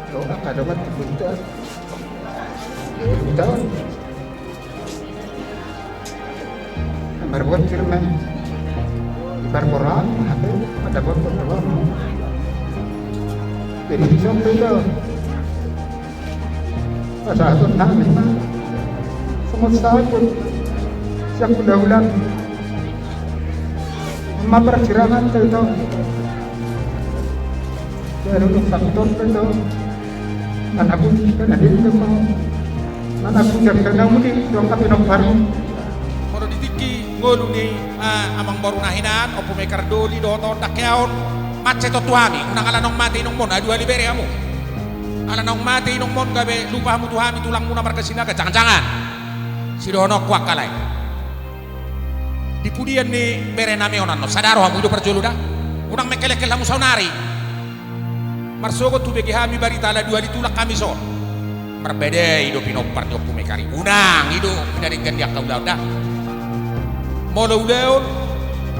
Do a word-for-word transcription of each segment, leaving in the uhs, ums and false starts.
Doa kadomat di punta. Di punta. Marbuat firman. Di parboraon, hape, ada buat parboraon. Jadi bisa itu. Pasahaton nami ma. Semut saput. Siap undang-undang. Ma parsirangan tu itu. Jadi untuk saput itu. Mana pun, karena dia itu mau. Mana pun, karena mudi, dong tapi dong paru. Molo di tingki ngolu ni, ah, amangboru na hinan, Ompu Mekar Doli, dohot on, dang keaon, mansai tontu hami, unang ala naung mate inongmon, aduhali bere hamu. Ala naung mate inongmon, gabe lupa hamu tu hami, tulangmuna marga Sinaga, jangan-jangan. Sidohononku angka lae. Di pudian ni bere nami on annon, sada roha hamu i do parjolo da. Unang mengkelengkel hamu saonari. Marsogot hubege hami barita ala dua ni tulang hami son. Marbadai do pinompar ni Ompu Mekar i. Unang, i do pinadenggan di angka ulaon da. Molo ulaon,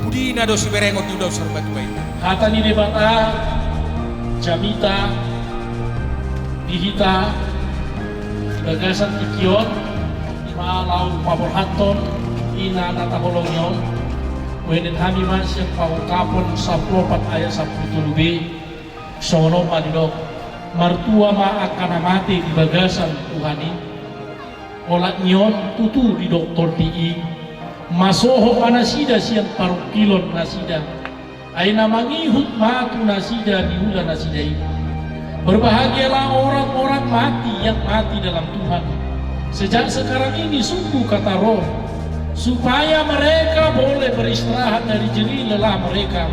pudina do siberengon di ulaon sarimatua i. Hata ni Debata, jamita, di hita, di bagasan tingki on, ima laho paborhathon, ina na taholongi on, uenet hami ma sian Pangungkapon sampulu opat ayat sampulu tolu b, songon on ma didok, martua ma angka na mate di bagasan Tuhan i, olat ni on tutu didok Tondi i, masohot ma nasida sian parungkilon nasida, ai na mangihut ma tu nasida di ula nasida i. Berbahagialah orang-orang mati yang mati dalam Tuhan. Sejak sekarang ini sungguh kata roh, supaya mereka boleh beristirahat dari jerih lelah mereka.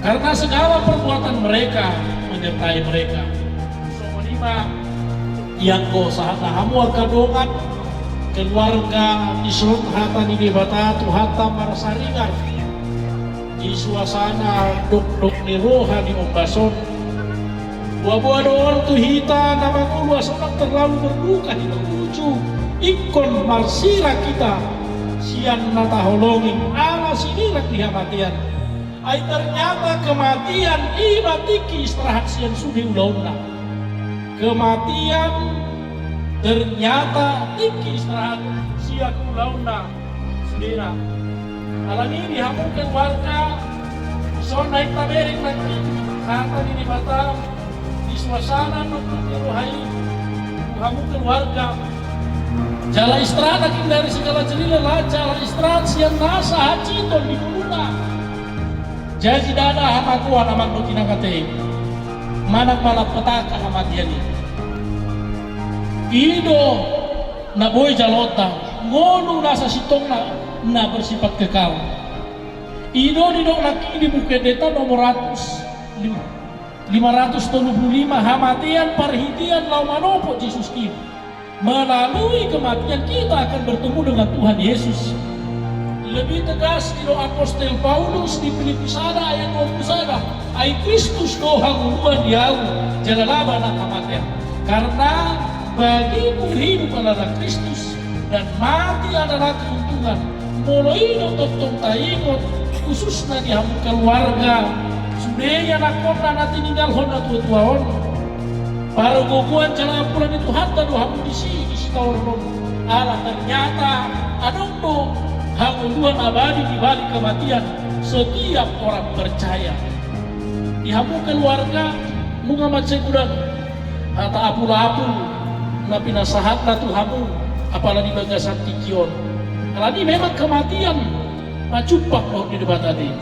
Karena segala perbuatan mereka menyertai mereka. Songon i ma, ianggo sahat na hamu angka dongan, keluarga, dison hata ni Debata, Tuhanta marsaringar. Di suasana dokdok ni roha ni ombas on. Boaboa do on tu hita na mangolu asa unang terlalu berduka hita uju ingkon marsirang hita sian na taholongi ala sinirang ni hamatean. Ai ternyata kematian i ma tingki istirahat sian sude ulaonna. Kematian ternyata tingki istirahat sian ulaonna. Sudena. Alani i di hamu keluarga, dison na hita bereng nangkin hata ni Debata, di suasana dokdok ni roha i, tu hamu keluarga. Jala istirahat nangkin dari segala jerih lelah, jala istirahat sian nasa hansiton di ngoluna. Jadi ndada hamagoan amang dohot inang ate, manang malapetaka hamatean i. I do na boi jaloonta, ngolu na sasintongna na bersifat kekal. I do didok nangkin di Buku Endenta nomor ratus, lima ratus tolu pulu lima, hamatean parhitean laho manopot Jesus i. Melalui kematian kita akan bertemu dengan Tuhan Yesus. Lebih tegas didok apostel Paulus di Filipi sada ayat dua puluh sada, ai Kristus do hangoluan di ahu, jala laba nang hamatean. Karena bagiku hidup adalah Kristus, dan mati adalah keuntungan. Molo i do tongtong taingot, khususna di hamu keluarga, sude ianakhonna na tininggalhon na tuatua on. Pargogoan jala ampunan ni Tuhanta do hamu disi, di sitaonon on. Ala ternyata adong do hangoluan abadi di balik kematian setiap orang percaya. Di hamu keluarga, nunga mansai godang hata apulapul na pinasahatna tu hamu, apala di bagasan tingki on. Alani memang kematian ma jumpang dohot ni Debata i.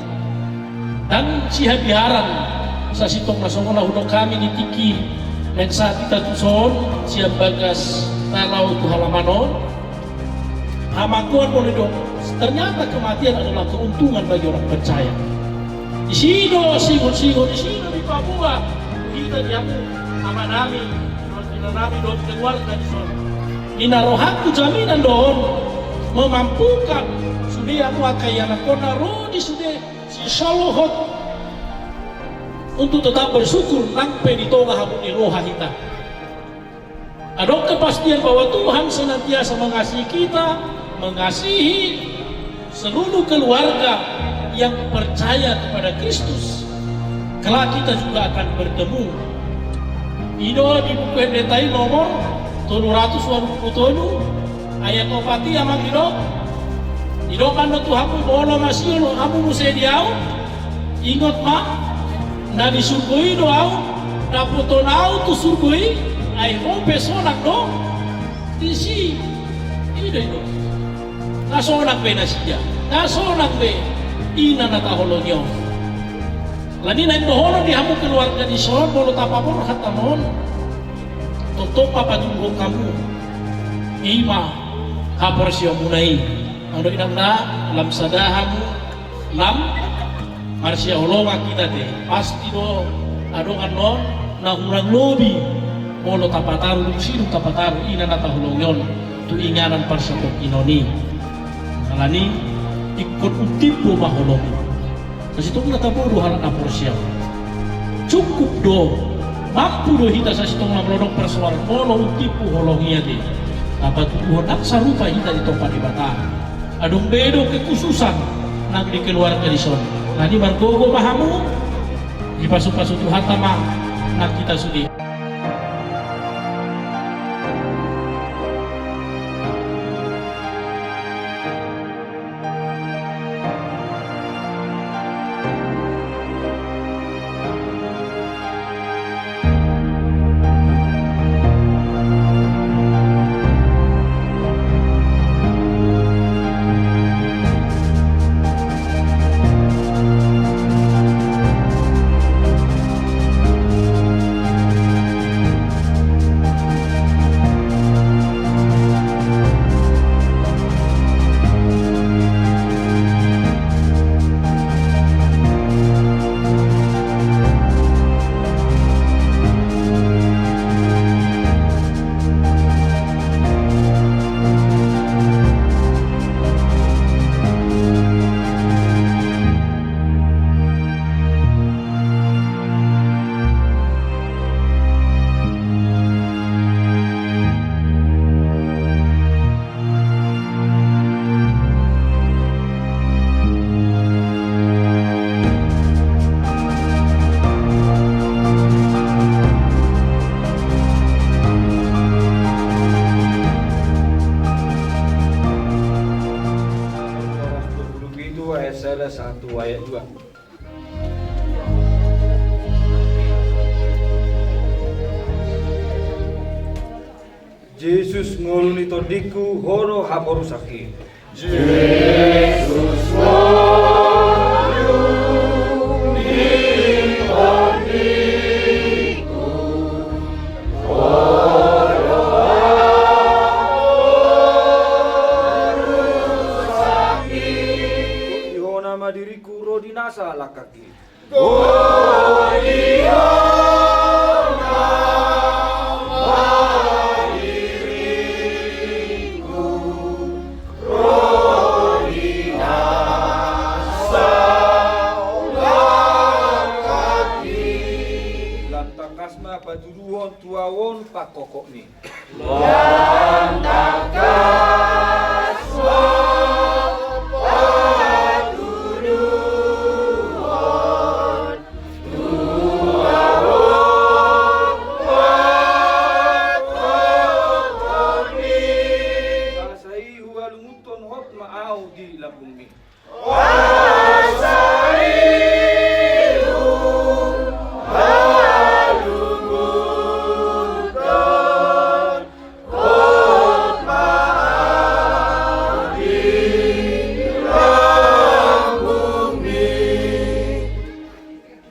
Ndang sihabiaran, sasintongna songon na hudok hami di tingki naeng sahat hita tuson sian bagas na laho tu halaman on. Hamagoan molo didok, ternyata kematian adalah keuntungan bagi orang percaya. Disi do singot-singot, disi do dipaboa hita di hamu amanami, dohot inanami, dohot keluarga dison. Ninna rohangku jaminan do on memampukan sude hamu angka ianakhonna ro di sude sisolhot untuk tetap bersyukur nang pe di tonga habot ni roha hita. Adong kepastian bahwa Tuhan senantiasa mengasihi kita, mengasihi seluruh keluarga yang percaya kepada Kristus. Kelak kita juga akan bertemu. I do di Buku Ende i nomor tolu ratus ualu pulu tolu, ayat opat i, Amang, didok, didok ma do tu hamu, molo masiol hamu muse di Ahu, ingot ma, na di surgo i do Ahu, dapoton Ahu tu surgo i, ai ho pe sonang do disi. I do, i do. Na sonang be nasida, na sonang be ina na taholongi on. Alani na indohonon di hamu keluarga dison, molo tapaborhat hata on, tongtong ma patuduhon hamu i ma haporseaonmuna i. Anggo inang na lam sada hamu, lam marsihaholongan hita te, pasti do adong annon na hurang lobi molo tapataru, dung sidung tapataru ina na taholongi on tu inganan parsatongkinon i. Alani ingkon untimbo ma holong i. Sasintongna tabo do halak na porsea. Cukup do, mampu do hita sasintongna molo adong persoalan, molo untimbo holong i ate. Tapatuduhon ndang sarupa hita ditompa Debata. Adong be do kekhususan nang di keluarga dison. Alani margogo ma hamu, dipasupasu Tuhanta ma nang hita sude. Horas dua puluh pitu ayat sada sahat tu ayat dua. Jesus, ngolu ni tondingku, Ho do haporusangki. Jesus, ngolu ni tondingku, Ho do haporusangki. Di Ho nama diringku ro di nasa langkangki. Lam tangkas ma patuduhon tu ahu on pangkokokmi. Lam tangkas ma patuduhon tu ahu on pangkokokmi. Asa i huhalungunhon hot ma ahu di lambungmi. Asa i huhalungunhon hot ma ahu di lambungmi.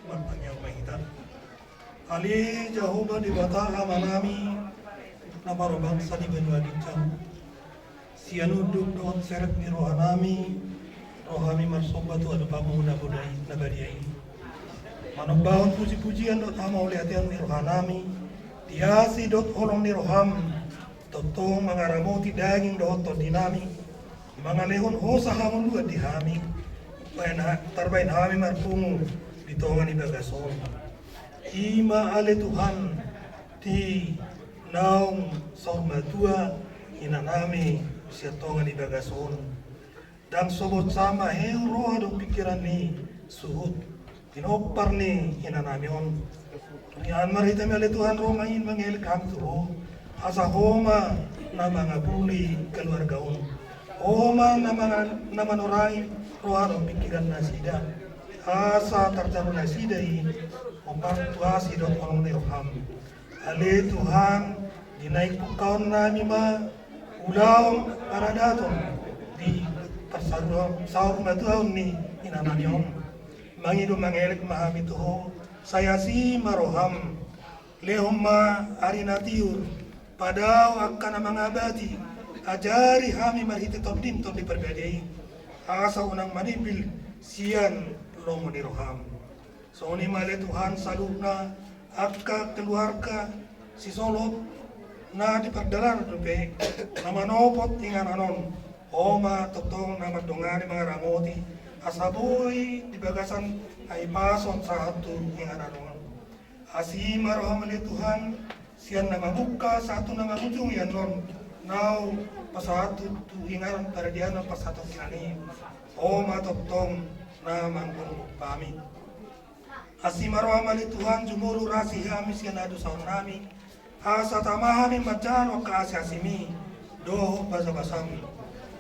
Martangiang ma hita. Ale Jahowa Debata Amanami, na marhabangsa di banua ginjang, sian unduk dohot serep ni rohanami, ro hami marsomba tu adopanmu na badia i. Manombahon pujipujian dohot hamauliateon ni rohanami, di asi dohot holong ni roham, tongtong mangaramoti daging dohot tondinami, mangalehon hosa hangoluan di hami, baen ha-, tarbaen hami marpungu di tonga ni bagas on. I ma ale Tuhan, di naung saur matua inanami sian tonga ni bagas on. Ndang so bonsam maheu roha dohot pingkiran ni suhut pinompar ni inanami on. Dung i Marhite i ma ale Tuhan, ro ma hami mangelek tu Ho, asa Ho ma na mangapuli keluarga on. Ho ma na manga-, na manorangi roha dohot pingkiran nasida, asa tarjalo nasida i hombar tu asi dohot holong ni roham. Ale Tuhan, di naeng pungkaon nami ma ulaon paradaton di parsaur-, saurmatuaon ni inanami on. Mangido mangelek ma hami tu Ho, sai asi ma roham. Lehon ma ari na tiur, padao angka na mangabati, ajari hami marhite Tondim, Tondi Parbadia i, asa unang manimbil sian lomo ni roham. Songon i ma ale Tuhan, saluhutna angka keluarga sisolhot na di pardalanan dope na manopot inganan on, Ho ma tongtong na mandongani mangaramoti, asa boi di bagasan hahipason sahat tu inganan on. Asi ma roham ale Tuhan, sian na mamungka sahat tu na mangujungi annon, na hupasahat tu, tu inganan paradianan parsatongkinan i, Ho ma tongtong na manggomgom hami. Asi ma roham ale Tuhan, jumolo rasi hami sian hadosaon nami, asa tama hami manjalo angka asiasimi dohot basabasam.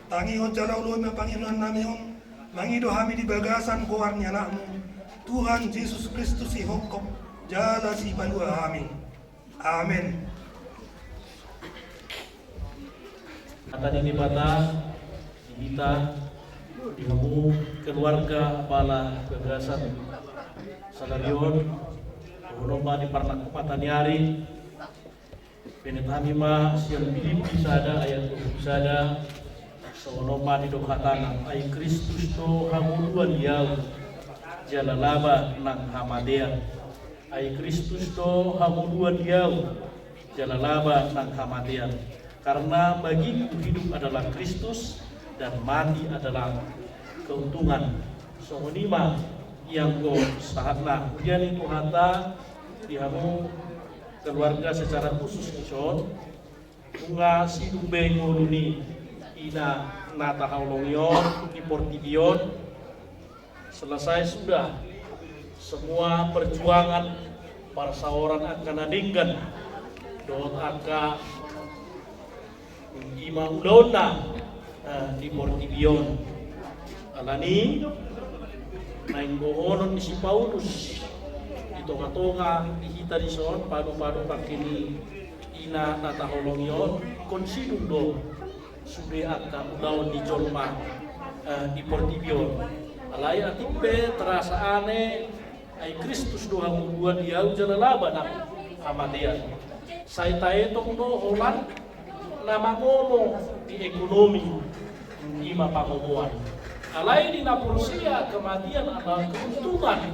Tangihon jala ulohi ma pangidoan nami on, mangido hami di bagasan goar ni Anakmu, Tuhan Jesus Kristus, sihophop jala sipalua hami. Amen. Hata ni Debata di hita, di hamu keluarga apala bagasan sadari on, dohonon ma di parnangkok mata ni ari, benet hami ma sian Pilippi sada ayat dua pulu sada, songon on ma didok hatana: Ai Kristus do hangoluan di ahu, jala laba nang hamatean. Ai Kristus do hangoluan di ahu, jala laba nang hamatean. Karena bagiku hidup adalah Kristus dan mati adalah keuntungan. Songon i ma ianggo sahatna. Huria ni Tuhanta, di hamu keluarga secara khusus dison, nunga sidung be ngolu ni ina na tahaholongi on di portibi on. Selesai sudah semua perjuangan parsaoran angka na denggan dohot angka i ma ulaonna, eh, di portibi on. Alani naeng dohonon ni si Paulus di tongatonga di hita dison, padu-padu pangke ni ina na tahaholongi on, ingkon sidung do sude angka ulaon ni jolma, eh, di portibi on. Alai atik pe terasa ane, ai Kristus do hangoluan di ahu jala laba nang hamatean. Sai taetong do holan na mangomo di ekonomi, i ma pangomoan. Alai di na porsea kematian adalah keuntungan,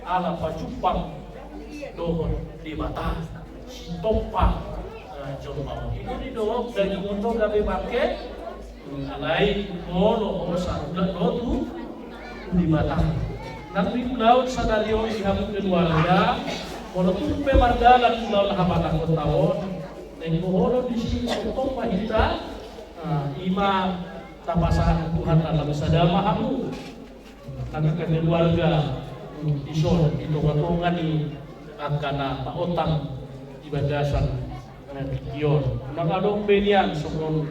ala pajumpang dohot Debata, sitompa, eh, jolma on. Ingkon didok daging on do gabe bangke, alai molo ho saulak do tu Debata. Nang di ulaon sadari on di hamu keluarga, molo tung pe mardalan ulaon habatahonta on, naeng dohonon disi tongtong ma hita, eh, i ma tapasahat tu Tuhan, lam sada ma hamu. Nang angka keluarga, mm, dison di tongatonga ni angka na taotang di bagasan, eh, tingki on. Unang adong be nian songon,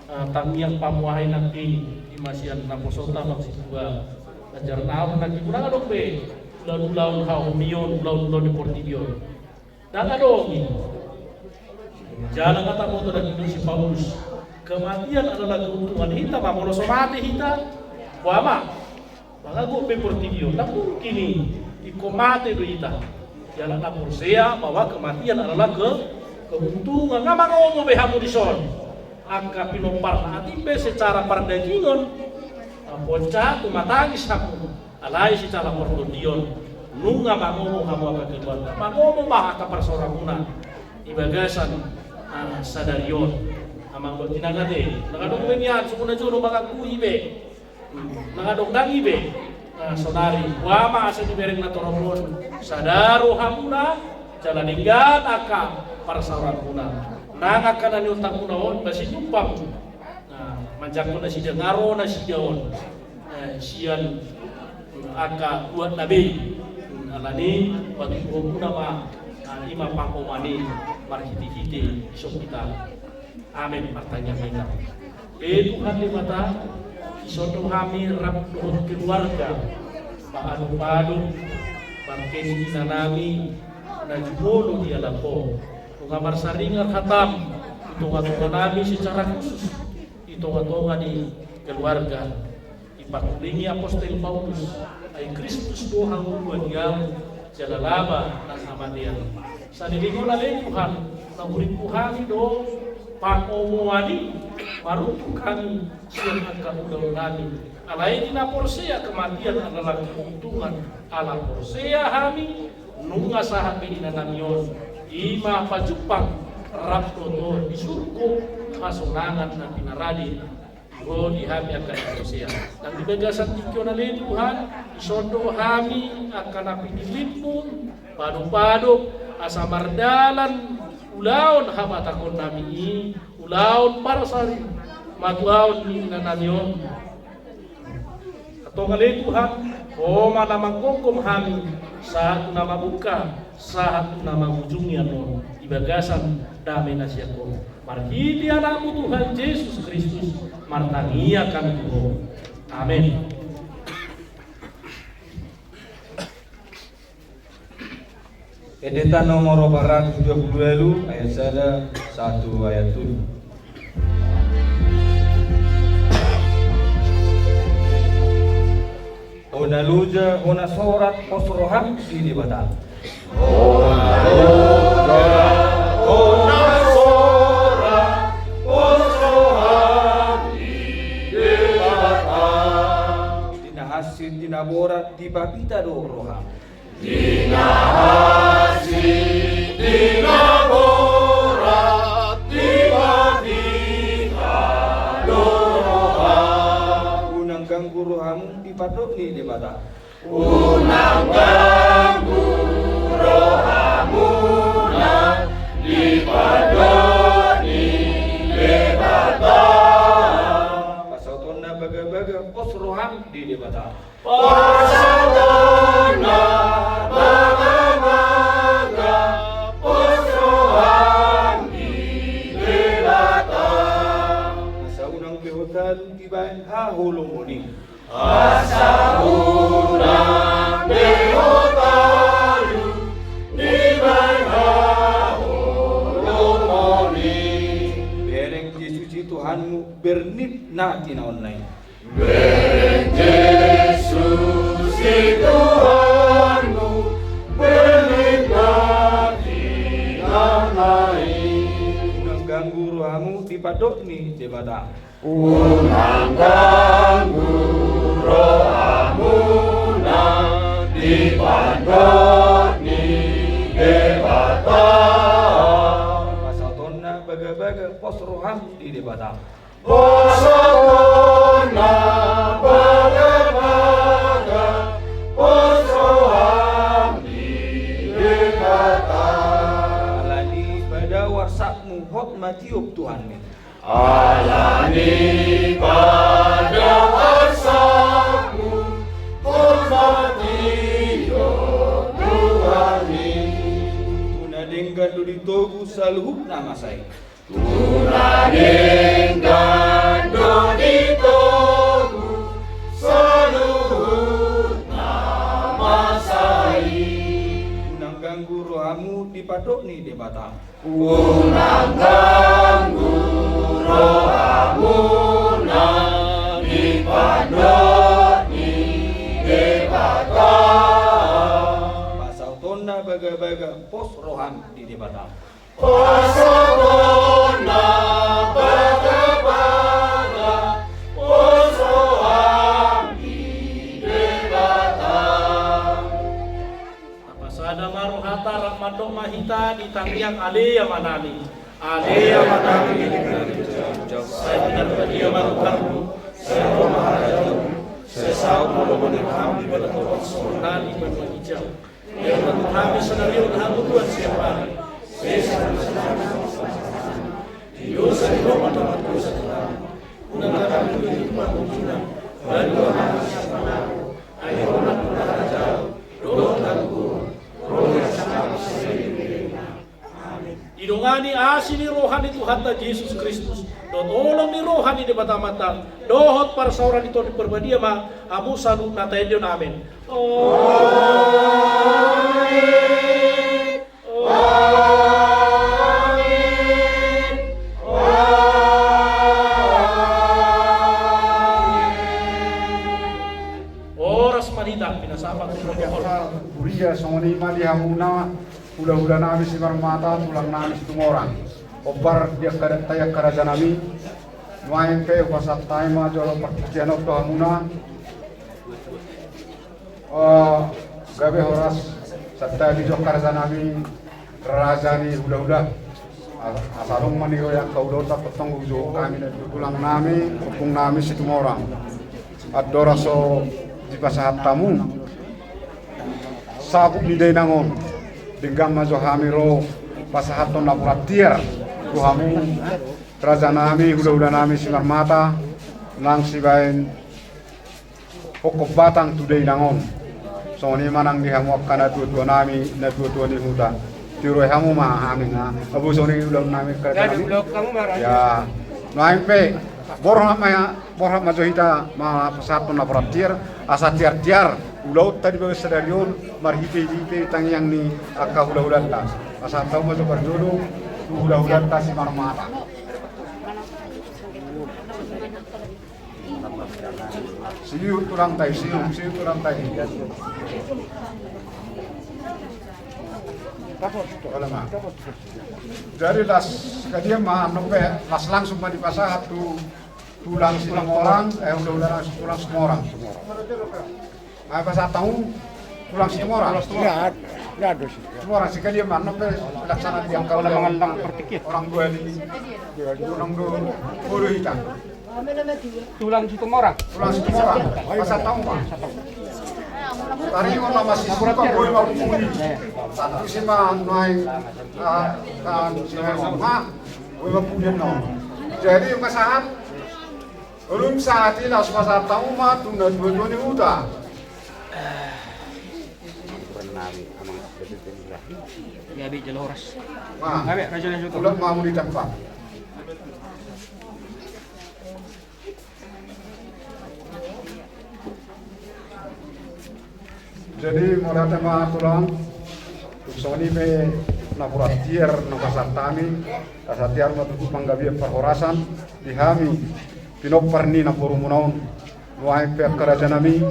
eh, tangiang pamuhai nangkin, i ma sian naposonta, amang situa, ajar na ahu nangkin, unang adong be ulaon-ulaon hahomion, ulaon-ulaon di portibi on. Ndang adong i. Jala nga taboto daging ni si Paulus, kematian adalah keuntungan. Hita ma molo so mate hita, boha ma? Mangago be portibi on, ndang mungkin i. Ingkon mate do hita. Jala na porsea bahwa kematian adalah ke-, keuntungan. Nga mangomo be hamu dison. Angka pinomparna, atik pe secara pardagingon, ah, poncah tu matangis hamu. Alai secara partondion, nunga mangomo hamu angka keluarga, mangomo ma angka parsaoranmuna di bagasan, ah, sadari on. Amang dohot inang ate, ndang adong be nian, songon na jolo mangakui be. Ndang adong, ndang i be. Ah, saonari, boha ma asa dibereng na torop on, sada rohamuna, jala denggan angka parsaoranmuna. Nang angka na niontangmuna on, ba sinumpang. Nah, manjangkon nasida, nga ro nasida on, eh, sian angka buat na bei. Alani patuduhonmuna ma, eh, I ma pangomoan i marhitehite dison hita. Amen. Martangiang ma hita. Ale Tuhan Debata, dison do hami rap dohot keluarga, paadop-adop bangke ni inanami na jumolo di alam Ho. Nunga marsaringar hataM di tonga-tonganami secara khusus di tonga-tonga ni keluarga. Dipakulingi apostel Paulus, ai Kristus do hangoluan ni ahu, jala laba nang hamatean. Saleleng on ale Tuhan, na hurippu hami do pangomoan i, marungkil hami sian angka ulaonnami. Alai di na porsea kematian adalah keuntungan, ala porsea hami, nunga sahat be inanami on, i ma pajumpang rap dohot Ho di surgo, hasonangan na pinarade Ho di hami angka na porsea. Nang di bagasan tingki on ale Tuhan, dison do hami angka na pinillitMu, paadop-adop, asa mardalan ulaon habatahonnami i, ulaon parsarimatuaon ni inanami on. Antong ale Tuhan, Ho ma na manggomgom hami, sahat tu na mamungka, sahat tu na mangujungi annon, di bagasan dame na sian Ho. Marhite AnakMu Tuhan Jesus Kristus, martangiang hami tu Ho. Amen. Endeta nomor opat ratus dua puluh walu, ayat sada sahat tu ayat tolu. Hona loja, hona sorat, pos roham di Debata. Hona loja, hona sorat, pos roham di Debata. Di na hansit, di na borat, dipapita do roham. Di na hansit, di na borat, dipapita do roham. Unang ganggu rohamu di pandok ni Debata. Unang ganggu rohamuna di pandok ni Debata. Pasautonna bagabaga, pos roham di Debata. Pasautonna bagabaga, pos roham di Debata. Asa unang be ho talu dibahen haholomon i. Asa unang be ho talu dibahen haholomon i. Bereng Jesus i Tuhanmu, bernit na tinaonna i. Bereng Jesus i Tuhanmu, bernit na tinaonna i. Unang ganggu rohamu di pandok ni Debata. Unang ganggu rohamuna di pandok ni Debata. Pasautonna bagabaga, pos roham di Debata. Pasautonna bagabaga, pos roham di Debata. Alani pada arsakmu hot ma tiop Tuhanmi. Alani pada arsakmu hot ma tiop Tuhanmi. Tu na denggan do ditogu saluhut na masa i. Tu na denggan do ditogu saluhut na masa i. Unang ganggu rohamu di pandok ni Debata. Unang ganggu rohamuna di pandok ni Debata. Pasautonna bagabaga, pos roham di Debata. Pasautonna bagabaga, pos roham di Debata. Tapasada ma rohanta, rap mandok ma hita di tangiang Ale Amanami. Ale Amanami, sai pinarbadia ma goarmu, sai ro ma harajaonmu, sai saut ma lomo ni roham di banua tonga on songon na di banua ginjang. Lehon ma tu hami sadari on hangoluan siapari. Sesa ma dosa nami songon na sesa hami di dosa ni dongan na mardosa tu hami. Unang tangkas hami tu pangunjunan, bahen ma hami sian pangago. Ai Ho do na harajaon dohot hagogoon, ro ma di hami sadari on. Didongani asi ni roha ni Tuhanta Jesus Kristus dohot holong ni roha ni Debata Amanta dohot parsaoran ni Tondi Parbadia ma hamu saluhutna taendehon. Amen. Horas ma di hita, pinasahat ma tu protokol. Huria, songon i ma di hamuna hulahula nami Simarmata, tulang nami Situmorang. Hombar di angka da-, tai angka raja nami. Nuaeng pe hupasahat hami ma jolo partingkian on tu hamuna. Eh, gabe horas, santabi jo angka raja nami, raja ni hulahula. Asa adong ma niroha angka ulaonta, tongtong hujou hami na tulang nami, ompung nami Situmorang. Andorang so dipasahat hamu saput ni dainang on, denggan ma jo hami ro pasahathon napuran tiar tu hamu, raja nami, hulahula nami Simarmata, nang sibaen hophop batang tu dainang on. Songon i ma nang di hamu angka natuatua nami, natuatua ni huta. Tiurai hamu ma hami na. Abu songon i ulaon nami, kerja nami. Ya. Nuaeng pe, borhat ma, borhat ma jo hita ma pasahathon napuran tiar, asa tiartiar ulaonta di bagasan sadari on, marhitehite tangiang ni angka hulahulanta. Pasahat hamu ma jo parjolo tu hulahulanta Simarmata. Siu tulang tai, siu, siu tulang tai. Jadi las, kadian ma, nope, las langsung ma dipasahat tu tulang Situmorang, eh, udah, udah langsung tulang Situmorang. Ai pasahat hamu tulang Situmorang. Iya, iya, dos. Situmorang, sekalian ma, nope, pelaksanaan di angka orang tua ni, orang tua ni, orang tua ni hita. Tulang Situmorang. Tulang Situmorang. Pasahat hamu ma. Tadi ngomong masih suka boy mau puli. Satu sih ma nuaeng, ah, kan, sih ma, boy mau puli no. Jadi pasahat. Ulun sahat i laos pasahat hamu ma tu natuatua ni huta. Gabe jala horas. Gabe raja na suto. Ulang ma muli tampak. Jadi, mauliate ma tulang, songon i pe napuran tiar na pasahat hami, asa tiar ma tutu panggabean parhorasan di hami pinompar ni namborumuna on. Nuaeng pe angka raja nami,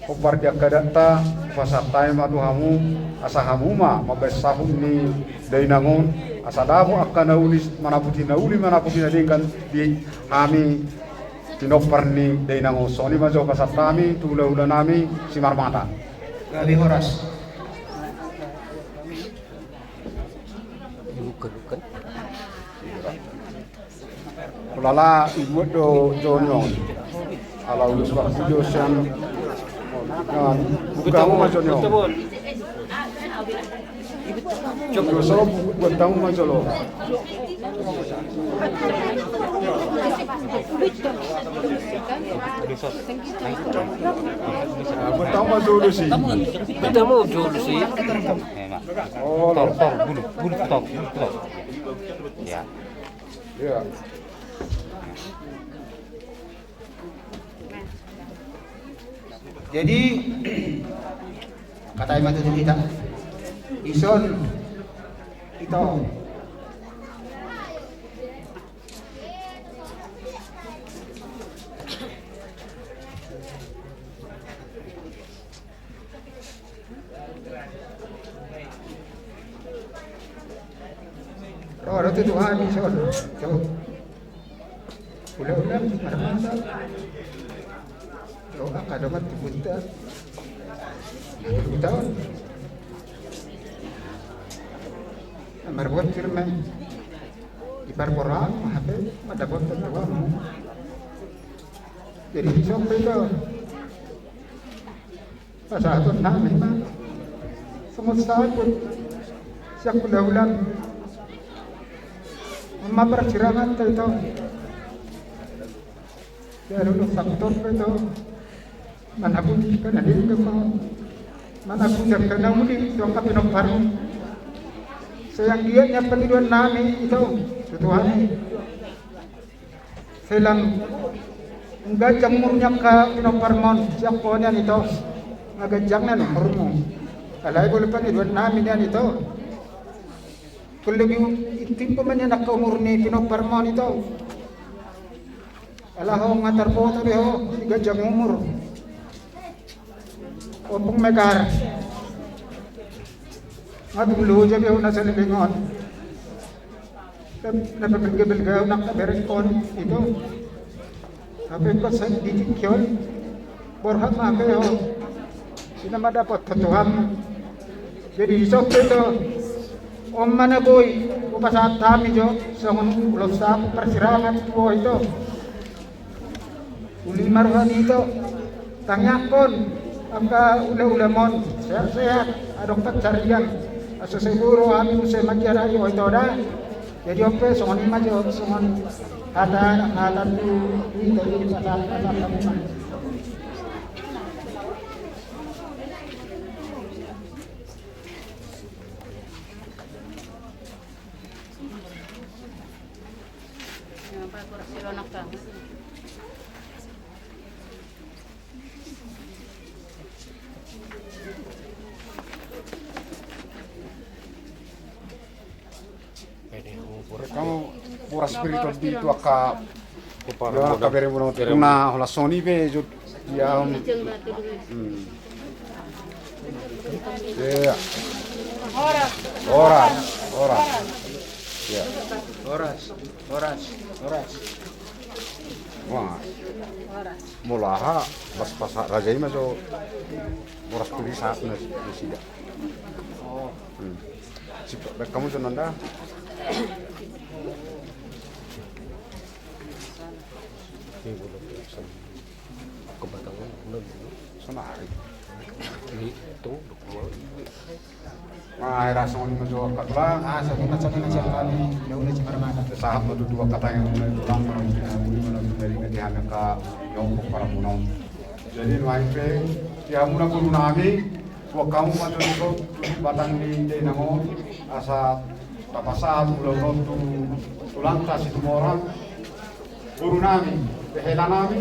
hombar di angka adanta, pasahat hami ma tu hamu, asa hamu ma mambaen saput ni dainang on, asa dapot angka na uli manaputi, na uli manaputi na denggan di hami pinompar ni dainang on. Songon i ma jo pasahat hami tu hulahula nami Simarmata. Gabe horas. Bukan, bukan. Ulala, ibuat do jolo on. Ala ulus waktu jo sian. Bukan, bukan ma jolo on. Jolo, buat tamu ma jolo. Buat tamu ma jolo si. Buat tamu jolo si. Oh, tor, tor, bulu, bulu, tor, bulu, tor. Ya. Ya. Jadi, katai ma tutu hita. Ison, ito. Ro, ro, tutu hami, ison. Ison. Ula-ula, marmasa. Ro, angka dongan tu huta. Huta on. Marbuat firman. Di parboraon, hape, madapothon tu hamu. Jadi, ison pe ito. Pasahaton nami ma songon saput sian hulahula. Ima parsirangan ta ito. Jala saput on pe ito. Manaputi angka na denggan ma. Manaputi angka na uli tu angka pinompar. Sai anggiat ni pangidoan nami ito tu Tuhan i. Sai lam ganjang umur ni angka pinomparmon sian ho nian ito. Nga ganjang nian umurmu. Alai bolo pangidoan nami nian ito. Kul lagi intim pe ma nian angka umur ni pinomparmon ito. Ala ho nga tarboto be ho di ganjang umur. Ompung Mekar. Nga tung loja be ho na saleleng on. Na pepelgebelge ho na kaberengkon ito. Tapi ingkon sai di tingki on. Borhat ma be ho. Ina ma dapot ho Tuhan. Jadi di son pe ito. On ma na boi hupasahat hami jo songon ulos sapu parsiraman tu ho ito. Uli ma roha ni ito, tangiangkon angka ulaulamu on sehat-sehat, adong pansarian, asa sai boi rohami muse manjarai ho ito da. Jadi on pe songon i ma jo songon hata, hata tu ito, jadi pasahat, pasahat hami ma. Kamu boras spiritual di tu angka. Yo, angka beremuna on. Beremuna. Holan songon i pe jo. Ia. Hmm. Ia. Horas. Horas. Horas. Ia. Horas. Horas. Horas. Wah. Horas. Molo aha, pas, pas raja i ma jo. Boras tu di saat na, na sida. Oh. Hmm. Sipa, baik kamu jo nanda. Ini boleh. Kebatangan, boleh. Sonari. Ini, tuh, dua. Nga, era songon i ma jo angka tulang. Ah, songon i ma, songon i ma jo angka tulang. Sahat ma tutu angka tangiang muna i tulang, molo di hamuna, molo di hamuna, di hamuna angka nyokop paramuna on. Jadi nuaeng pe di hamuna boru nami, boan hamu ma jo tutu batang ni dainang on, asa tapasahat ulaon on tu tulangta Situmorang, boru nami, hela nami,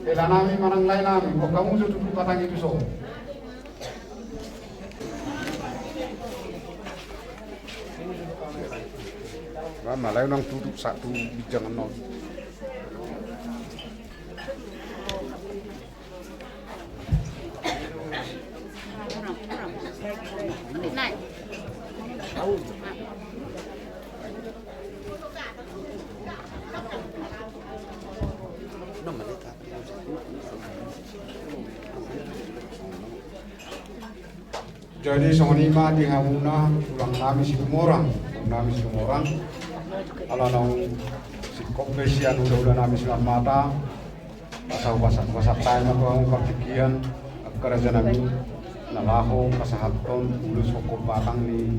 hela nami manang lae nami, boan hamu jo tutu batang i tu son. Nga, molo unang tutup satu bijangan non. Jadi songon i ma di hamuna tulang nami Situmorang, tulang nami Situmorang. Ala naung singkop be sian ulaula nami simarmata, asa hupasahat, hupasahat hami ma tu hamu partingkian, angka raja nami, na laho pasahathon ulos songkop batang ni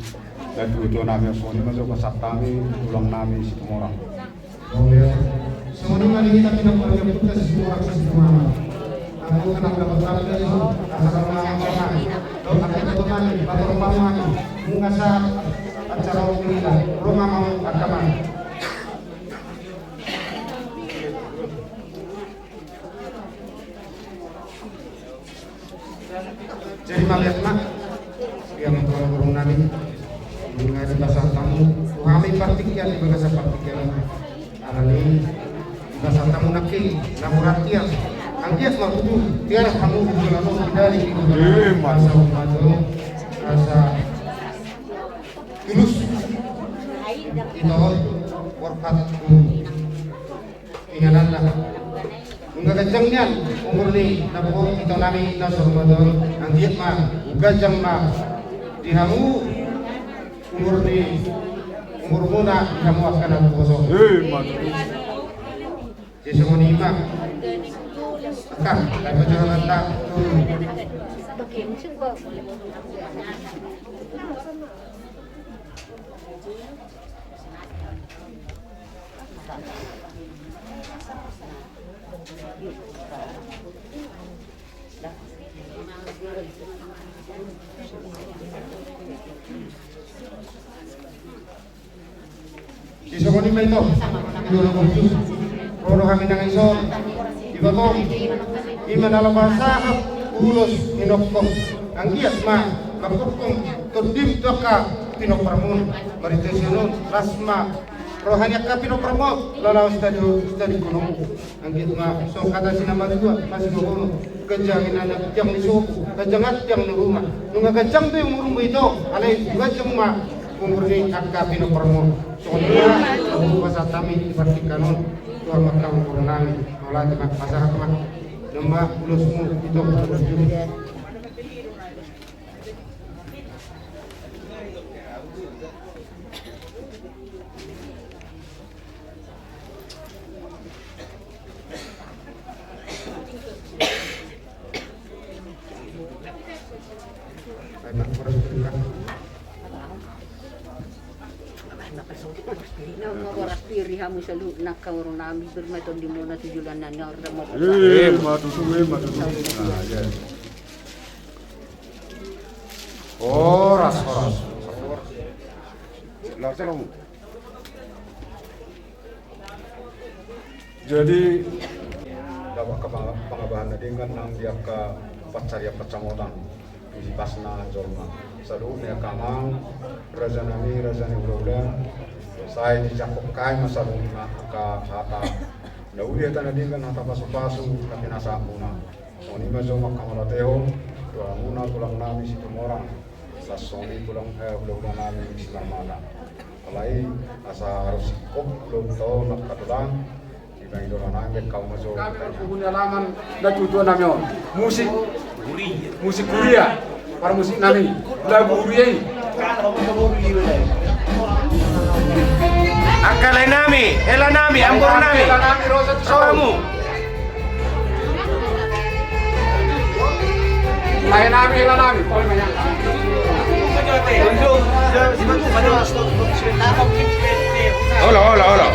natuatua nami, songon i ma jo hupasahat hami tulang nami Situmorang. Songon i ma di hita pinambaria puta si Situmorang si Situmorang. Anggo anak dapat kami dari asa kami anak kami. Dohot anak dapat kami, pator paman, mungasa acara waktu kita. Roma mau angka man. Jadi mauliate ma. Ia ma tulang boru nami. Nunga dipasahat hamu tu hami partingkian di bagasan partingkian. Alani dipasahat hamu nangkin na muratian. Anggiat ma tutu tiar hamu di joloan on di balik di. Eh, masa umat on. Asa tulus. Ito borhat tu ingananna. Nunga ganjang nian umur ni napuho ito nami na saur matua on, anggiat ma ganjang ma di hamu umur ni umurmuna di hamu angka naposo. Eh, mantap. Jadi songon i ma. Angka, tahe pajorononta. Di songon i ma ito, di dua ribu tujuh, ro do hami nang ison, di bagom, ima na laho pasahat ulos ni nongkong, anggiat ma manghuphop tondim tu angka pinomparmuna, marhite sian on, las ma roha ni angka pinomparmuna, laho stadion, stadion kono. Anggiat ma songon hata ni na matua, masidohonon, ganjang ni anak, tiang ni suku, ganjang tiang ni ruma, nunga ganjang pe umurmu ito, alai ganjang ma umur ni angka pinomparmuna. Songon i ma, hupasahat hami di partingkian on tu amang angka boru nami, mauliate ma, pasahat ma, nama ulosmu ito. Horas pir di hamu saluhutna angka boru nami, pir ma tondimuna tu joloan na niordam. Eh, ma tutu, eh, ma tutu. Nah, ya. Horas, horas. Jadi, dapot angka panga-, pangabahan na denggan nang di angka pansarian pansamotan, di hipasna jolma. Saluhutna angka amang, raja nami, raja ni hulahula, sai dijangkon hami ma saluhutna angka hata na uli, hata na denggan, hata pasupasu na pinasahatmuna. Songon i ma jo angka mauliatehon tu hamuna tulang nami Situmorang, las songon i tulang, eh, hulahula nami Simarmata. Alai asa ro singkop ulaonta on angka tulang, di pangidoan nami, hami ma jo. Kami marpungu ni alaman na tuatua nami on. Musik, musik huria. Parmusik nami, lagu huria i. Angka lae nami, hela nami, amboru nami. Hela nami, ro sa tu son. Lae nami, hela nami. Olo, olo, olo.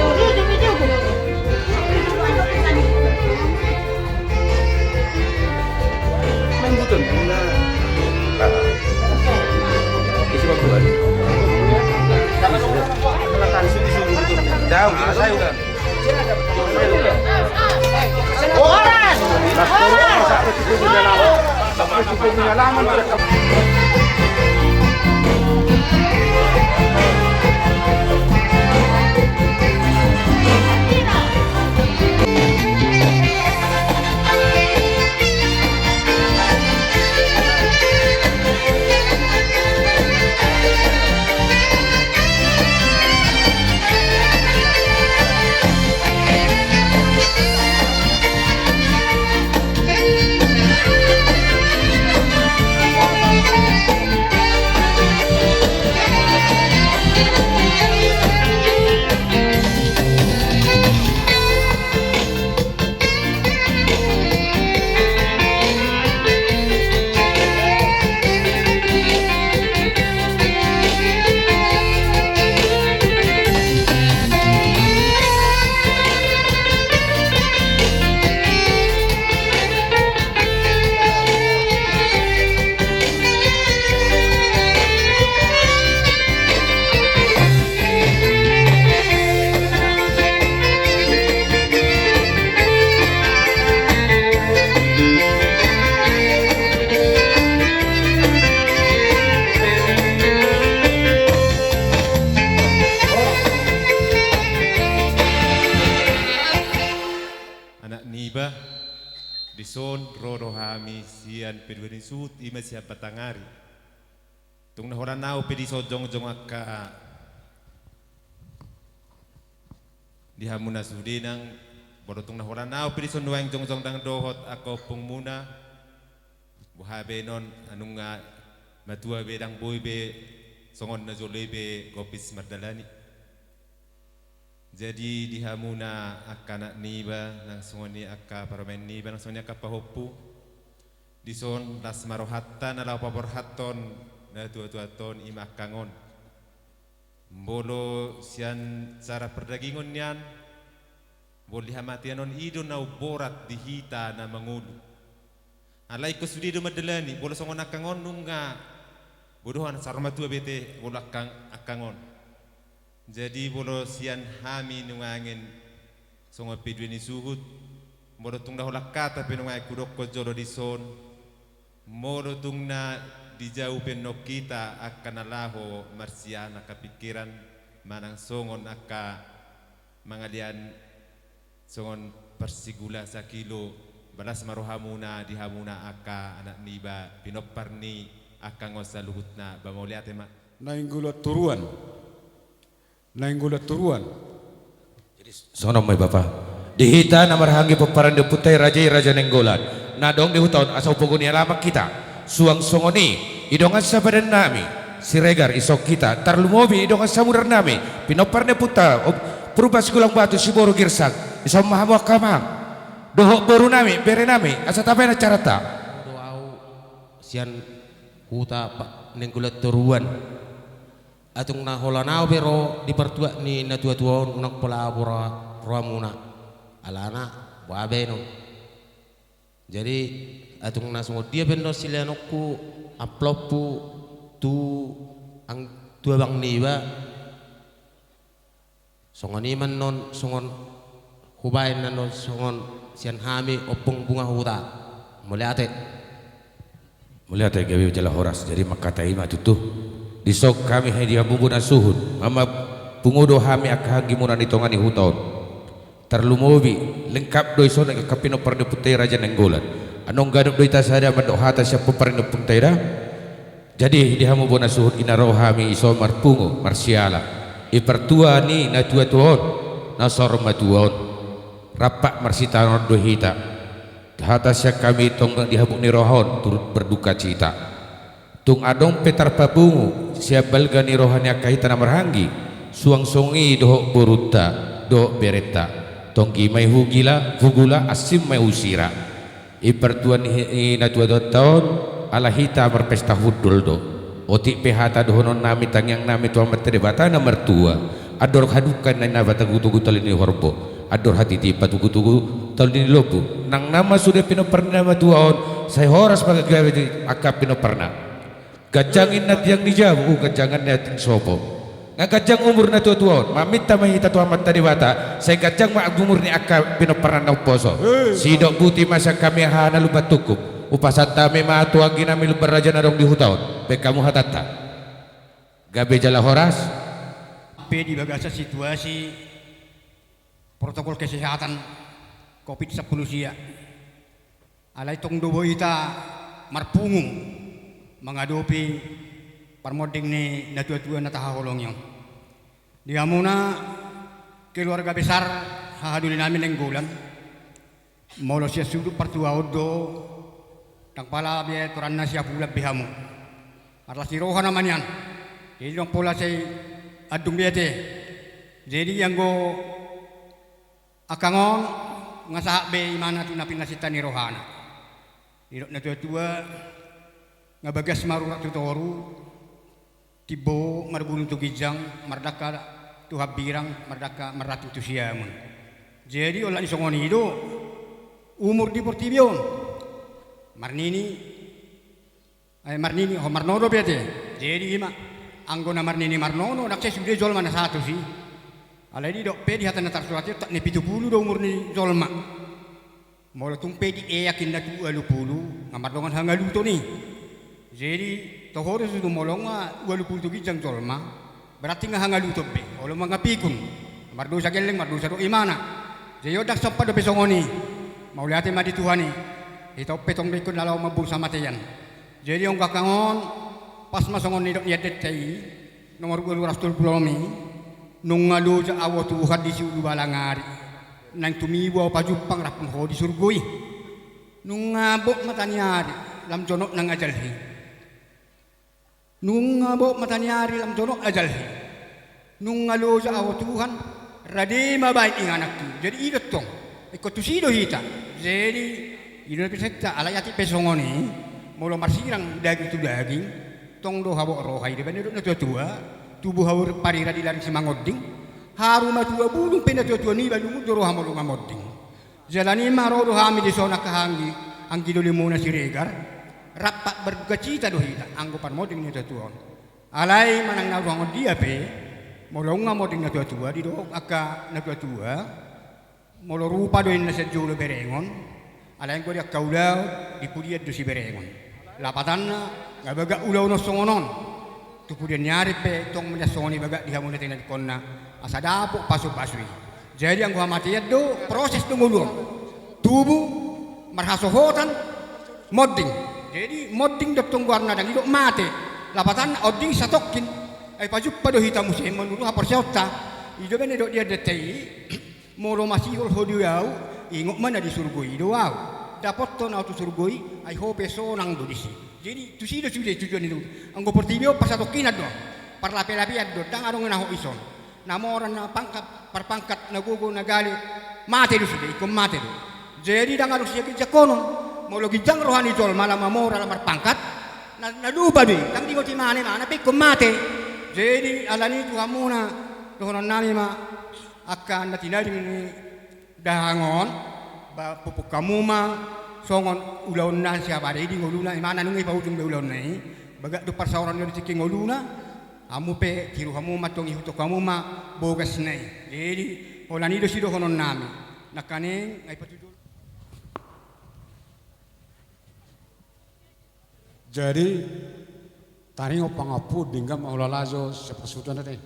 Anak niba, dison ro do hami sian P dua ni suhut, ima sian Batanghari. Tung na holan ahu pe dison jongjong angka di hamuna sude nang, molo tung na holan ahu pe dison nuaeng jongjong ndang dohot angka ompungmuna, boha be non, nunga matua be, ndang boi be songon na jolo i be gopis mardalani. Jadi di hamuna angka anak niba, nang songon i angka parumaen niba, nang songon i angka pahompu, dison las ma rohanta na laho paborhathon na tuatuanta on, ima angkang on. Molo sian cara pardagingon nian, molo di hamatean on, i do na umborat di hita na mangolu. Alai ingkon sude do mandalani, molo songon angkang on nunga bodohan, saur matua be ate molo angkang, angkang on. Jadi molo sian hami nuaeng songon pe dua ni suhut, molo tung na holan hata pe nuaeng hudokkon jolo dison, molo tung na dijauhon pe annon hita angka na laho marsiahaan angka pingkiran, manang songon angka mangalean songon parsigula sakilo, balas ma rohamuna di hamuna angka anak niba pinompar ni angka annon saluhutna, ba mauliate ma. Nainggolan toruan. Nainggolan toruan. Jadi songon on ma i bapa. Di hita na marhahaanggi pomparan ni ompunta i raja i Raja Nainggolan, na adong di huta on, asa upogo ni alaman hita. Suang songon i, di dongan sapadan nami Siregar, dison hita, tarlumobi di dongan samudar nami, pinompar ni ompunta, Purba Sigulang Batu, siboru Girsang, dison ma hamu angka amang dohot boru nami, bere nami, asa tabaen acaranta. Ro do au sian huta Nainggolan toruan. Atung na holan au pe ro di partuat ni natuatua on, unang pola au boha rohamuna, alana boha baenon. Jadi atung na songon dia pe annon silehononku amplophu tu abang niba, songon i ma annon songon hubaen annon songon sian hami Ompung Bunga Huta. Mauliate. Mauliate gabe jala horas. Jadi mangkatai ma tutu. Dison hami, hai di hamu bona suhut, mampungu do hami angka hahaanggimuna di tonga ni huta on. Tarlumobi lengkap do dison angka pinompar ni ompunta i Raja Nainggolan. Annon ganup do hita sada mandok hata sian pomparan ni ompunta i da. Jadi di hamu bona suhut, i na ro hami dison marpungu marsiala di partuat ni natuatua on, na saur matua on. Rap marsitaonon do hita. Hata sian hami tong di habot ni roha on turut berdukacita. Tung adong pe tarpapungu sian balga ni roha ni angka hita na marhahaanggi, suang songon i dohot borunta dohot berenta. Tonggi ma i hugila, hugula, asing ma i husira. I partuat ni natuatuanta on, ala hita marpesta hundul do. Otik pe hata dohonon nami, tangiang nami tu Amanta Debata na martua. Andor hadungka ninna patogutogu tali ni horbo, andor hatiti patogutogu tali ni lombu. Nang na ma sude pinompar ni na matua on, sai horas ma gabe angka pinomparna. Ganjang ninna tiang ni jabu, ganjangan ninna tiang sopo. Nga ganjang umur natuatua on, maminta ma hita tu Amanta Debata sai ganjang ma umur ni angka pinomparna na umposo. Sidok buti ma sian hami haha na lumban tungkup. Hupasahat hami ma tu anggi nami Lumban Raja na adong di huta on. Baen hamu hatanta. Gabe jala horas. Pe di bagasan situasi protokol kesehatan covid sampulu sia. Alai tong do boi hita marpungu mangadopi parmonding ni natuatua na tahaholongi on. Di hamuna keluarga besar hahadoli nami Nainggolan, molo sian sudut partuaon do, ndang pala be aturanna siapulan be hamu. Marlas ni roha nama nian. Jadi ndang pola sai andung be ate. Jadi anggo angka on nga sahat be imana tu na pinasinta ni rohana. Didok natuatua, nga bagas ma urat tu toru, timbo margulung tu ginjang, mardangka tu hambirang, mardangka marranting tu siamun. Jadi holan i songon i do umur di portibi on. Marnini, ai marnini ho marnono pe ate. Jadi ima, anggo na marnini marnono ndang sai sude jolma na sahat tusi. Alai didok pe di hata na tarsurat i, otak ni pitu pulu do umur ni jolma. Molo tung pe dieak inna tu ualu pulu, nga mardongan hangaluton i. Jadi toho do tutu molo nga ualu pulu tu ginjang jolma, berarti nga hangaluton be, olo mangapikun. Mardosa gelleng, mardosa do imana. Jadi on ndang sompat dope songon i. Mauliate ma di Tuhan i. Hita on pe tong do ingkon na laho mamboan hamatean. Jadi anggo angka on, pas ma songon nidok ni endenta i, nomor ualu ratus tolu pulu onom i, nunga loja au o Tuhan di siulu balang ari, naeng tumibu au pajumpang rap ho di surgo i. Nunga bot mata ni ari, lam jonok nang ajalhi. Nunga bot mata ni ari, lam jonok ajalhi. Nunga loja au o Tuhan, rade ma baen ingananki. Jadi i do tong, ingkon tusi do hita. Jadi i do na pinasinta, alai atik pe songon i, molo marsirang daging tu daging, tong do habot roha, i do baen didok natuatua, tubu haurip parira di ladang simangonding, haru matua bulung pe natuatua niba, lungun do roha molo nga monding. Jala ni i ma ro do hami dison angka hahaanggi, anggi dolimuna Siregar, rap berdukacita do hita anggo parmonding ni natuatua on. Alai manang na songon dia pe, Molo nunga monding natuatua, didok angka natuatua, molo rupa do inna sian jolo berengon, alai anggo di angka ulaon, di pudian do siberengon. Lapatanna, nga bagak ulaon on songon on. Tu pudian ni ari pe tong melihat songon i bagak di hamu na tinadingkonna, asa dapot pasupasu i. Jadi anggo hamatean do, proses do ngolu on. Tubu, marhasohotan, monding. Jadi monding do tong goarna, ndang didok mate. Lapatanna onding satongkin. Ai pajumpang do hita muse manuru haporseaonta. I do umbahen na didok di adat i, molo masihol ho di au, ingot ma na di surgo i do au. Dapothon au tu surgo i, ai ho pe sonang do disi. Jadi tusi do sude tujuan ni tubu. Anggo portibi on parsatongkinan do, parlapelapean do, ndang adong na ho ison. Na mora, na pangkat, parpangkat, na gogo, na gale, mate do sude, ingkon mate do. Jadi ndang adong sian ginjang honon. Molo ginjang roha ni jolma, ala mamora, ala marpangkat, na, na lupa do i, ndang diingot imana, imana pe ingkon mate. Jadi alani i tu hamuna dohononnami ma, angka na tinading ni dahahang on, ba pupuk hamu ma songon ulaonna sian abade i di ngoluna, imana nunga ipaujung be ulaonna i, bagak do parsaoran ni on di tingki ngoluna. Hamu pe tiru hamu ma tong, ihuthon hamu ma bogasna i. Jadi holan i do sidohononnami. Nangkaning, ai patuju. Jadi taringot pangampu denggan ma hulala jo sian pasutan ate.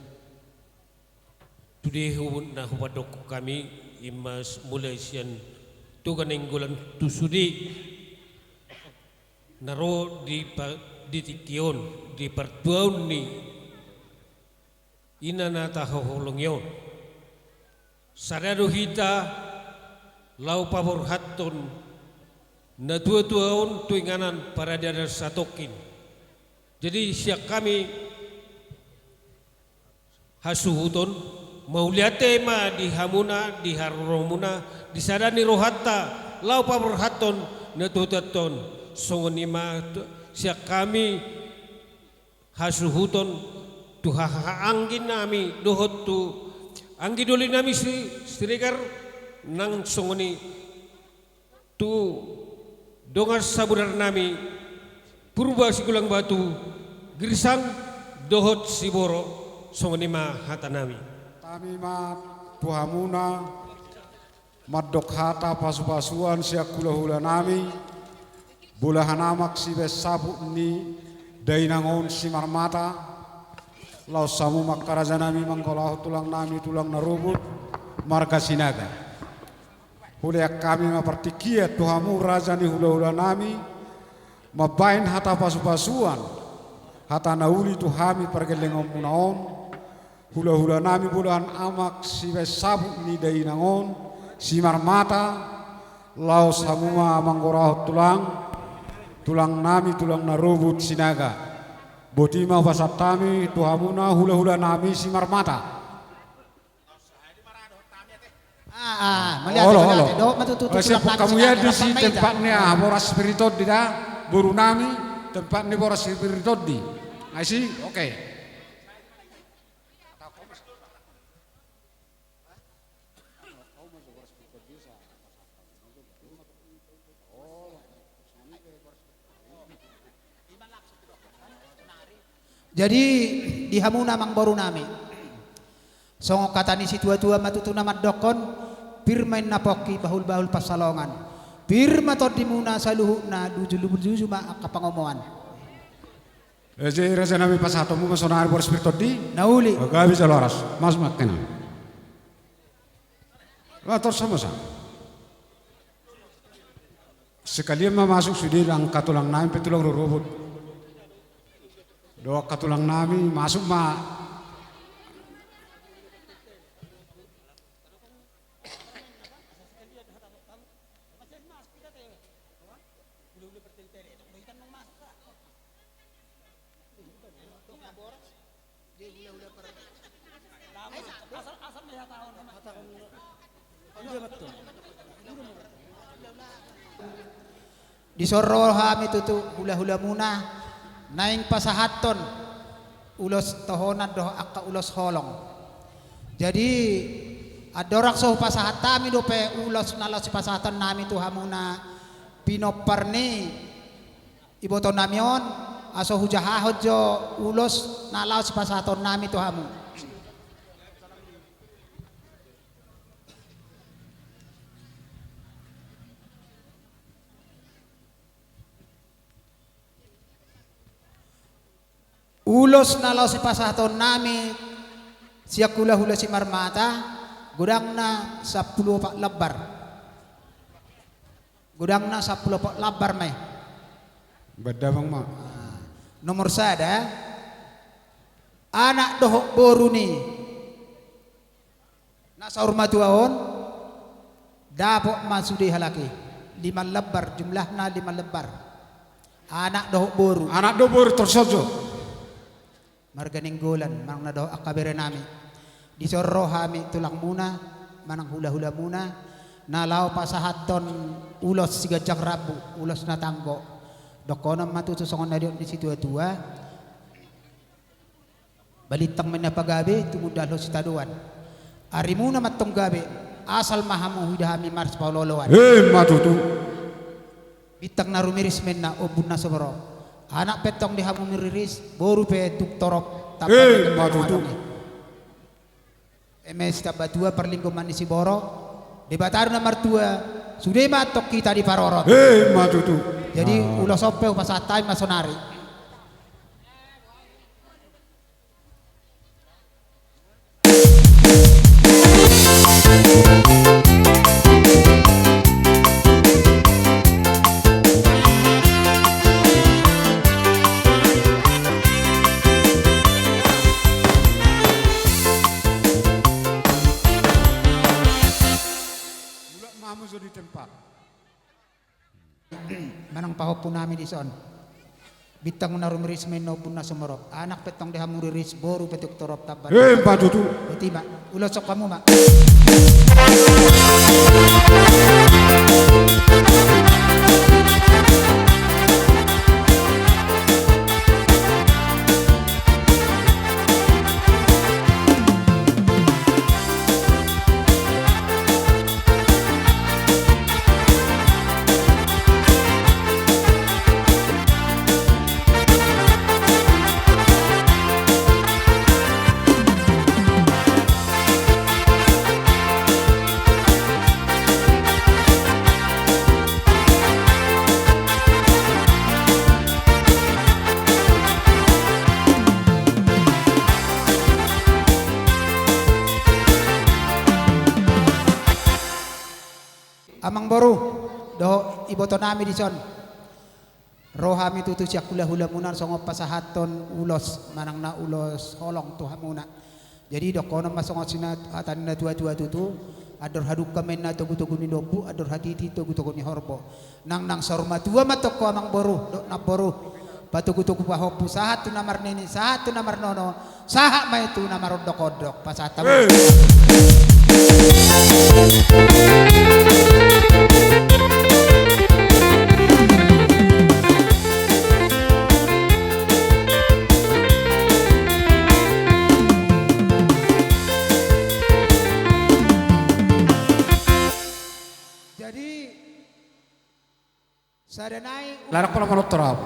Sude hubut na hupadokkon hami, ima mulai sian Toga Nainggolan tu sude na ro di pa-, di tingki on, di partuaon ni ina na tahaholongi on. Sada do hita laho paborhathon natuatua on tu inganan paradaton satongkin. Jadi sian hami hasuhuton, mauliate ma di hamuna, di haroromuna, di sada ni rohanta, laho paborhathon natuatua on. Songon i ma tu-, sian hami hasuhuton tu haha angginami dohot tu anggi dolinami si Siregar, nang songon i tu dongan sabudarnami Purba Sigulang Batu, Girsang dohot Siboro, songon i ma hatanami. Hami ma tu hamuna mandok hata pasupasuan sian hulahulanami, bolahan amak sibahen saput ni dainang on Simarmata, laos hamu ma angka rajanami manggorahon tulangnami tulang na rubut marga Sinaga. Hulean hami ma partingkian tu hamu raja ni hulahulanami, mambahen hata pasupasuan, hata na uli tu hami pargellengonmuna on, hulahulanami bolahan amak sibahen saput ni dainang on Simarmata, laos hamu ma manggorahon tulang, tulangnami tulang na rubut Sinaga. Boti ma pasahat hami tu hamuna hulahulanami Simarmata. Ah, ah, mauliate, olo, olo, mauliate. Dohot ma tutu, eh, tulang siap nami hamu Sinaga, ia disi, tempat ni, ah, boras Spiritondi da, borunami, tempat ni boras Spiritondi. Ai si, oke. Jadi di hamuna amangborunami, songon hata ni situatua ma tutu na mandokkon: Pir ma inna pongki, bahulbahul pansalongan. Pir ma tondimuna saluhutna, jujur, jujur ma angka pangomoan. Ese, rajanami, pasahatonmu ma sonari boras pir tondi. Na uli. Gabe jala horas. Masuk ma angka na. Laos torus ma sa. Sekalian ma masuk sude angka tulangnami pe tulang rorobot. Dohot angka tulangnami masuk ma. Dison ro hami tutu hulahulamuna naeng pasahathon ulos tohonan dohot angka ulos holong. Jadi andorang so hupasahat hami dope ulos na laos sipasahatonnami tu hamuna pinompar ni ibotonami on, asa hujahahon jo ulos na laos sipasahatonnami tu hamu. Ulos na laos pasahatonnami sian hulahula Simarmata, godangna sampulu opat lembar. Godangna sampulu opat lembar ma i. Baen damang ma. Ah, nomor sada, anak dohot boru ni na saur matua on, dapot ma sude halak i. Lima lembar, jumlahna lima lembar. Anak dohot boru. Anak dohot boru, torus on jo. Marga Nainggolan, manang na dohot angka berenami. Dison ro hami tulangmuna, manang hulahulamuna, na laho pasahathon ulos siganjang rambu, ulos na tanggo. Dohonon ma tutu songon na nidok ni situatua. Balintang ma inna pagabe, tumundalhon sitadoan. Arimuna ma antong gabe, asal ma hamu huida hami marsipaolooloan. Emma tutu. Bintang na rumiris ma inna ombun na sumorop. Anak pe antong di hamu riris, boru pe tung torop. Emma tutu. Eme sitamba tua parlinggoman ni siborok, Debata do na martua, sude ma antong hita diparorot. Emma tutu. Jadi, ah, ulos on pe hupasahat hami ma sonari. Mulak ma hamu jo di tempat. Manang pahompunami dison. Bintang na rumiris ma inna ombun na sumorop. Anak pe antong di hamu riris, boru pe tung torop tamba. Emma tutu. Boti ma, uloshon hamu ma. Amangboru dohot ibotonami dison. Ro hami tutu sian hulahulamuna songon pasahathon ulos, manang na ulos holong tu hamuna. Jadi, dohonon ma songon sina hata ni natuatua tutu, andor hadungka ma inna togutogu ni lombu, andor hatiti togutogu ni horbo. Nang, nang saur matua ma antong ho amangboru dohot namboru, patogutogu pahompu, sahat tu na marnini, sahat tu na marnono, sahat ma i tu na marondokondok, pasahat hamu. Eh. Jadi, sada nai. Larak pola manortor au.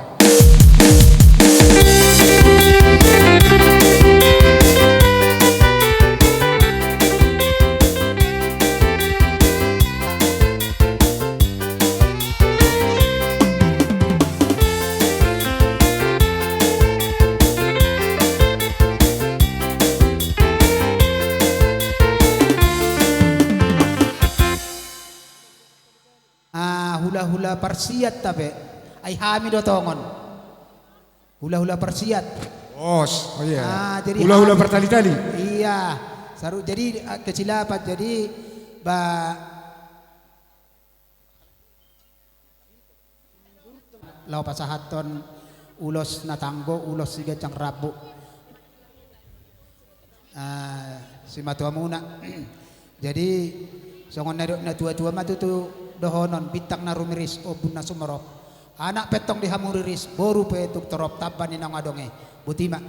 Ah, hulahula parsiat tape. Ai hami do tongon. Hulahula parsiat. Os, oh iya. Ah, jadi hulahula ham-, partalitali. Iya. Saru, jadi, ah, kecilapan. Jadi, ba, laho pasahathon ulos na tanggo, ulos siganjang rambu. Ah, simatuamuna. Jadi, songon na nidok ni natuatua ma tutu dohonon, bintang na rumiris, ombun na sumorop. Anak pe antong di hamu riris, boru pe tung torop, tamba ni naung adong i. Boti ma.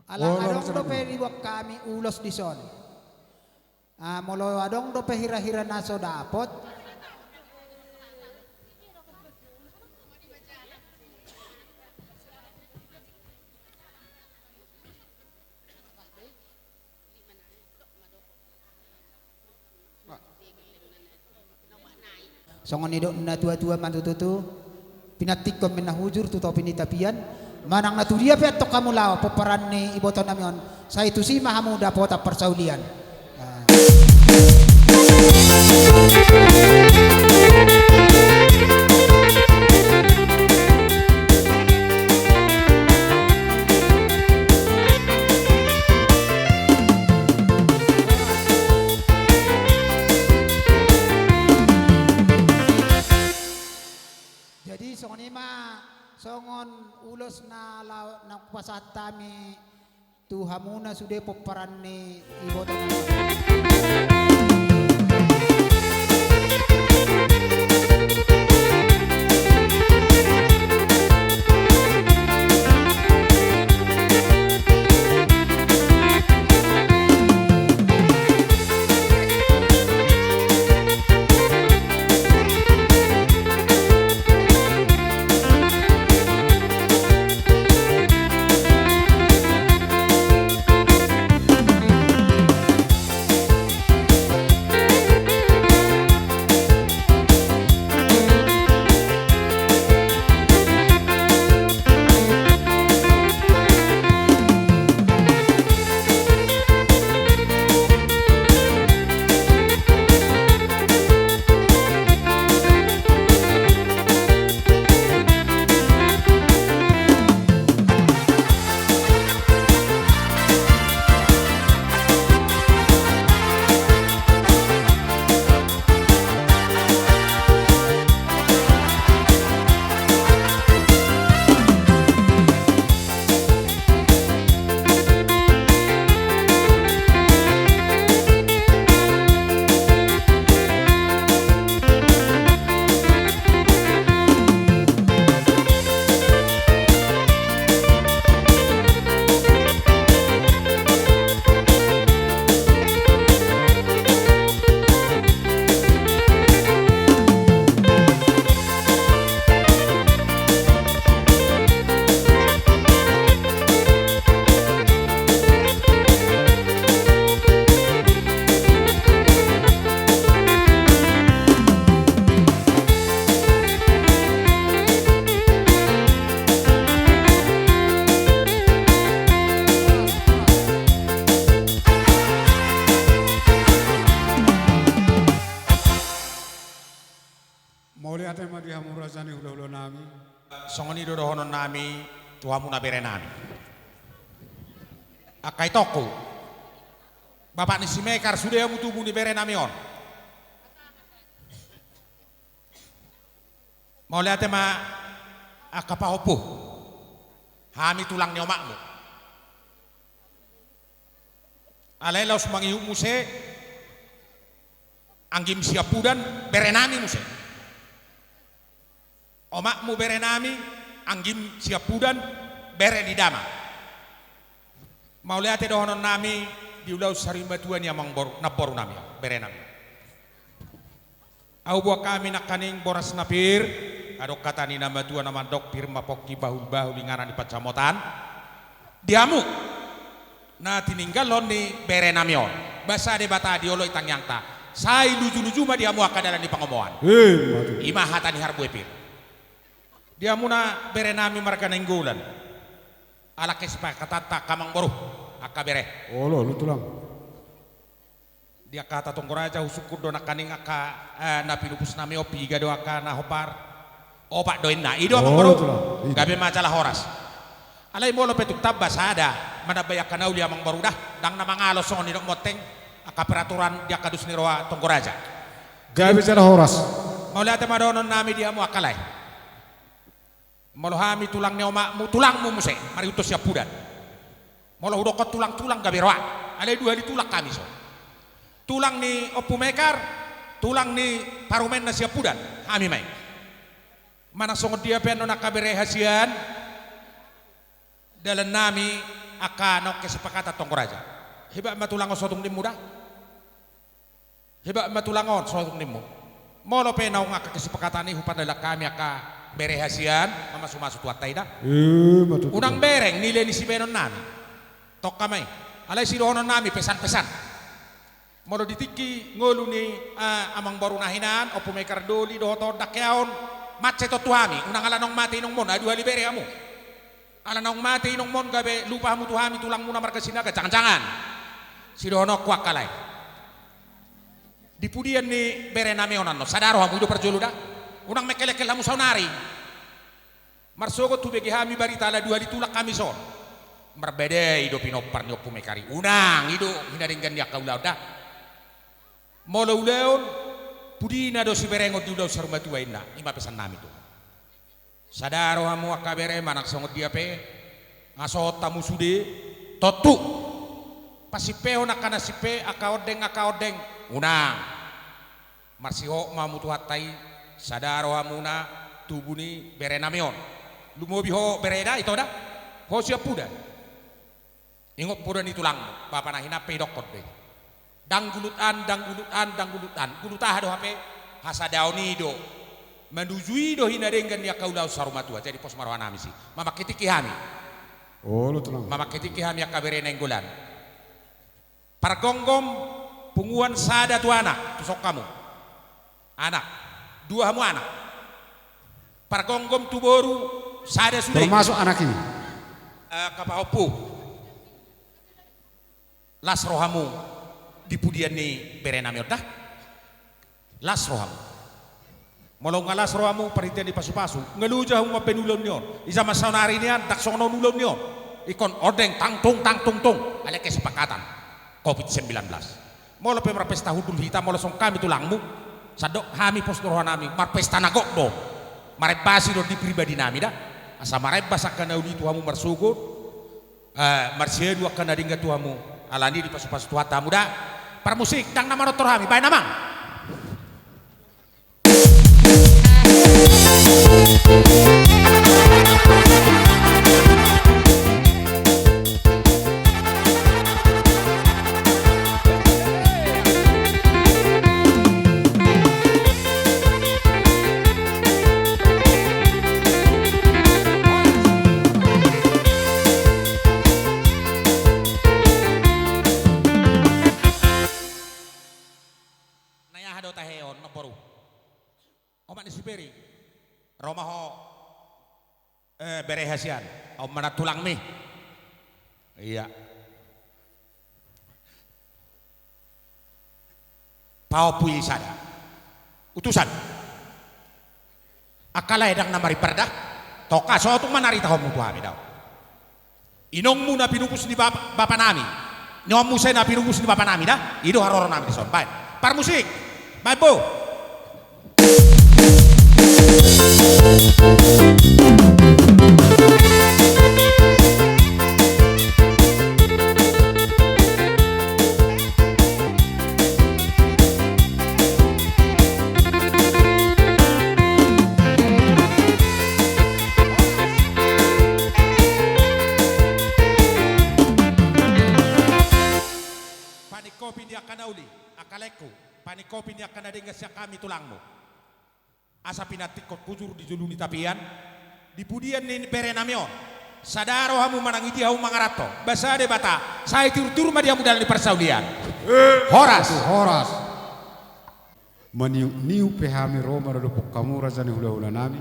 Ala adong dope diboan hami ulos dison. Ah, molo adong dope hira-hira na so dapot. Songon nidok ni na tua-tua ma tutu, pinantikhon ma inna hujur tu topi ni tapian, manang na tu dia pe antong hamu laho pomparan ni iboto nami on, sai tusi ma hamu dapotan parsaulian. Jadi songon i ma, songon ulos na laho na hupasahat hami tu hamuna sude pomparan ni iboto nami. Mauliate ma di hamu raja ni hulahula nami. Songon i do dohonon nami tu hamuna bere nami. Angka itongku, bapak ni si Mekar, sude hamu tubu ni bere nami on. Mauliate ma angka pahompu, hami tulang ni omakmu. Alai laos mangihut muse, anggim Siampudan, bere nami muse. Omakmu bere nami, anggim Siampudan, bere ni damang. Mauliate dohonon nami di ulaon sarimatua ni amangboru, namboru nami, bere nami. Ahu boan hami nangkaning boras na pir, adong hata ni na matua na mandok, pir ma pongki bahul-bahul inganan ni pansamotan. Di hamu na tininggalhon ni bere nami on, basa Debata di oloi tangiangta, sai luju-luju ma di hamu angka dalan ni pangomoan. Ima tutu. Ima hata ni harbue pir. Di hamuna bere nami marga Nainggolan. Ala kesepakatanta angka amangboru, angka bere. Olo, olo tulang. Di angka hata Tonggo Raja husungkun do nangkaning angka, eh, na pinupus nami on, piga do angka na hombar. Opat do inna. I do amangboru. Gabe ma jala horas. Alai molo pe tung tamba sada manambai angka na uli amangboru da, ndang na mangalo songon nidok monteng angka peraturan di angka dos ni roha Tonggo Raja. Gabe jala horas. Mauliate ma dohonon nami di hamu angka lae. Molo hami tulang ni omakmu, tulangmu muse, marihuthon Siampudan. Molo hudokkon tulang-tulang gabe roa, alai dua hali tulang hami so. Tulang ni Ompu Mekar, tulang ni parumaenna Siampudan, hami ma i. Manang songon dia pe annon angka bere hasian, Dalan nami angka naung kesepakatan tonggo raja. Hebat ma tulang on sotung nimmu da. Hebat ma tulang on sotung nimmu. Molo pe naung angka kesepakatan i hupardalan hami angka bere hasian, mamasumasu Tuhanta i da. Unang bereng nilai ni sibaenon nami. Tongka ma i. Alai sidohonon nami pesan-pesan. Molo di tingki ngolu ni, eh, amangboruna hinan, Ompu Mekar Doli dohot on dangkeon, mansai tontu hami, unang ala naung mate inongmon, ai dua hali bere hamu. Ala naung mate inongmon gabe lupa hamu tu hami tulangmuna marga Sinaga, jangan-jangan. Sidohononku angka lae. Di pudian ni bere nami on annon, sada ro hamu i do parjolo da. Unang mengkelengkel hamu saonari. Marsogot hubege hami barita ala dua hali tulak hami son. Marbadai do pinompar ni Ompu Mekar i. Unang, i do hinadenggan ni angka ulaon da. Molo ulaon, pudina do siberengon di ulaon saur matua inna. I ma pesan nami tu. Sada ro hamu angka bere manang songon dia pe. Nga sohot hamu sude. Tontu. Pasimpehon angka na simpe, angka ondeng, angka ondeng. Unang. Marsihot ma hamu Tuhanta i, sada ro hamuna tubu ni bere nami on. Lumobi ho bere da, ito da? Ho siampudan. Ingot poda ni tulangmu, bapa na hinan pe idokkon do i. Dang gulut an, dang gulut an, dang gulut an. Gulut aha do hape? Hasadaon i do. Manuju i do hinadenggan ni angka ulaon saur matua. Jadi pos ma roha nami si. Mamangke tingki hami. Olo tulang. Mamangke tingki hami angka bere Nainggolan. Pargomgom punguan sada tu anak, tu son hamu. Anak. Dua hamu anak. Pargomgom tu boru sada sude. Termasuk anak i. Eh, angka pahompu. Las rohamu di pudian ni bere nami on da. Las rohamu. Molo nga las rohamu, parhitean ni pasupasu, nga loja hamu mambaen ulaon ni on. Ija ma saonari nian, ndang songon on ulaon ni on. Ingkon ondeng, tangtung, tangtung, tung. Alai kesepakatan. Covid sembilan belas. Molo pe marpesta hundul hita, molo songon hami tulangmu. Sandok hami pos do roha nami, marpesta na gok do. Marembasi do di pribadi nami da. Asa marembas angka na uli tu hamu marsogot. Eh, marsiadu angka na denggan tu hamu, alani dipasupasu Tuhanta hamu da. Parmusik, ndang na manortor hami, baen amang. Nai aha do tahe on, namboru? Omak ni si Peri. Ro ma ho, eh, bere hasian. On ma na tulangmi. Iya. Pahompu i sada. Utusan. Angka lae, ndang na maribar da. Tongka, sotung ma na ritahonmu tu hami da. Inongmu na pinupus ni bap-, bapa nami. Inongmu sai na pinupus ni bapa nami da. I do haroro nami dison. Baen. Parmusik. Baen bo. Paningkopi ni angka na uli, angka laengku, paningkopi ni angka na denggan sian hami tulangmu. Asa pinantikkon hujur di julu ni tapian, di pudian ni bere nami on. Sada rohamu manang idia hamu mangaranto, basa Debata, sai tiur-tiur ma di hamu dalan ni parsaulian. Horas. Horas. Maniuk-niuk pe hami ro maradophon hamu raja ni hula-hula nami,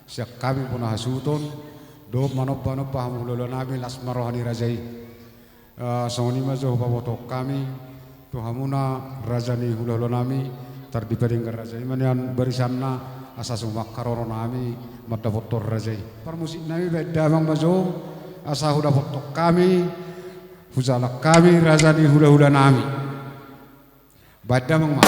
sian hami bona hasuhuton, dohot manomba-nomba hamu hula-hula nami, las ma roha ni raja i. Eh, songon i ma jo hupabotohon hami tu hamuna raja ni hula-hula nami, tar dipadenggan raja i ma nian barisanna, asa suman haroro nami mandapothon raja i. Parmusik nami, baen damang ma jo, asa hudapothon hami, hujalang hami raja ni hula-hula nami. Baen damang ma.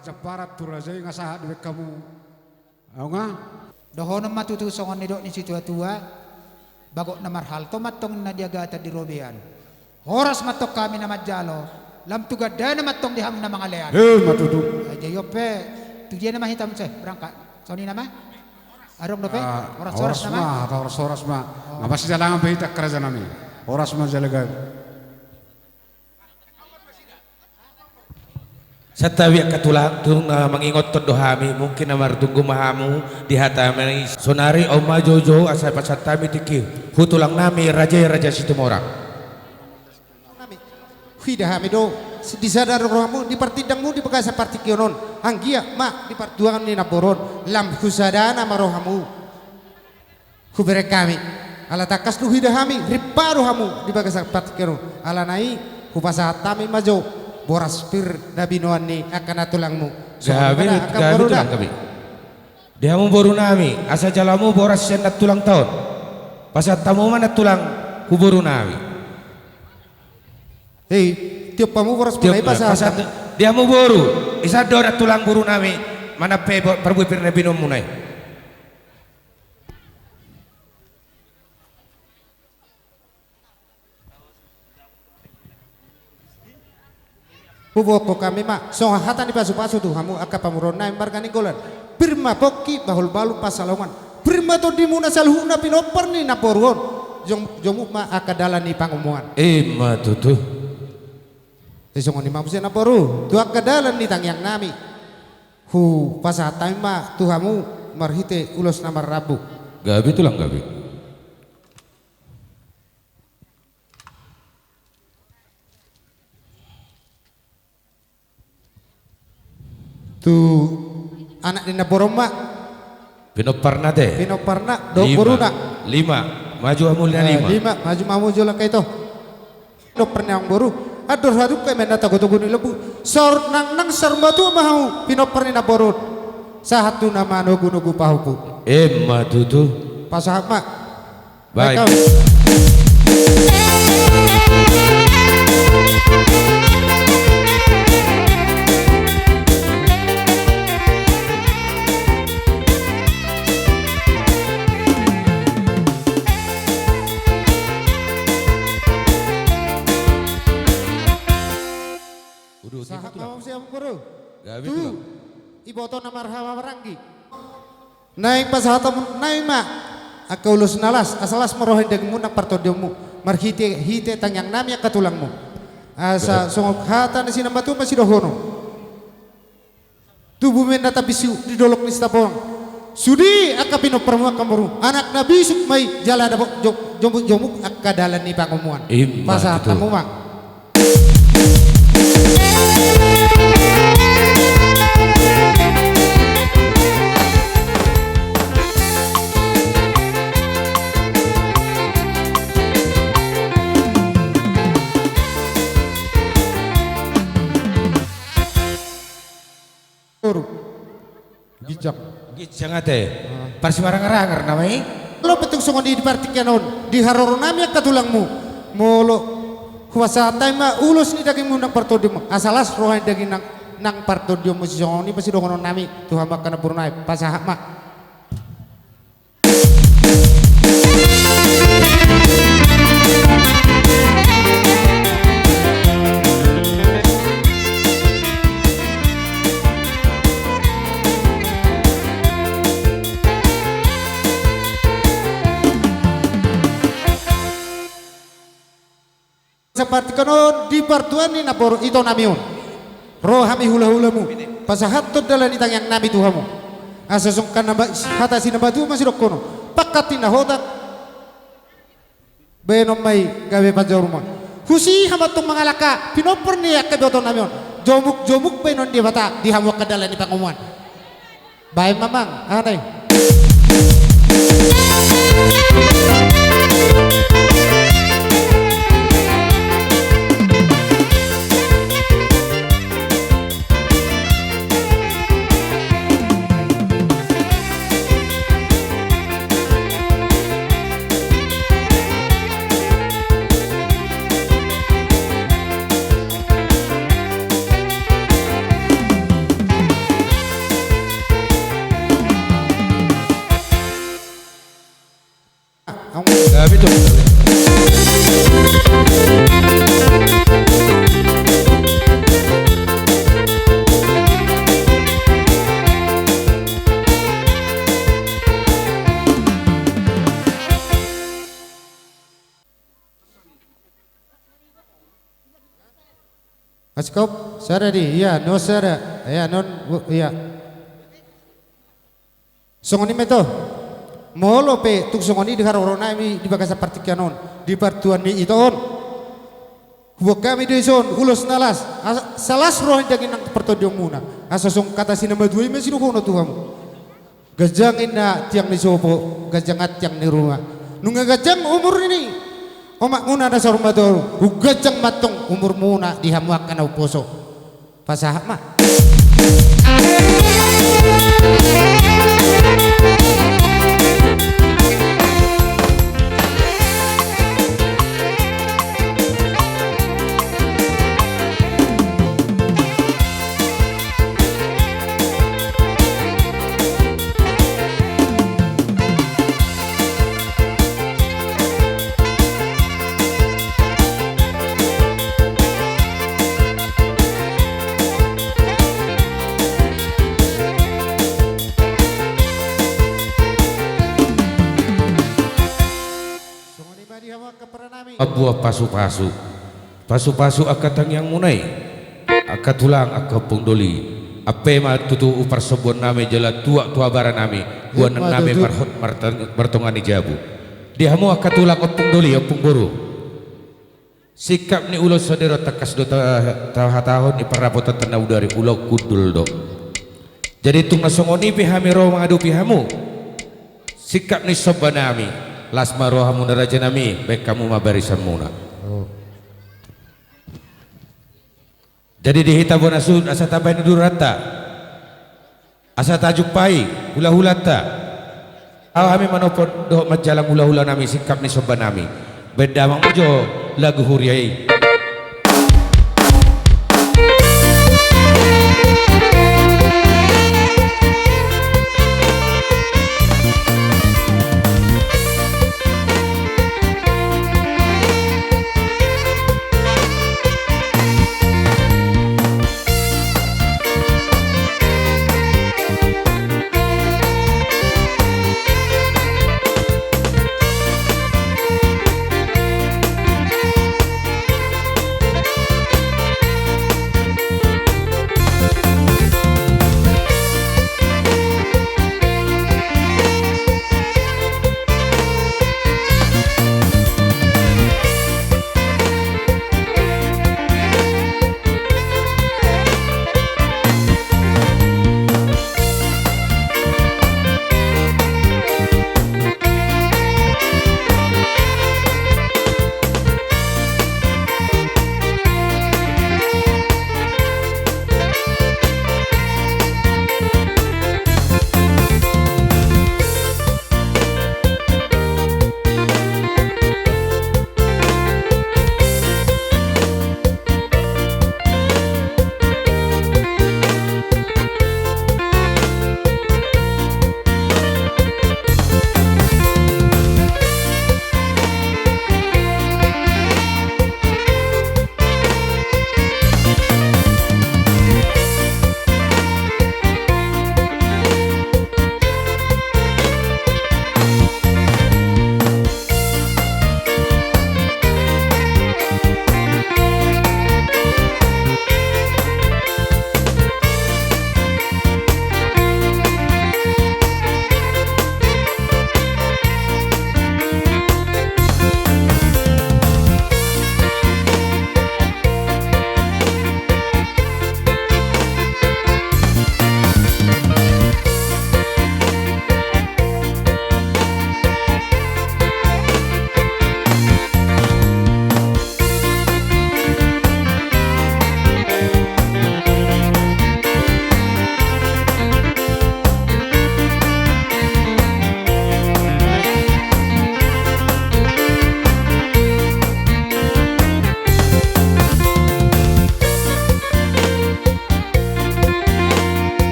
Jamparan tu raja i nga sahat dibaen hamu. Au nga. Dohonon ma tutu songon nidok ni situatua, bagot na marhalto ma antong na di agatan di robean. Horas ma antong hami na manjalo, lam tu gandana ma antong di hami na mangalean. Ima tutu. Jadi on pe, tu dia nama hita muse berangkat. Songon i nama? Adong dope? Ah, horas-horas nama? Horas ma, horas-horas ma. Oh. Nga masidalangan pe hita angka raja nami. Horas ma jala gabe. Santabi angka tulang, tung na mangingothon do hami, mungkin na martunggu ma hamu di hata nami. Saonari on ma joujou asa pasahat hami tingki hu tulang nami raja i, Raja Situmorang. Huida hami do di sada rohamu, di partindangmu di bagasan partingkian on, anggiat ma di parjuangan ni namboru on lam husadana ma rohamu. Hubereng hami. Ala tangkas do huida hami, ripado hamu di bagasan partingkian on. Alana i, hupasahat hami ma jo boras pir na binoan ni angka na tulangmu. Gabe, gabe tulang, gabe. Di hamu boru nami, asa jalo hamu boras sian nantulang ta on. Pasahat hamu ma nantulang hu boru nami. Hei, tiop hamu boras muna i, pasahat. Di hamu boru, asa do nantulang boru nami manampe parbue pir na binoanmuna i. Huboan hami ma songon hata ni pasupasu tu hamu angka pamoruon nami marga Nainggolan. Pir ma pongki, bahulbahul pansalongan. Pir ma tondimuna saluhutna pinompar ni namboru on. Jom, jomuk ma angka dalan ni pangomoan. Ima tutu. Songon i ma muse namboru, tu angka dalan ni tangiang nami. Hupasahat hami ma tu hamu marhite ulos na marrambu. Gabe tulang, gabe. Tu anak ni namboru on ma. Pinomparna te. Pinomparna dohot boruna. Lima. Maju hamu na lima. Lima, maju ma hamu jo, langka ito. Pinompar ni amangboru, andor hadungka i ma na togutogu ni lombu. Saur nangnang saur matua ma hamu pinompar ni namboru on. Sahat tu na manogunogu pahompu. Ima tutu. Pasahat ma. Baik. Sahat ma hamu sian amangboru. Tu iboto na marhahamaranggi. Naeng pasahaton nami ma angka ulos na las, asa las ma roha ni dagingmu nang partondionmu, marhitehite tangiang nami angka tulangmu. Asa songon hata ni sinambatua ma sidohonon. Tubu ma inna tambinsu di dolok ni Sitapongan. Sude angka pinomparmu angka boru, anak na bisuk ma i jala dapot jomukjomuk angka dalan ni pangomoan. Pasahat hamu ma. Boru. Ginjang. Ginjang ate. Parsimarangarangar nama i. Molo pe tung songon i di partingkian on, di haroro nami angka tulangmu. Molo hupasahat hami ma ulos ni dagingmu nang partondionmu, asa las roha ni daging nang, nang partondionmu, songon i ma sidohonon nami tu hamu angka namboru nami, pasahat ma. Sapartingkian on di partuaon ni namboru ito nami on, ro hami hulahulamu pasahathon dalan ni tangiang nami tu hamu. Asa songon hata sinambatua ma sidohonon, pangkat ni na hotang baenon ma i gabe panjarum. Husi hamu antong mangalangka pinompar ni angka iboto nami on, jomukjomuk baenon ni Debata di hamu angka dalan ni pangomoan. Baen ma amang, aha na i. Habis tu. Askop, sada di, ia, non sada, ia, non, ia. Songon i ma ito. Molo pe tung songon i di harorona nami di bagasan partingkian on, di partuan ni ito on. Huboan hami do dison ulos na las, asa las roha ni daging nang partondionmuna. Asa songon hata ni na matua i ma sidohonon tu hamu. Ganjang ninna tiang ni sopo, ganjang tiang ni ruma. Nunga ganjang umur ni omakmuna na saur matua on, umganjang ma antong umurmuna di hamu angka na umposo. Pasahat ma. Songon i ma di hamu angka paranami. Mamboan pasupasu. Pasupasu angka tangiangmuna i. Angka tulang, angka ompung doli. Ampe ma tutu uparsombuan nami jala tuak tu abara nami. Boanon nami marhot martang-, martonga ni jabu. Di hamu angka tulang, ompung doli, ompung boru. Singkat ni ulaon sadero tangkas do ta-, tahatahon i, parrapotan tanda udari ulaon hundul do. Jadi tung na songon i pe hami ro mangadopi hamu. Singkat ni somba nami, las ma rohamuna raja nami, baen hamu ma barisanmuna. Oh. Jadi di hita bona suhut asa tabahen uduranta. Asa tajumpai hulahulanta. Ahu hami manopot dohot manjalang hulahula nami singkat ni somba nami. Baen damang ma jo lagu huria i.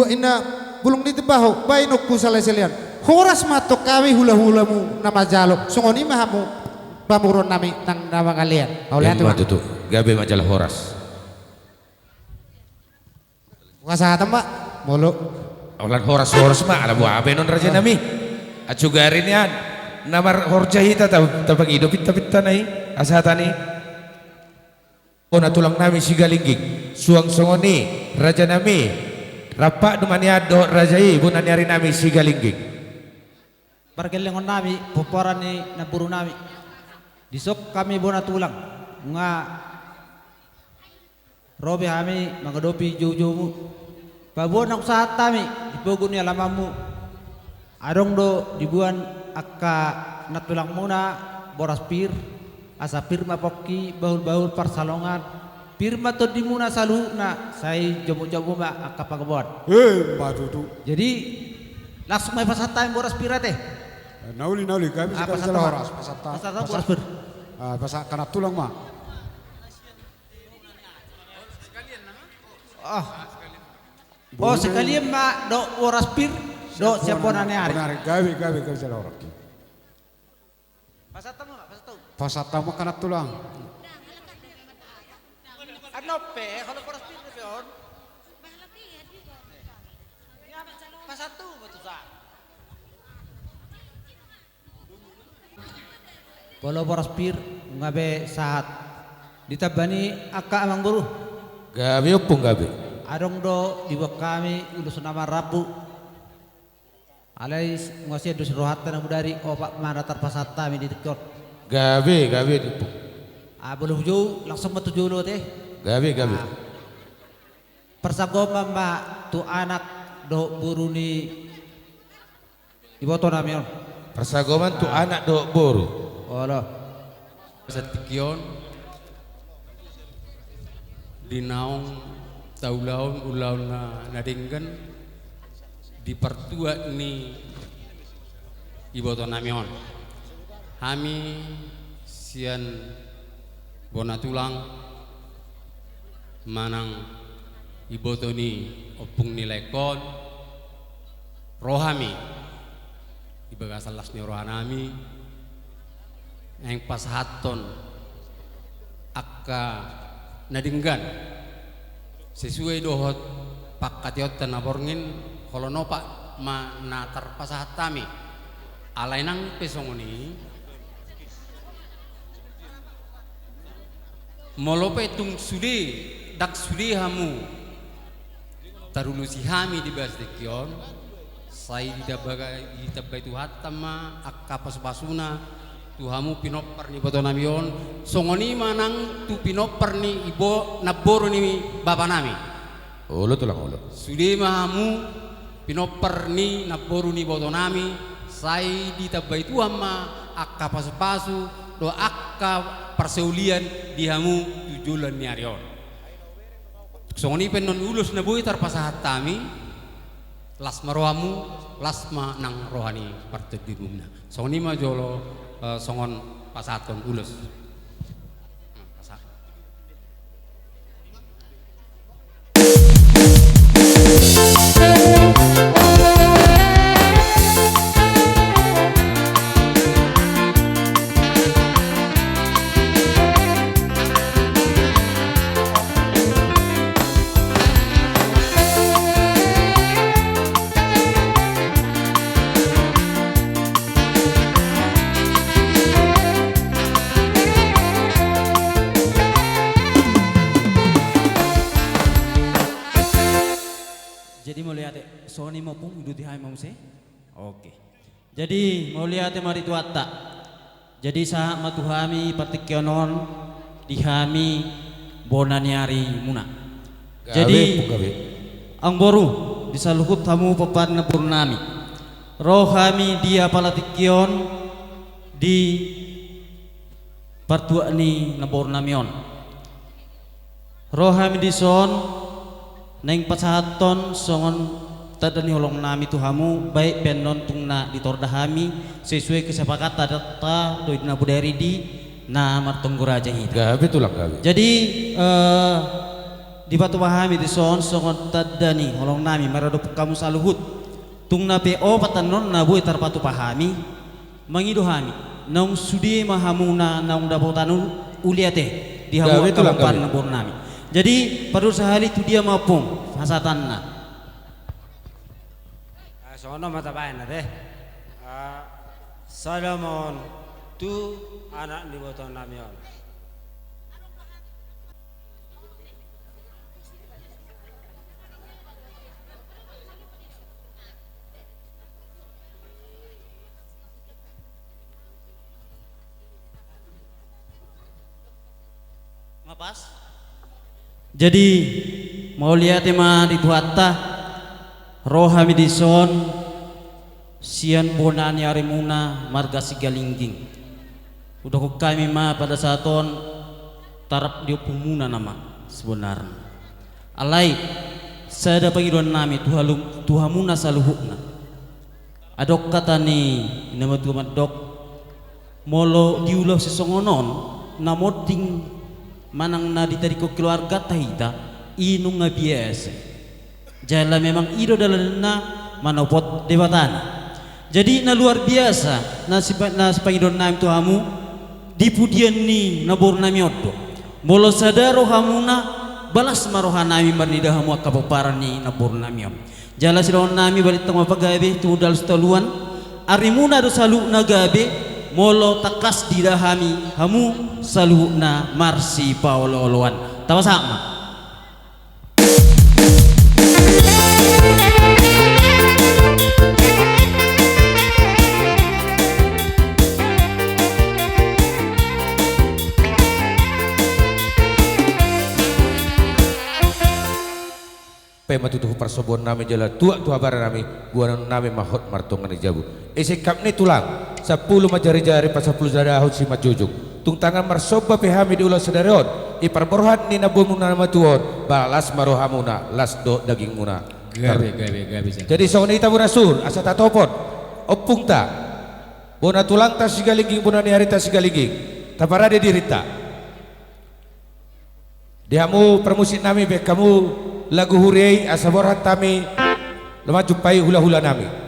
Inna bulung ni timbaho, baenonku salai salean. Horas ma tong hami hulahulamu na manjalo. Songon i ma hamu pamoruon nami nang na mangalean. Mauliate. Ima ma tutu. Gabe ma jala horas. Pasahaton ma, molo. Holan horas-horas ma, ala boha baenon raja nami. Acu gari nian. Na marhorja hita ta, tapangido pinta-pinta na i. Asa hata ni. Bona tulang nami Sigalingging, suang songon i, raja nami, rap do ma nian dohot raja i, bona ni ari nami Sigalingging. Pargellengon nami, pomparan ni namboru nami. Dison hami bona tulang, nunga ro be hami mangadopi joujoumu. Paboa naung sahat hami di pogu ni alamanmu. Adong do diboan angka nantulangmuna boras pir, asa pir ma pongki bahulbahul parsalongan, pir ma tondimuna saluhutna, sai jomujomuna angka pangomoan. Ima tutu. Jadi, langsung ma i pasahat hami boras pir ate. Na uli, na uli, hami. Ah, pasahat hami ma. Horas, pasahat hami. Pasahat hami boras pir. Ah, pasahat angka nantulang ma. Ah. Oh, sekalian ma dohot boras pir dohot sian bona ni ari. Bona ni ari, gabe, gabe, gabe jala horas. Pasahat hamu, pasahat hamu. Pasahat hamu angka nantulang. Annon pe, kalau boras pir pe on. Pasahat hamu ma tutu sa. Molo boras pir, nunga be sahat. Ditamba ni angka amangboru. Gabe ompung gabe. Adong do diboan hami ulos na marrambu. Alai nunga sian dos rohanta na mudari opat ma na tarpasahat hami di tingki on. Gabe, gabe di ompung. Ah, molo hujou, langsung ma tu jolo ate. Gabe, gabe. Ah. Parsanggoman ma tu anak dohot boru ni iboto nami on. Parsanggoman tu anak dohot boru. Olo. Sahat tingki on di naung taulahon ulaon na, na denggan di partuat ni iboto nami on. Hami sian bona tulang manang iboto ni ompung ni laengkon, ro hami di bagasan las ni roha nami, naeng pasahathon angka na denggan sesuai dohot pangkataionta na borngin, holan opat ma na tarpasahat hami. Alai nang pe songon i, molo pe tung sude, ndang sude hamu tarulosi hami di bagasan tingki on, sai ditambai, ditambai Tuhanta ma angka pasupasuna tu hamu pinompar ni iboto nami on, songon i ma nang tu pinompar ni ibo, namboru ni bapa nami. Olo tulang, olo. Sude ma hamu pinompar ni namboru ni iboto nami, sai ditambai Tuhan ma angka pasupasu dohot angka parsaulian di hamu tu joloan ni ari on. Songon i pe annon ulos na boi tarpasahat hami, las ma rohamu, las ma nang roha ni partondimuna. Songon i ma jolo, eh, songon pasahathon ulos. Jadi mauliate, songon i ma ompung, uduti hami ma muse. Oke. Jadi mauliate ma di Tuhanta. Jadi sahat ma tu hami partingkian on di hami bona ni arimuna. Gabe, jadi, ompung, gabe. Amangboru, di saluhut hamu pomparan ni namboru nami. Ro hami di apala tingki on di partuat ni namboru nami on. Ro hami dison naeng pasahathon songon tanda ni holong nami tu hamu, baik pe annon tung na ditorda hami sesuai kesepakatan ta do i na bodari di na martonggo raja hita. Gabe tulang, gabe. Jadi, eh, Dipatupa hami dison songon tanda ni holong nami maradophon hamu saluhut. Tung na pe opat annon na boi tarpatupa hami, mangido hami, naung sude ma hamuna naung dapotan ul-, uli ate di hamu angka pomparan ni namboru nami. Jadi, pardosa hali tu dia ma ompung, hasahatanna. Ah, songon on ma tabaen ate. Ah, sada ma on tu anak ni iboto nami on. Jadi, mauliate ma di Tuhanta, ro hami dison sian bona ni arimuna marga Sigalingging. Hudokhon hami ma pada saat on tarrap di ompungmuna nama sebenarna. Alai, sada pangidoan nami tu hamu-, tu hamuna saluhutna. Adong hata ni na matua mandok, molo di ulaon sisongon on, na monding manang na ditadingkon keluarganta hita, i nunga biasa. Jala memang i do dalanna manopot Debatana. Jadi na luar biasa, na sipa-, na sipangidoan nami tu hamu, di pudian ni namboru nami on do. Molo sada rohamuna, balas ma roha nami marnida hamu angka pomparan ni namboru nami on. Jala sidohonon nami balintang ma pagabe, tumundalhon sitadoan, arimuna do saluhutna gabe, molo tangkas diida hami hamu saluhutna marsipaolooloan. Tapasahat ma. Pe ma tutu parsombuon nami jala tuak tu habara nami, boanon nami ma hot martonga ni jabu. Ise kap ni tulang, sampulu manjarijari, pasampulu sadahon simanjujung. Tung tangan marsomba pe hami di ulaon sadari on, di parborhat ni namborumuna na matua on, balas ma rohamuna, las dohot dagingmuna. Gabe, gabe, gabe, jala. Jadi songon i, Bona Sur, asa tatopot ompungta, bona tulangta Sigalingging, bona ni arita Sigalingging, taparade dirinta. Di hamu parmusik nami, baen hamu lagu huria i asa borhat hami, laho manjumpai hulahula nami.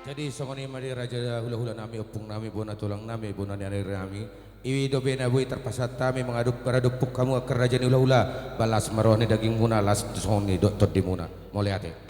Jadi songon i ma di raja hulahula nami, ompung nami, bona tulang nami, bona ni ari nami. I dope na boi tarpasahat hami mangadopi maradophon hamu angka raja ni hulahula, ba las ma roha ni dagingmuna, las songon i dohot tondimuna. Mauliate.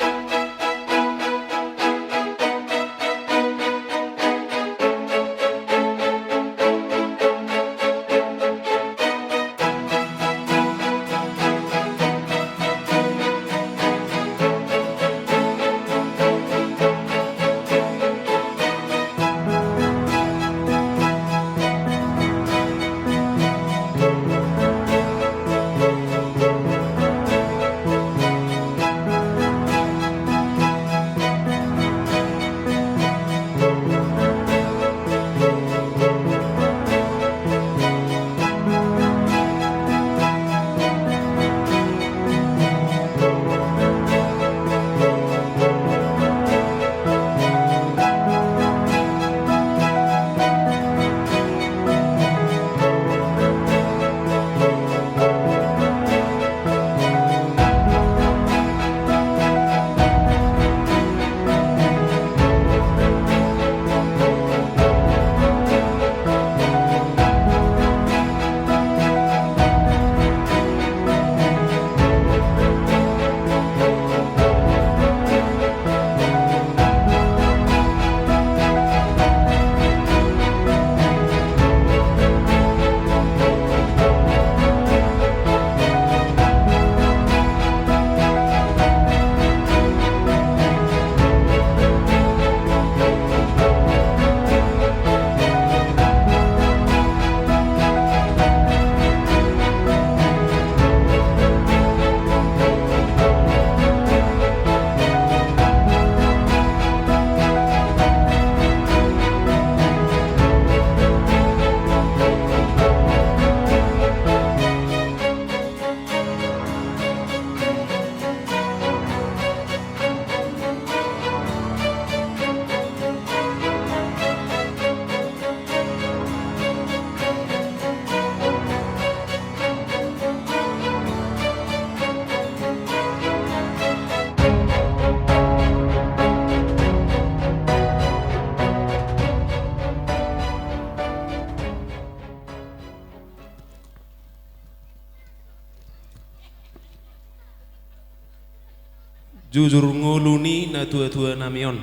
Jujur ngolu ni natuatua nami on.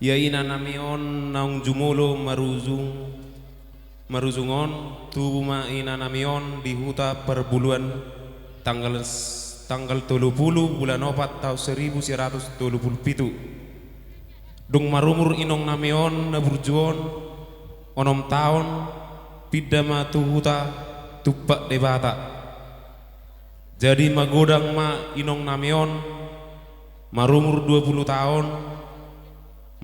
Ia ina nami on naung jumolo marujung, marujung on, tubu ma ina nami on di huta Parbuluan tanggal s-, tanggal tolu pulu bulan opat taon saribu sia ratus tolu pulu pitu. Dung marumur inong nami on na burju on onom taon, pinda ma tu huta Tumpak Debata. Jadi magodang ma inong nami on, marumur dua pulu taon,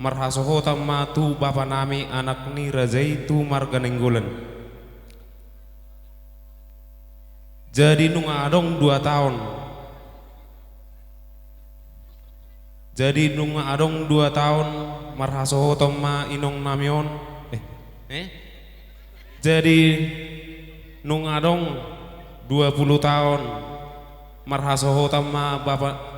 marhasohotan ma tu bapa nami anak ni raja i tu marga Nainggolan. Jadi nunga adong dua taon. Jadi nunga adong dua taon marhasohotan ma inong nami on. Eh, eh? Jadi nunga adong dua pulu taon marhasohotan ma bapa,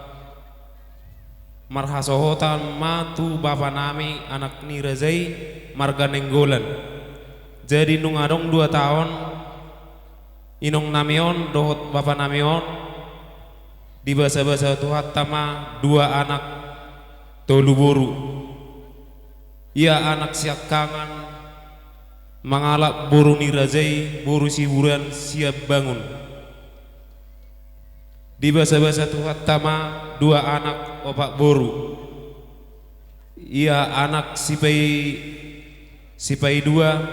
marhasohotan ma tu bapa nami anak ni raja i marga Nainggolan. Jadi nunga adong dua taon, inong nami on dohot bapa nami on dibasabasa Tuhanta ma dua anak tolu boru. Ia anak siangkangan mangalap boru ni raja i, boru Siburan Siambangun. Dibasabasa Tuhanta ma dua anak opat boru. Ia anak sipai-, sipaidua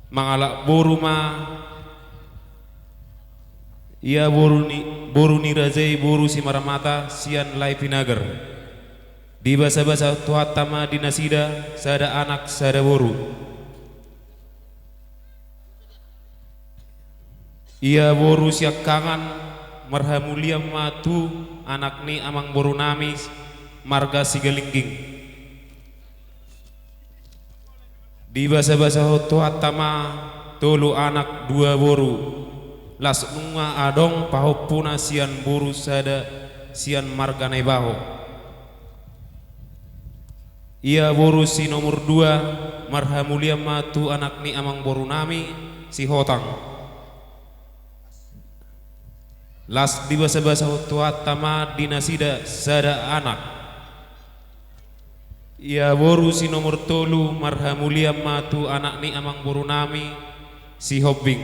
mangalap boru ma, ia boru ni, boru ni raja i boru Simarmata sian Lae Pinagar. Dibasabasa Tuhanta ma di nasida sada anak sada boru. Ia boru siangkangan marhamulian ma tu anak ni amangboru nami marga Sigalingging. Dibasabasahon Tuhanta ma tolu anak dua boru. Las nunga adong pahompuna sian boru sada, sian marga Naibaho. Ia boru si nomor dua, marhamulian ma tu anak ni amangborunami Sihotang. Las dibasabasahon Tuhanta ma di nasida sada anak. Ia boru si nomor tolu, marhamulian ma tu anak ni amangborunami Sihombing.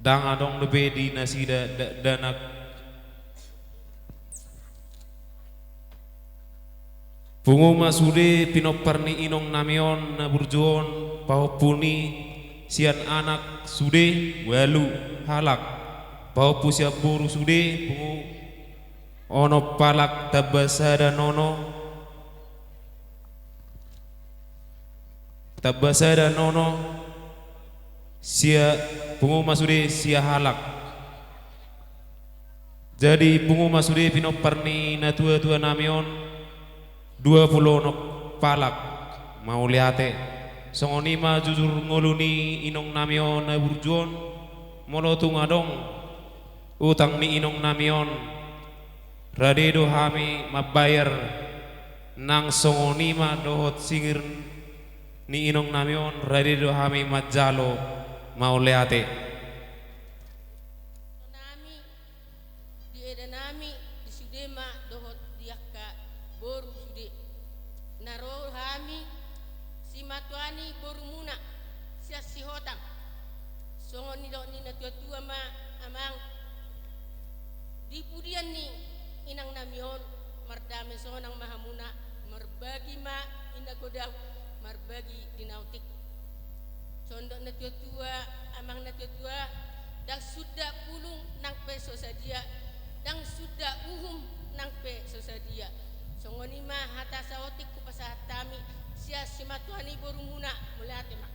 Ndang adong dope di nasida dakdanak. Pungu ma sude pinompar ni inongnami on na burju on, pahompu ni sian anak sude ualu halak, pahompu sian boru sude pungu onom halak, tamba sada nono, tamba sada nono, sia, pungu ma sude sia halak. Jadi pungu ma sude pinompar ni natuatuanami on, dua pulu onom halak. Mauliate. Songon i ma jujur ngolu ni inongnami on na burju on. Molo tung adong utang ni inongnami on, rade do hami mambayar. Nang songon i ma dohot singir ni inongnami on, rade do hami manjalo. Mauliate. Sonami di edanami, di sude ma dohot di angka boru sude. Na ro hami simatuani borumuna sian Sihotang. Songon nidok ni natuatua ma, amang, di pudian ni inangnami on, mardame sonang ma hamuna, marbagi ma di na godang, marbagi di na otik. Songon nidok natuatua, amang natuatua, ndang suda pulung nang pe so sadia, ndang suda uhum nang pe so sadia. Songon i ma hata saotik hupasahat hami sian simatuani borumuna. Mauliate ma.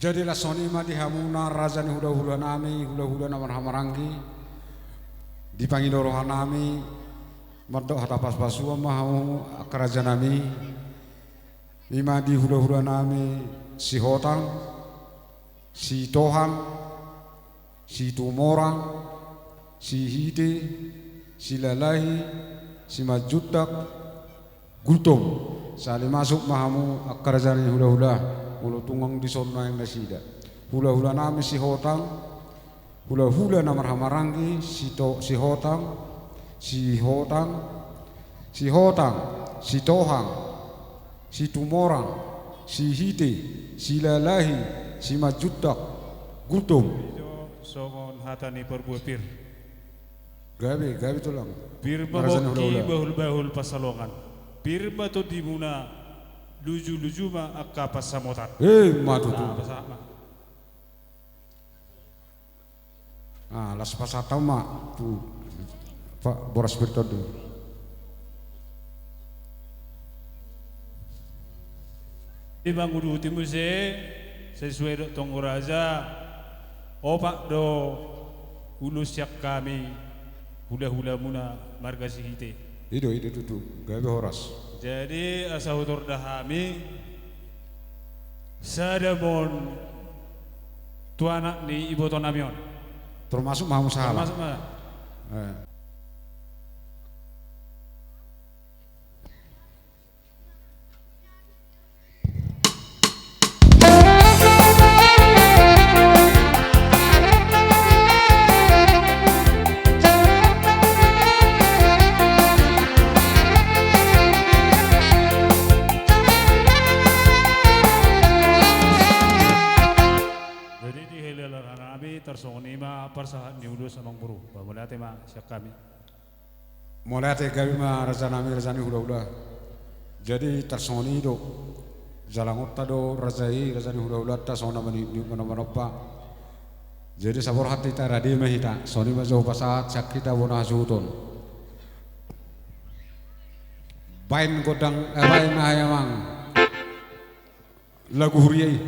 Jadi las songon i ma di hamuna raja ni hulahulanami, hulahula na marhahamaranggi, dipangido rohanami mandok hata pasupasu ma hamu angka rajanami, i ma di hulahulanami Sihotang, Sitohang, Situmorang, Sihite, Silalahi, Simanjuntak, Gultom. Sahali masuk ma hamu angka raja ni hulahula, molo tung adong dison nuaeng nasida. Hulahulanami Sihotang, hulahula na marhahamaranggi, Sito-, Sihotang, Sihotang, Sihotang, Sitohang, Situmorang, Sihite, Silalahi, Simanjuntak, Gultom. Songon hata ni parbue pir. Gabe, gabe tulang. Pir ma bongki bahulbahul pansalongan. Pir ma tondimuna, lujuluju ma angka pansamotan. Ima tutu. Nah, pasahat ma. Ah, las pasahat ma tu Pak Boras Bertondi. Di manguduti muse, sesuai dohot tonggo raja, opat do ulos sian hami hulahulamuna marga Sihite. I do, i do tutu, gabe horas. Jadi asa hutorda hami, sada ma on tu anak ni ibotonami on. Termasuk ma hamu sahala. Termasuk ma. Eh. Tarsongon i ma parsahat ni ulos amangboru. Ba mauliate ma sian hami. Mauliate gabe ma rajanami, raja ni hulahula. Jadi tarsongon i do jalangonta do raja i, raja ni hulahulanta songon na mani-, ni-, na manompa. Jadi saborhat hita rade ma hita, songon i ma jo hupasahat sian hita bona hasuhuton. Baen gondang, eh, baen aha i amang. Lagu huria i.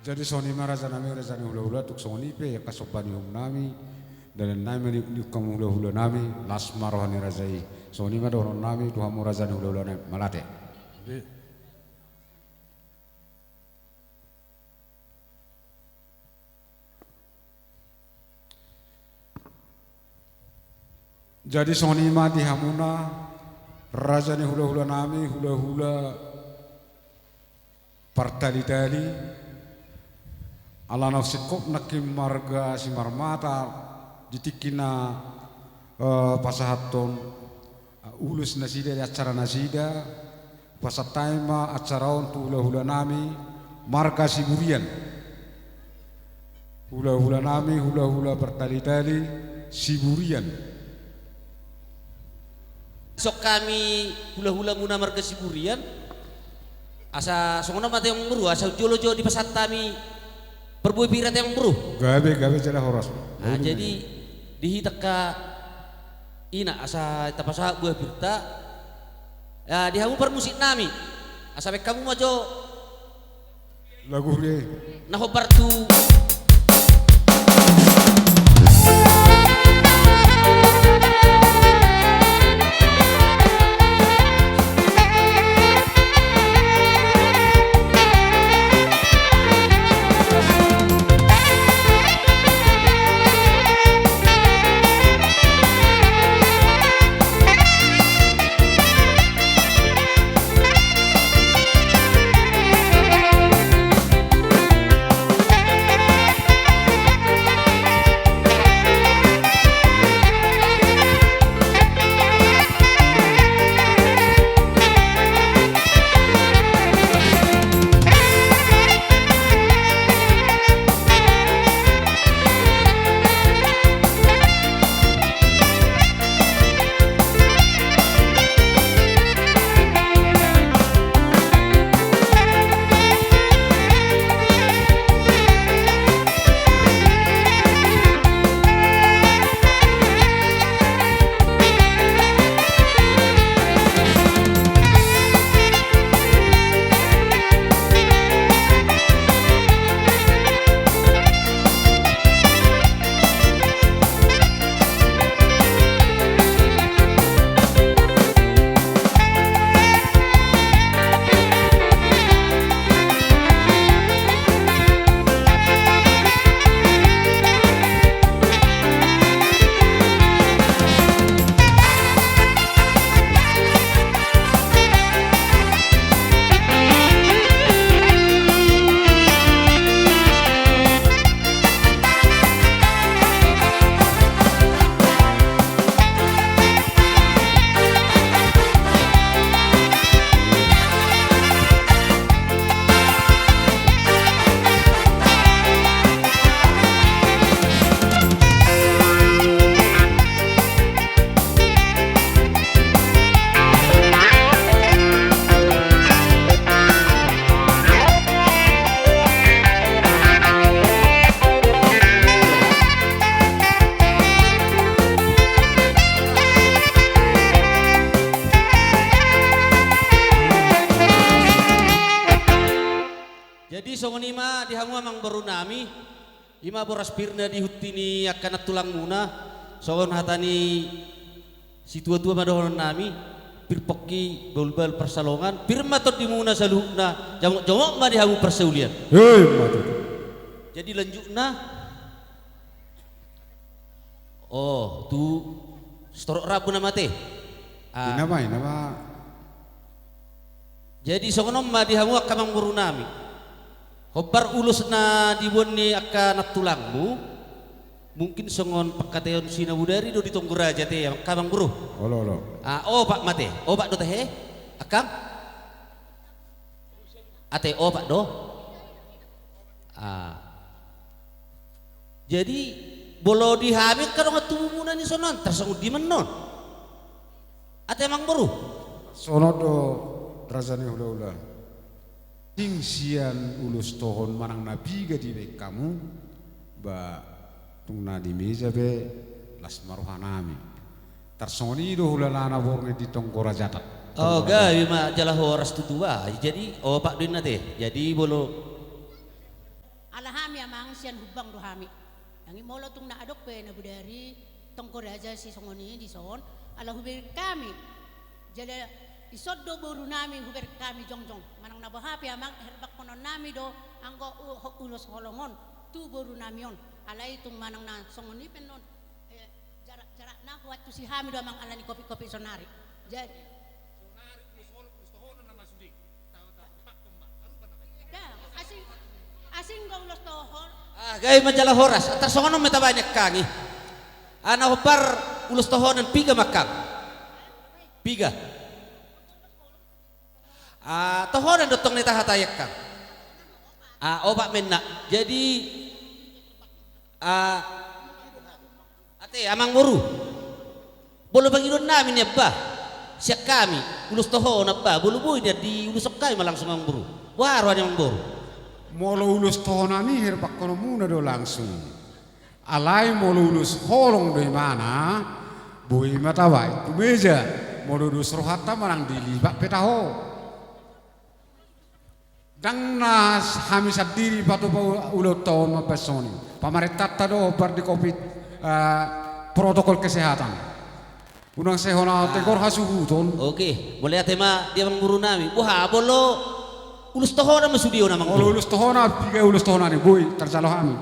Jadi songon i ma rajanami, raja ni hulahula, tung songon i pe angka somba ni ompunami, dalannami ma di, di hamu hulahulanami, las ma roha ni raja i. Songon i ma dohononnami tu hamu raja ni hulahulanami, mauliate. Jadi songon i ma di hamuna raja ni hulahulanami, hulahula partalitali, ala naung singkop nangkin marga Simarmata di tingki na, eh, pasahathon, eh, ulos nasida di acara nasida, pasahat hami ma acara on tu hulahulanami marga Siburian. Hulahulanami, hulahula partalitali Siburian. Songon hami hulahulamuna marga Siburian, asa songon on ma te amangboru, asa jolo jo dipasahat hami parbue pir ate amangboru. Gabe, gabe jala horas. Nah, jadi di hita angka ina asa tapasahat buah pirta. Ya, di hamu parmusiknami. Asa baen hamu ma jo lagu huria i. Na hombar tu. Jadi songon i ma di hamu amangboru nami, i ma boras pir na dihunti ni angka nantulangmuna, songon hata ni situatua ma dohonon nami, pir pongki bahulbahul pansalongan, pir ma tondimuna saluhutna, jomokjomok ma di hamu parsaulian. Emma tutu. Jadi lanjutna, oh, tu sitorop rambu nama ate. Ah. Ina ma, ina ma. Jadi songon on ma di hamu angka amangboru nami. Hombar ulos na diboan ni angka nantulangmu, mungkin songon pangkataion si Nabodari do di Tonggo Raja ate, angka amangboru. Olo, olo. Ah, opat ma ate, opat do tahe, angkang? Ate, opat do. Ah. Jadi molo di hami angka dongan tubumuna ni sonon, tarsongon dia ma annon? Ate amangboru. Songon on do raja ni hulahula. Sing sian ulos tohon manang na piga dibaen hamu, ba tung na di meja pe las ma roha nami. Tarsongon i do hulahula na borngin di Tonggo Rajatan. Oh, gabe ma jala horas tutu ba. Jadi opat do inna ate. Jadi molo Ala hami amang sian Humbang do hami. Nang i molo tung na adong pe Nabodari, Tonggo Raja si songon i dison, ala hubereng hami. Jala dison do boru nami hubereng hami jongjong. Manang na boha pe amang, herbangkonon nami do anggo u-, ho-, ulos holong on tu boru nami on. Alai tung manang na songon i pe annon, eh, jarak-jarakna huantusi hami do amang ala ni kopik-kopik sonari. Jadi, sonari ulos holong, ulos tohonon nama sude. Tahu, tahu, Pak, Pak, Pak, Pak, Pak, Pak. Dah, asing, asing do ulos tohon. Ah, gabe ma jala horas. Tarsongon on ma tabaen angkang i. Ah, na hombar ulos tohonon piga ma angkang? Piga? Ah, tohonon do tong na tahatai angkang. Ah, opat ma inna. Jadi, ah, ate amangboru. Molo pangidoan nami nian ba, sian hami, ulos tohonan ba, molo boi nian diuloshon hami ma langsung amangboru. Boha roha ni amangboru? Molo ulos tohonan i herbangkononmuna do langsung. Alai molo ulos holong do imana, boi ma tabaen tu meja. Molo dos rohanta manang dilipat pe taho. Ndang na hami sandiri patupa u-, ulos tohon mambaen songon i. Pamarentanta do hombar di covid, eh, protokol kesehatan. Unang sai hona tegor hasuhuton. Oke, mauliate ma di amangboru nami. Boha, molo ulos tohonan ma sude on amangboru? Molo ulos tohonan, piga ulos tohonan i, boi tarjalo hami.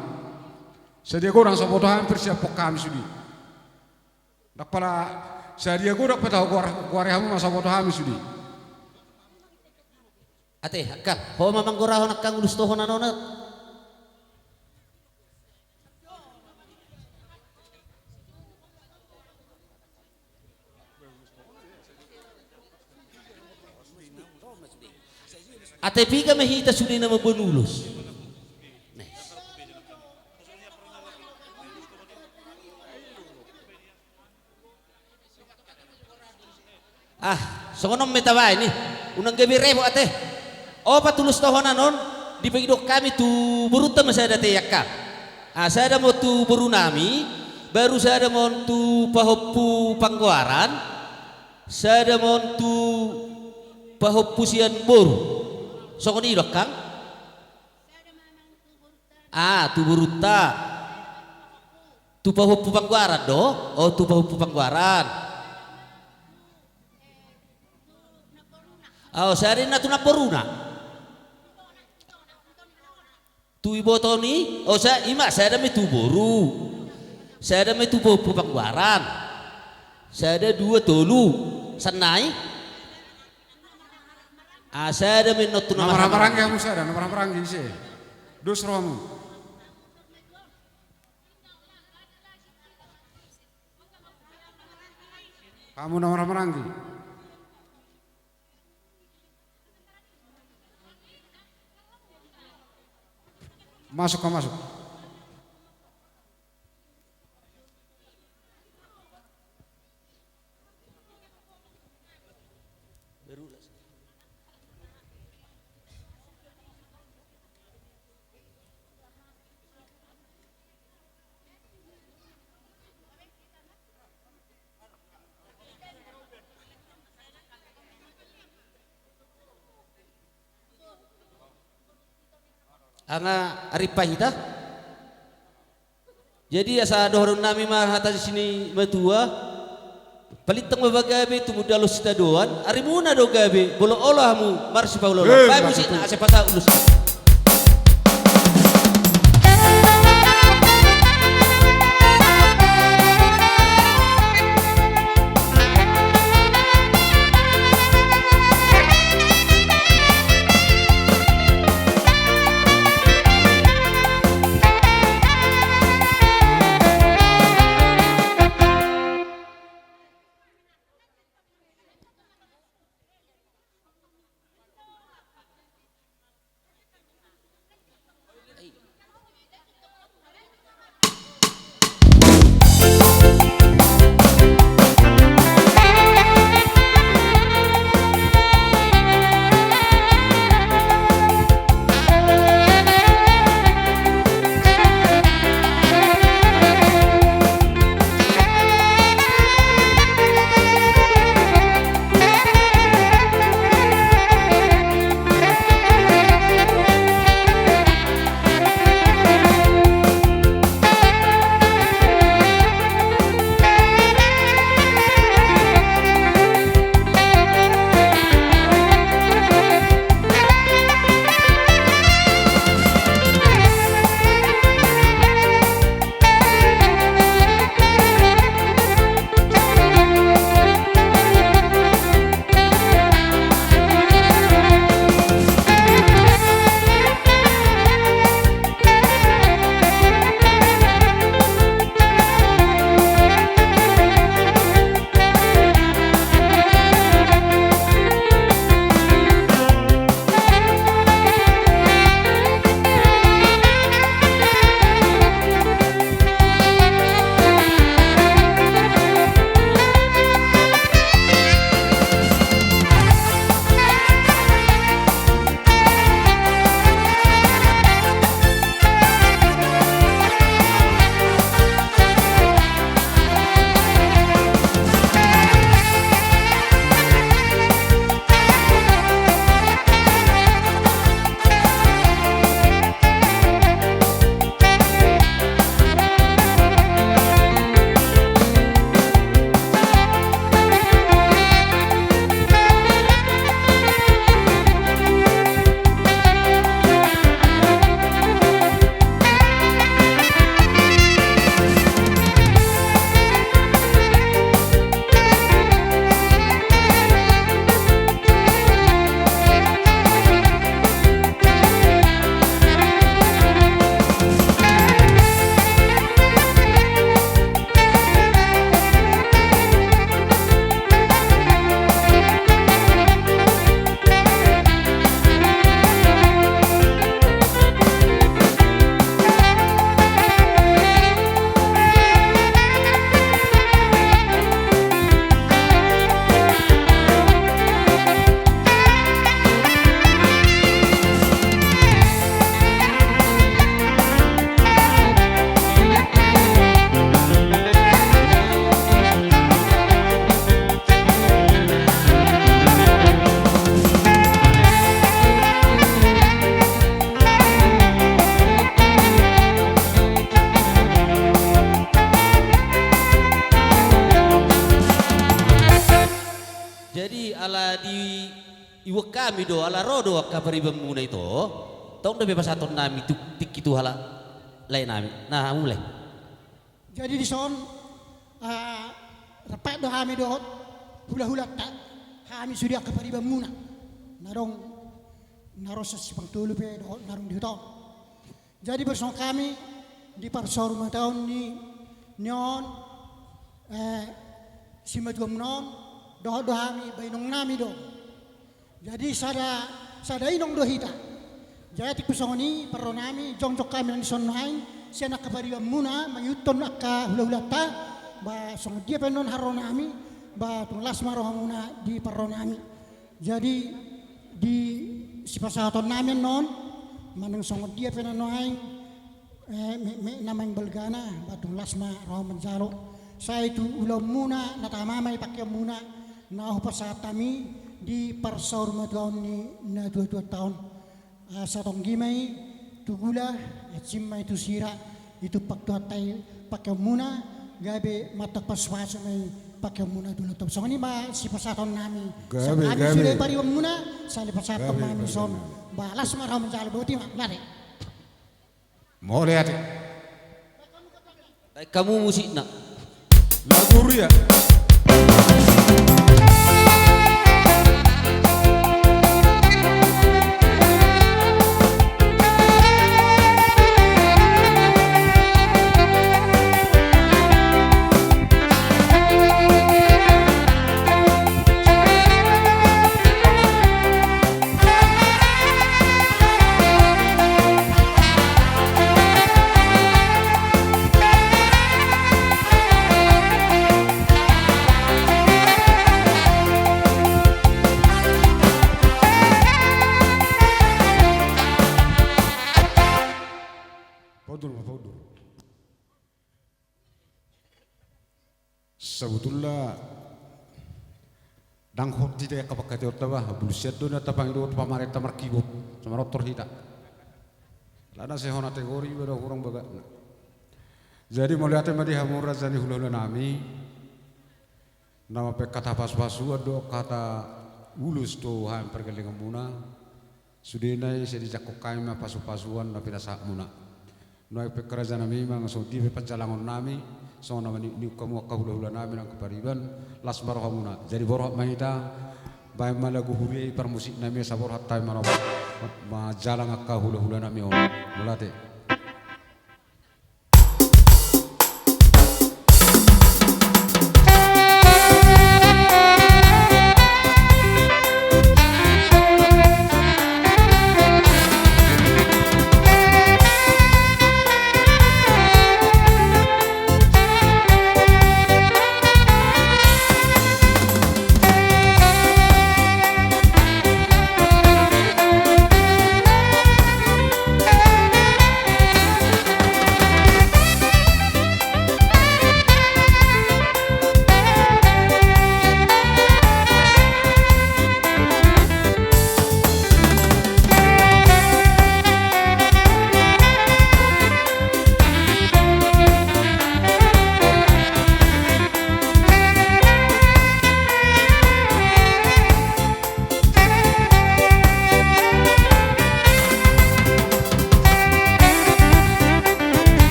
Sadia godang so boto hami, persiaphon hami sude. Ndang pala sadia godang pe tahu goar-, goari hamu ma so boto hami sude. Ate, angkang, ho ma manggorahon angkang ulos tohonan on. Ate, piga ma hita sude na mamboan ulos? Ah, songon on ma tabaen i. Unang gabe repot ate. Opat ulos tohonan on dipaidok hami tu borunta ma sada ate angkang. Ah, sada ma on tu boru nami, baru sada ma on tu pahompu panggoaran, sada ma on tu pahompu sian boru. Songon i do angkang? Ah, tu borunta. Tu pahompu panggoaran do? Oh, tu pahompu panggoaran. Oh, sada inna tu namboruna. Tu iboto ni, oh, sa-, i ma, sada ma i tu boru. Sada ma i tu pahompu panggoaran. Sada, dua, tolu. Sian nai? Ah, sada ma i annon tu na marhahamaranggi. Marhahamaranggi hamu sada, na marhahamaranggi ise. Dos rohamu. Hamu na marhahamaranggi. Masuk, ka masuk. Anga ari pa hita. Jadi asa dohonon nami ma hata ni simatua. Palintang ma pagabe, tumundalhon sitadoan, arimuna do gabe, molo olo hamu marsipaolo-oloan. Eh, baen musikna, asa pasa ulos. Jadi ala diihuthon hami do, ala ro do angka paribanmuna ito, tong dope pasahaton nami tu tingki tu halak lae nami. Nah, mulai. Jadi dison, ah, rap do hami dohot hulahulanta, hami sude angka paribanmuna na adong, na ro sian simpang tolu pe dohot na adong di huta on. Jadi bersama hami di parsaurmataon ni, ni on, eh, simatuamuna on, dohot do hami, ba inong nami do. Jadi sada, sada inong do hita. Jadi atik pe songon i parro nami, jongjong hami nang dison nuaeng, sian angka paribanmuna, mangihuthon angka hulahulanta, ba songon dia pe annon haroro nami, ba tung las ma rohamuna di parro nami. Jadi di sipasahaton nami annon, manang songon dia pe na nuaeng, eh, me, me na maeng balgana, ba tung las ma roha manjalo. Sai tu ulaonmuna, na tama ma i pangkeonmuna, na hupasahat hami di parsaurmataon ni natuatuanta on. Asa tonggi ma i, tu gula, ansim ma i tu sira, i tumpak Tuhanta i pangkeonmuna, gabe mantong pasupasu ma i pangkeonmuna tu loto. Songon i ma sipasahatonnami. Gabe, gabe. Sude paribanmuna, sai pasahaton ma i, gabe, gabe. Songon i ma, las ma roha manjalo, boti ma, mauliate. Mauliate. Baen hamu musikna. Lagu huria. Paudur ma, paudur. Sabotulna ndang hot hita angka pangkataionta bah, bulus sian do na tapangidohon pamarenta markibot, so manortor hita. Alana sai hona tegori iba do hurang bagatna. Jadi mauliate ma di hamu raja ni hulahulanami. Na mambaen hata pasupasuan dohot hata ulos tu hami pargellenganmuna. Sudena i sai dijangkon hami ma pasupasuan na pinasahatmuna. Nuaeng pe rajanami, manang songon dia pe panjalangonnami, songon na maniukniuk hamu angka hulahulanami nang pariban, las ma rohamuna. Jadi borhat ma hita, baen ma lagu huria i parmusiknami, asa borhat hami manjalang angka hulahulanami on. Mauliate.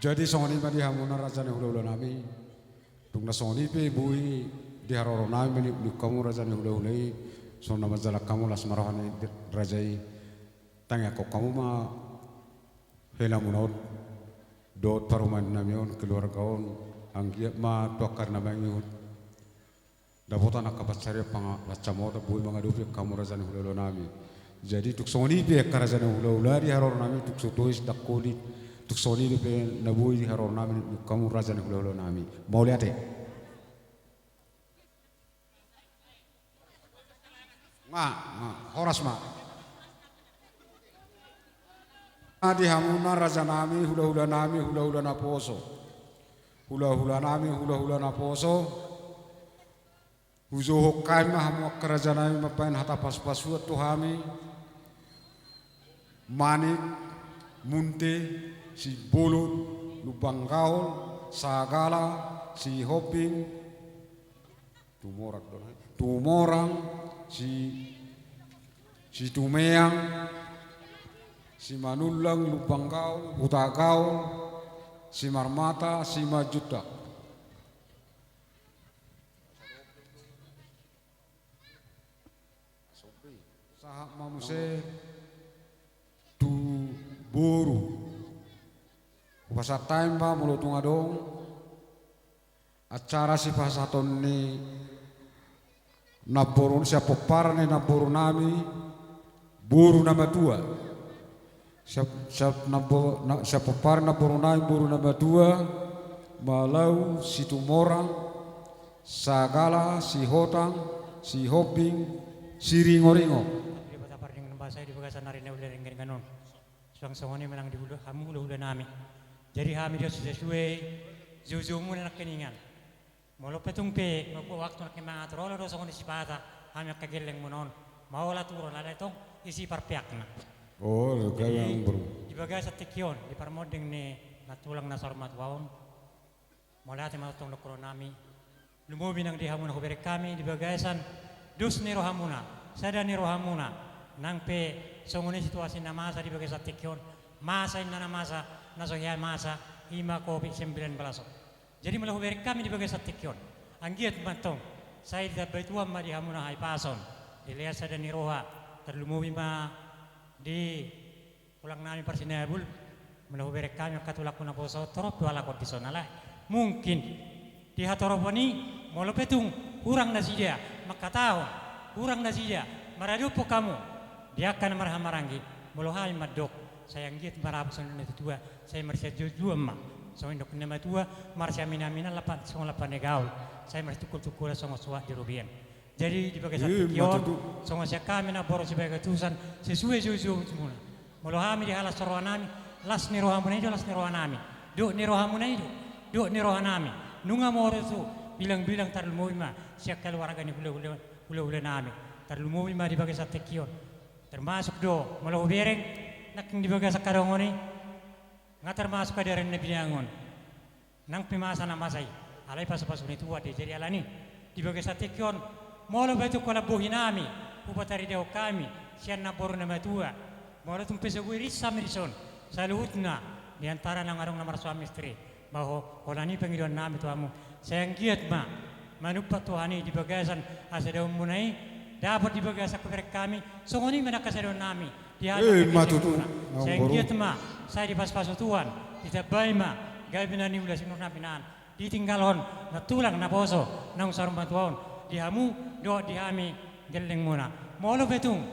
Jadi songon i ma di hamuna raja ni hulahulanami. Dung na songon i pe boi di haroronami maniukniuk hamu raja ni hulahula i, songon na manjalang hamu las ma roha ni raja i. Tangiangkon hamu ma helamuna on dohot parumaennami on, keluarga on, anggiat ma tu angka ari na mangihut dapotan angka pansarian panga-, pansamotan boi mangadopi hamu raja ni hulahulanami. Jadi tung songon i pe angka raja ni hulahula di haroro nami, tung so tois dangkoli, tung songon i dope na boi di haroro nami nang hamu raja ni hulahula nami. Mauliate. Nga, nga, horas ma. Di hamuna raja nami, hulahula nami, hulahula naposo. Hulahula nami, hulahula naposo. Hujouhon hami ma hamu angka raja nami mambahen hata pasupasuan tu hami. Manik, Munte, Simbolon, Lumban Gaol, Sagala, Sihombing, Tumorang do na, Tumorang, Si, Situmeang, Simanullang, Lumban Gaol, Hutagaol, Simarmata, Simanjuntak. Sahat ma muse tu boru. Hupasahat hami ma molo tung adong acara sipasahaton ni namboru, sian pomparan ni namboru nami, boru na matua. Sian, sian nambo-, na-, sian pomparan ni namboru nami, boru na matua, Malau, Situmorang, Sagala, Sihotang, Sihombing, Siringoringo. Di Debata pardenggan basa i di bagasan ari na uli, ari na denggan on. Suang songon i ma nang di hula-, hamu hulahula nami. Jadi hami do sisasue joujoumuna nangkiningan. Molo pe tung pe mambuat waktu nangkin mangatur, olo do songon i sipata hami angka gellengmuna on. Maola turon alai tong isi parpeakna. Olo. Jadi, di bagasan tingki on, di parmonding ni nantulang na saur matua on, mauliate ma tongtong dohonon nami. Lumobi nang di hamu na hubereng hami di bagasan dos ni rohamuna, sada ni rohamuna, nang pe songon i situasi na masa di bagasan tingki on, masa inna na masa, na so hea masa, i ma covid sembilan belas on. Jadi molo hubereng hami di bagasan tingki on, anggiat ma tong sai ditambai Tuhan ma di hamu na hahipason, dilean sada ni roha, tarlumobi ma di tulang nami parsinabul, molo hubereng hami angka tulangku naposo, torop do halak on dison, alai mungkin di hatoropon i, molo pe tung hurang nasida mangkatahon, hurang nasida maradophon hamu di angka na marhahamaranggi, molo hami mandok, sai anggiat ma rap songon na tuatua, sai marsianjuanjuan ma songon nidok ni na matua, marsiaminaminan lampak songon lampak ni gaol, sai marsitungkoltungkolan songon suhat di robean. Jadi di bagasan tingki on, songon sian hami na boru Sibaga Tusan, sisasue joujoumuna. Molo hami di las ni roha nami, las ni rohamuna i do las ni roha nami. Dohot ni rohamuna i do dohot ni roha nami. Nunga molo tu bilangbilang, tarlumobi ma sian keluarga ni hulahula, hulahula nami. Tarlumobi ma di bagasan tingki on. Termasuk do molo hubereng nangkin di bagasan angka dongan i, nga termasuk angka dalan na binangun. Nang pe masa na masa i, alai pasupasu ni Tuhan do i. Jadi alani di bagasan tingki on, molo pe tung holan bohi nami hupataridahon hami sian namboru na matua, molo tung pe so boi rinsa hami dison saluhutna di antara naung adong na marsuami istri, bah ho-, holan i pangidoan nami tu hamu, sai anggiat ma manumpak Tuhan i di bagasan hasadaonmuna i, dapot di bagasan hubereng hami, songon i ma nang hasadaon nami. Di hami, eh, ma tutu. Sai anggiat ma sai dipasupasu Tuhan, ditambai ma gabe na niula, sinur na pinahan, ditinggalhon nantulang naposo naung saur matua on di hamu dohot di hami gellengmuna. Molo pe tung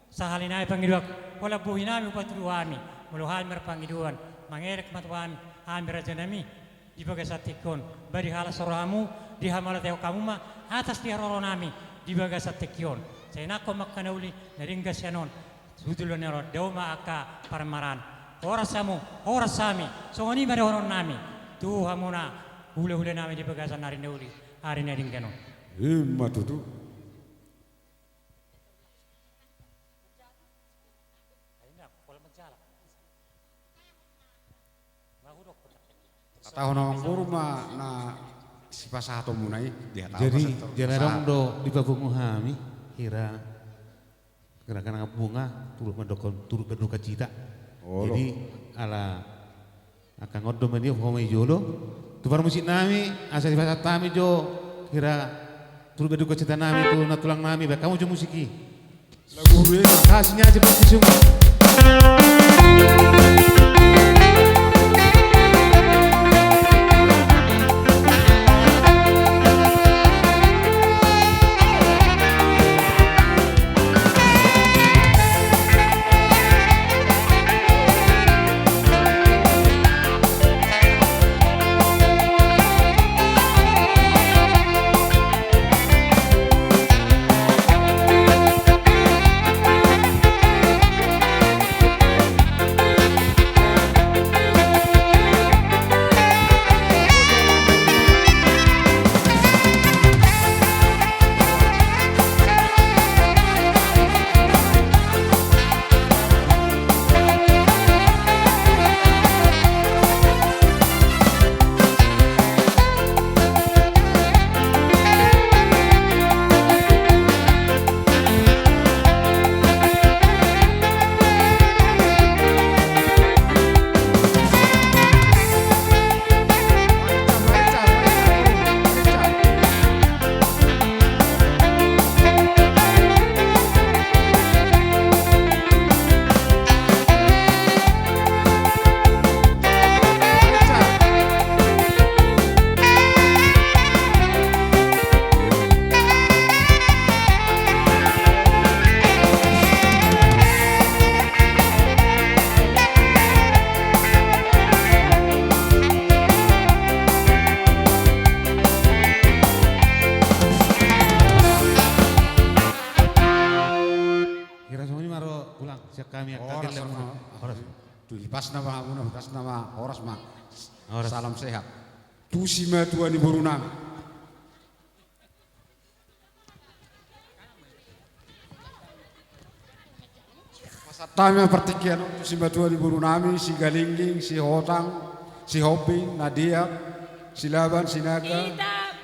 sahali nai pangidoan, holan bohi nami hupatudu hami, molo hami marpangidoan, mangelek ma tu hami, hami raja nami, di bagasan tingki on, ba dihalas rohamu, dihamauliatehon hamu ma atas di haroro nami di bagasan tingki on. Sai nangkok ma angka na uli na denggan sian on tu joloan ni ari on, dao ma angka parmaraan. Horas hamu, horas hami, songon i ma dohonon nami tu hamuna hulahula nami di bagasan ari na uli, ari na denggan on. I ma tutu. Hatahon amangboru ma na sipasahatonmuna i, dihatahon. Jadi, jala adong do dipapungu hami hira, hira angka na bunga, turut mandokkon, turut berduka cita. Olo. Jadi ala angka on do maniop, ho ma i jolo tu parmusik nami, asa dipasahat hami jo hira turut berduka cita nami tu nantulang nami, bahen hamu jo musik i. Lagu Ruena. Kasihnya aja pasti sungguh. Sian hami angka gellengmuna. Horas. Tu hipasna ma hamuna, hipasna ma horas ma. Horas. Salam sehat. Tu simatua ni borunami. Pasahat hami ma partingkian on tu simatua ni borunami, Sigalingging, Sihotang, Sihombing, Nadeak, Silaban, Sinaga,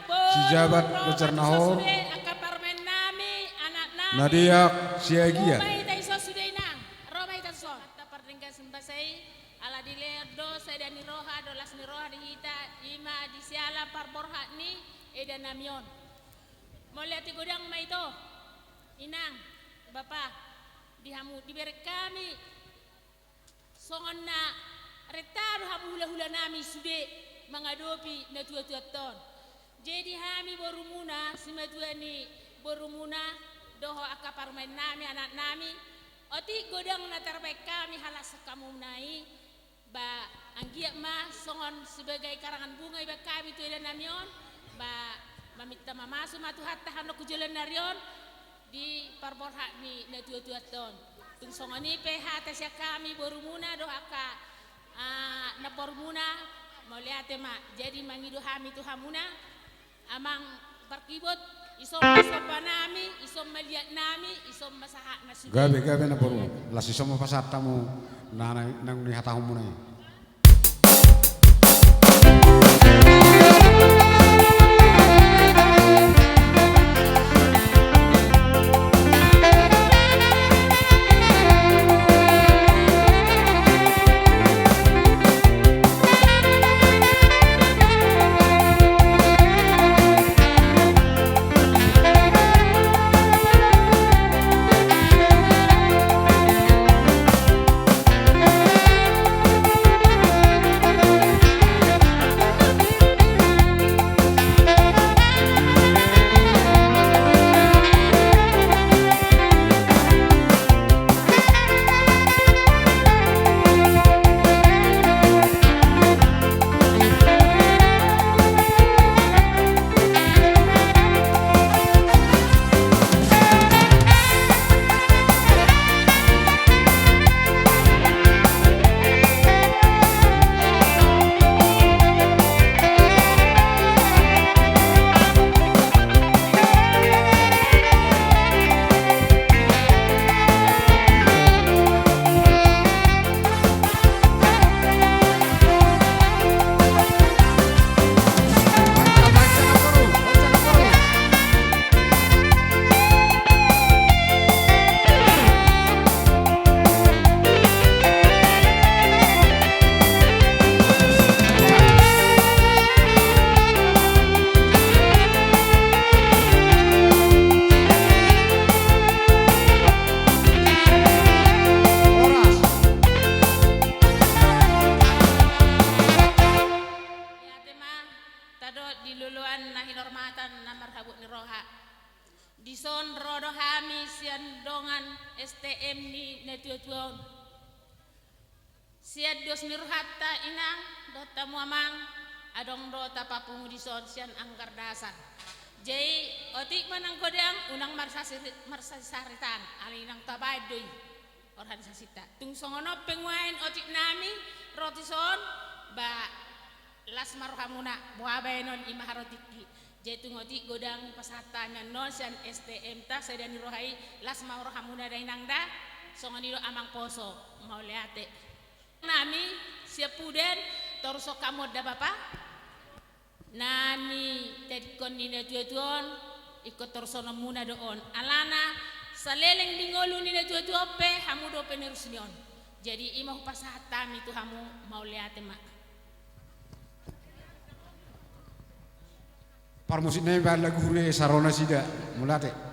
Sijabat, Raja Nahor, Nadeak, Siagia. Hita boru, ro ma hita dison sude, angka parumaennami, anaknami. Nadeak, Siagia. Ro ma hita dison sude, Inang. Ro ma hita dison. Hata pardenggan simbasa i, ala dilehon do sada ni roha dohot las ni roha di hita, i ma di siala parborhat ni edanami on. Mauliate godang ma ito, Inang, Bapa, di hamu, dibereng hami songon na renta do hamu hulahulanami sude mangadopi natuatuanta on. Jadi hami borumuna, simatua ni borumuna, dohot angka parumaennami, anaknami, otik godang na tarbaen hami halasan hamuna i, ba, anggiat ma songon sebagai karangan bunga iba hami tu edanami on, ba, maminta mamasu ma Tuhanta hamu tu joloan ni ari on, di parborhat ni natuatuanta on. Tung songon i pe hata sian hami borumuna dohot angka, ah, namborumuna, mauliate ma, jadi mangido hami tu hamuna, Amang Parkibot, dison ma sombanami, dison ma liatnami, dison ma sahatna sude. Gabe, gabe namboru. Laos dison ma pasahat hamu na, na, naung nihatahonmuna i. Mauliate ma, tadok di loloan na hinormatan na marhabot ni roha. Dison ro do hami sian dongan S T M ni natuatua on. Sian dos ni rohanta, Inang, dohot hamu, Amang, adong do tapapungu dison sian anggar dasar. Jadi otik ma nang godang, unang marsasari-, marsasaritan, alai nang tabaen do i organisasita. Tung songon on pe nuaeng otik nami ro dison, ba, las ma rohamuna, boha baenon, i ma harotingki. Jadi tung otik godang pasahat hami annon sian S T M ta, sada ni roha i, las ma rohamuna da, Inang, da. Songon i do Amang Poso, mauliate. Nami sian Pudan, torushon hamu on da, Bapa. Na nitadingkon ni natuatua on, ingkon torushononmuna do on. Alana saleleng di ngolu ni natuatua on pe, hamu do penerus ni on. Jadi i ma hupasahat hami tu hamu, mauliate ma. Parmusik nami bahen lagu hure saro nasida, mauliate.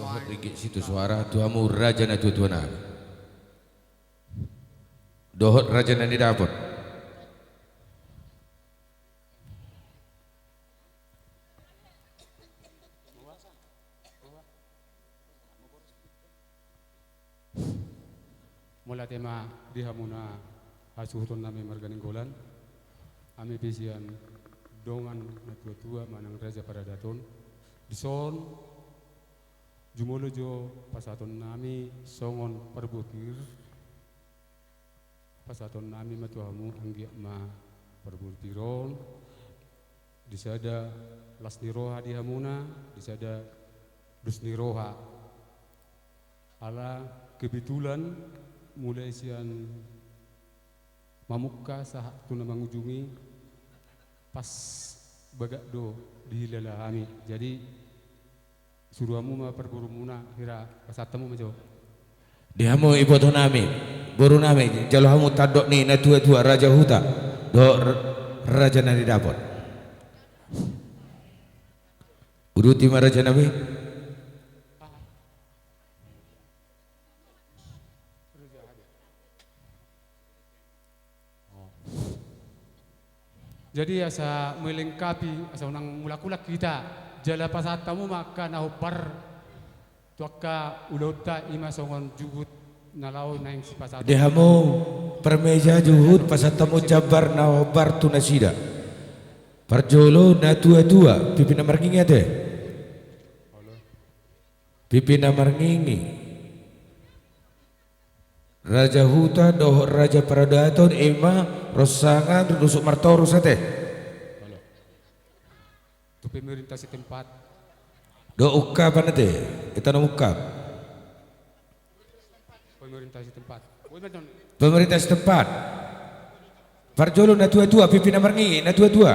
Ringgit sitio soara tu hamu raja na tuatua nami dohot raja na nidapot. Mauliate ma di hamuna hasuhuton nami marga Nainggolan. Hami pe sian dongan na tuatua manang raja paradaton. Dison jumolo jo pasahaton nami songon parboru pir. Pasahaton nami ma tu hamu anggiat ma parboru pir on di sada las ni roha di hamuna, di sada dos ni roha. Ala kebetulan mulai sian mamungka sahat tu na mangujungi pas bagak do dihilala hami. Jadi suru hamu ma parborumuna hira pasahat hamu ma jo. Di hamu iboto nami, boru nami, jalo hamu tandok ni na tuatua raja huta dohot r-, raja na nidapot. Uduti ma raja nami. Jadi asa melengkapi, asa unang mulak-ulak hita, jala pasahat hamu ma angka na hombar tu angka ulaonta, i ma songon juhut na laho naeng sipasahat. Di hamu parmeja juhut, pasahat hamu jambar na hombar tu nasida. Parjolo na tuatua, pipi na marngingi ate. Pipi na marngingi. Raja huta dohot raja paradaton, i ma Ronsangan Rusuk Martorus ate. Tu pemerintah setempat. Dohot ungkapan ate, hita na mungkap. Pemerintah setempat. Pemerintah setempat. Parjolo na tuatua, pipi na marngingi, na tuatua.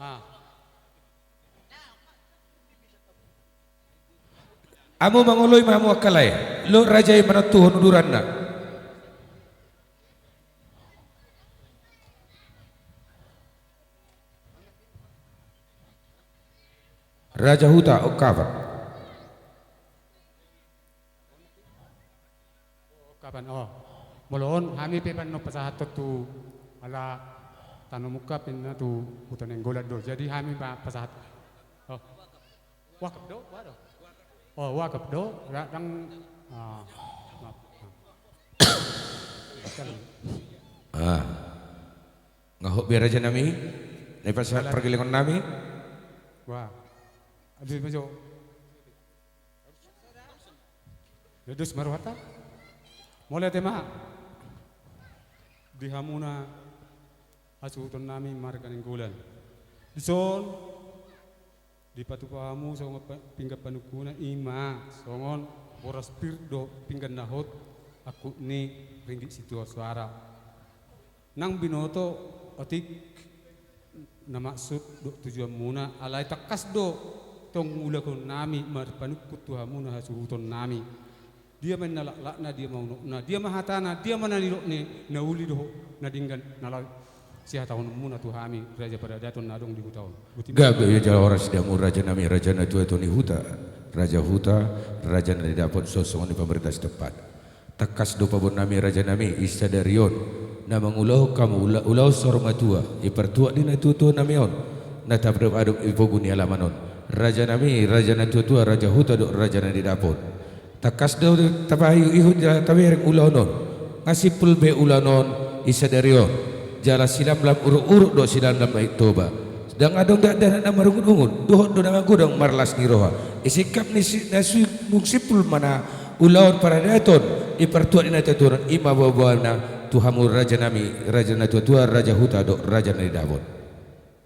Ah. Hamu mangoloi ma hamu angka lae, lo raja i manontuhon uduranna. Raja huta, ungkapan. Kapan, oh. Molo on, hami pe panno pasahathon tu ala tano mungkap inna tu Huta Nainggolan do. Jadi hami ma pasahat. Oh. Wakaf do, waduh. Oh, wakaf do, ra-, dang, ah, maaf. Ah. Nga hot be raja nami, na ipasahat pargellengon nami. Wah. Adil ma jo. Dos ma rohanta. Mauliate ma di hamuna hasuhuton nami marga Nainggolan. Dison dipatupa hamu songon pa-, pinggan panungkunan, i ma songon boras pir dohot pinggan na hot angkup ni ringgit sitio soara. Nang binoto otik na maksud dohot tujuanmuna, alai tangkas do tong ulaon nami marpanungkun tu hamuna hasuhuton nami. Dia ma inna laklakna, dia ma unokna, dia ma hatana, dia ma na nidok ni na uli dohot na denggan na laho sihatahononmuna tu hami raja paradaton na adong di huta on. Gabe ia jala horas di hamu raja nami, raja na tuatua ni huta, raja huta, raja na nidapot, songon i pamerintah setempat. Tangkas do paboa nami raja nami, i sadari on na mangulahon hamu ula-, ulaon saur matua, i partuat ni na tuatua nami on, na tapadop-adop i pogu ni alaman on. Raja nami, raja na tuatua, raja huta dohot raja na nidapot. Tangkas do tapaihut-ihut jala tabereng ulaon on. Nga simpul be ulaon on i sadari on. Jala silamlam uruk-uruk dohot silamlam Aek Toba. Ndang adong dakdanak na marungut-ungut, dohot do na magodang marlas ni roha. I singkap ni si-, na si-, nung simpul ma na ulaon paradaton i partuat ni na tuatua on, i ma boaboana tu hamu raja nami, raja na tuatua, raja huta dohot raja na nidapot.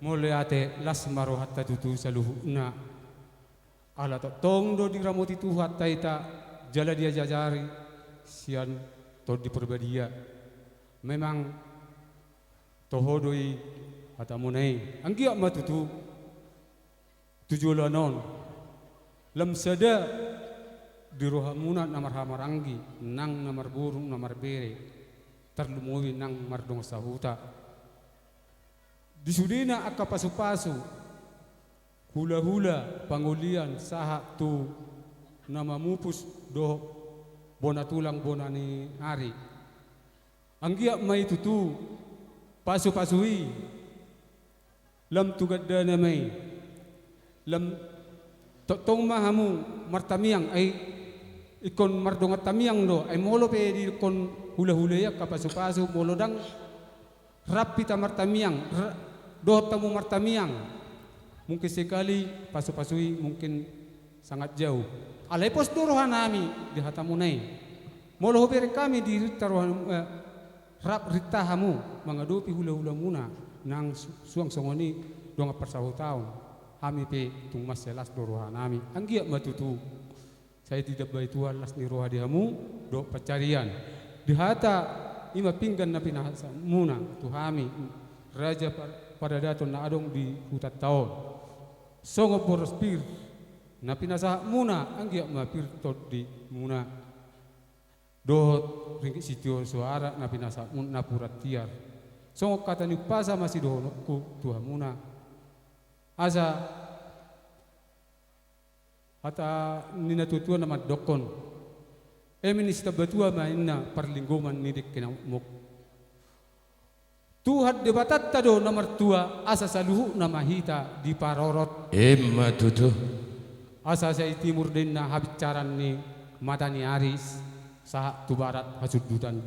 Mauliate, las ma rohanta tutu saluhutna. Ala tongtong do diramoti Tuhanta hita jala diajari sian Tondi Parbadia. Memang toho do i hatamuna i. Anggiat ma tutu tu joloan on lam sada di rohamuna na marhahamaranggi, nang na marboru, na marbere, tarlumobi nang mardongan sahuta. Di sudena angka pasupasu, hulahula, pangolian sahat tu na mamupus dohot bona tulang bona ni ari. Anggiat ma i tutu, pasupasu i lam tu gandana ma i. Lam tongtong ma hamu martamiang, ai ingkon mardongan tamiang do, ai molo pe didokkon hulahula i angka pasupasu, molo ndang rap hita martamiang, ra-, dohot hamu martamiang, mungkin sekali pasupasu i mungkin sangat jauh. Alai pos do rohanami di hatamuna i. Molo hubereng hami dirinta roha, eh, rap rinta hamu mangadopi hulahulamuna, nang su-, suang songon i dongan parsahutaon, hami pe tung mansai las do rohanami. Anggiat ma tutu. Sai didamba i Tuhan las ni roha di hamu dohot pansarian. Di hata i ma pinggan na pinasahatmuna tu hami, raja par-, paradaton na adong di hutanta on. Songon boras pir na pinasahatmuna, anggiat ma pir tondimuna. Dohot ringgit sitio soara na pinasahatmuna napuran tiar. Songon hata ni umpasa ma sidohononku tu hamuna. Asa hata ni natuatua na mandokkon, eme ni sitambatua ma inna parlinggoman ni dengke na mokmok. Tuhan Debatanta do na martua, asa saluhutna ma hita diparorot. Emma tutu. Asa sai timur do inna habinsaran ni mata ni ari, sahat tu barat hasundutan.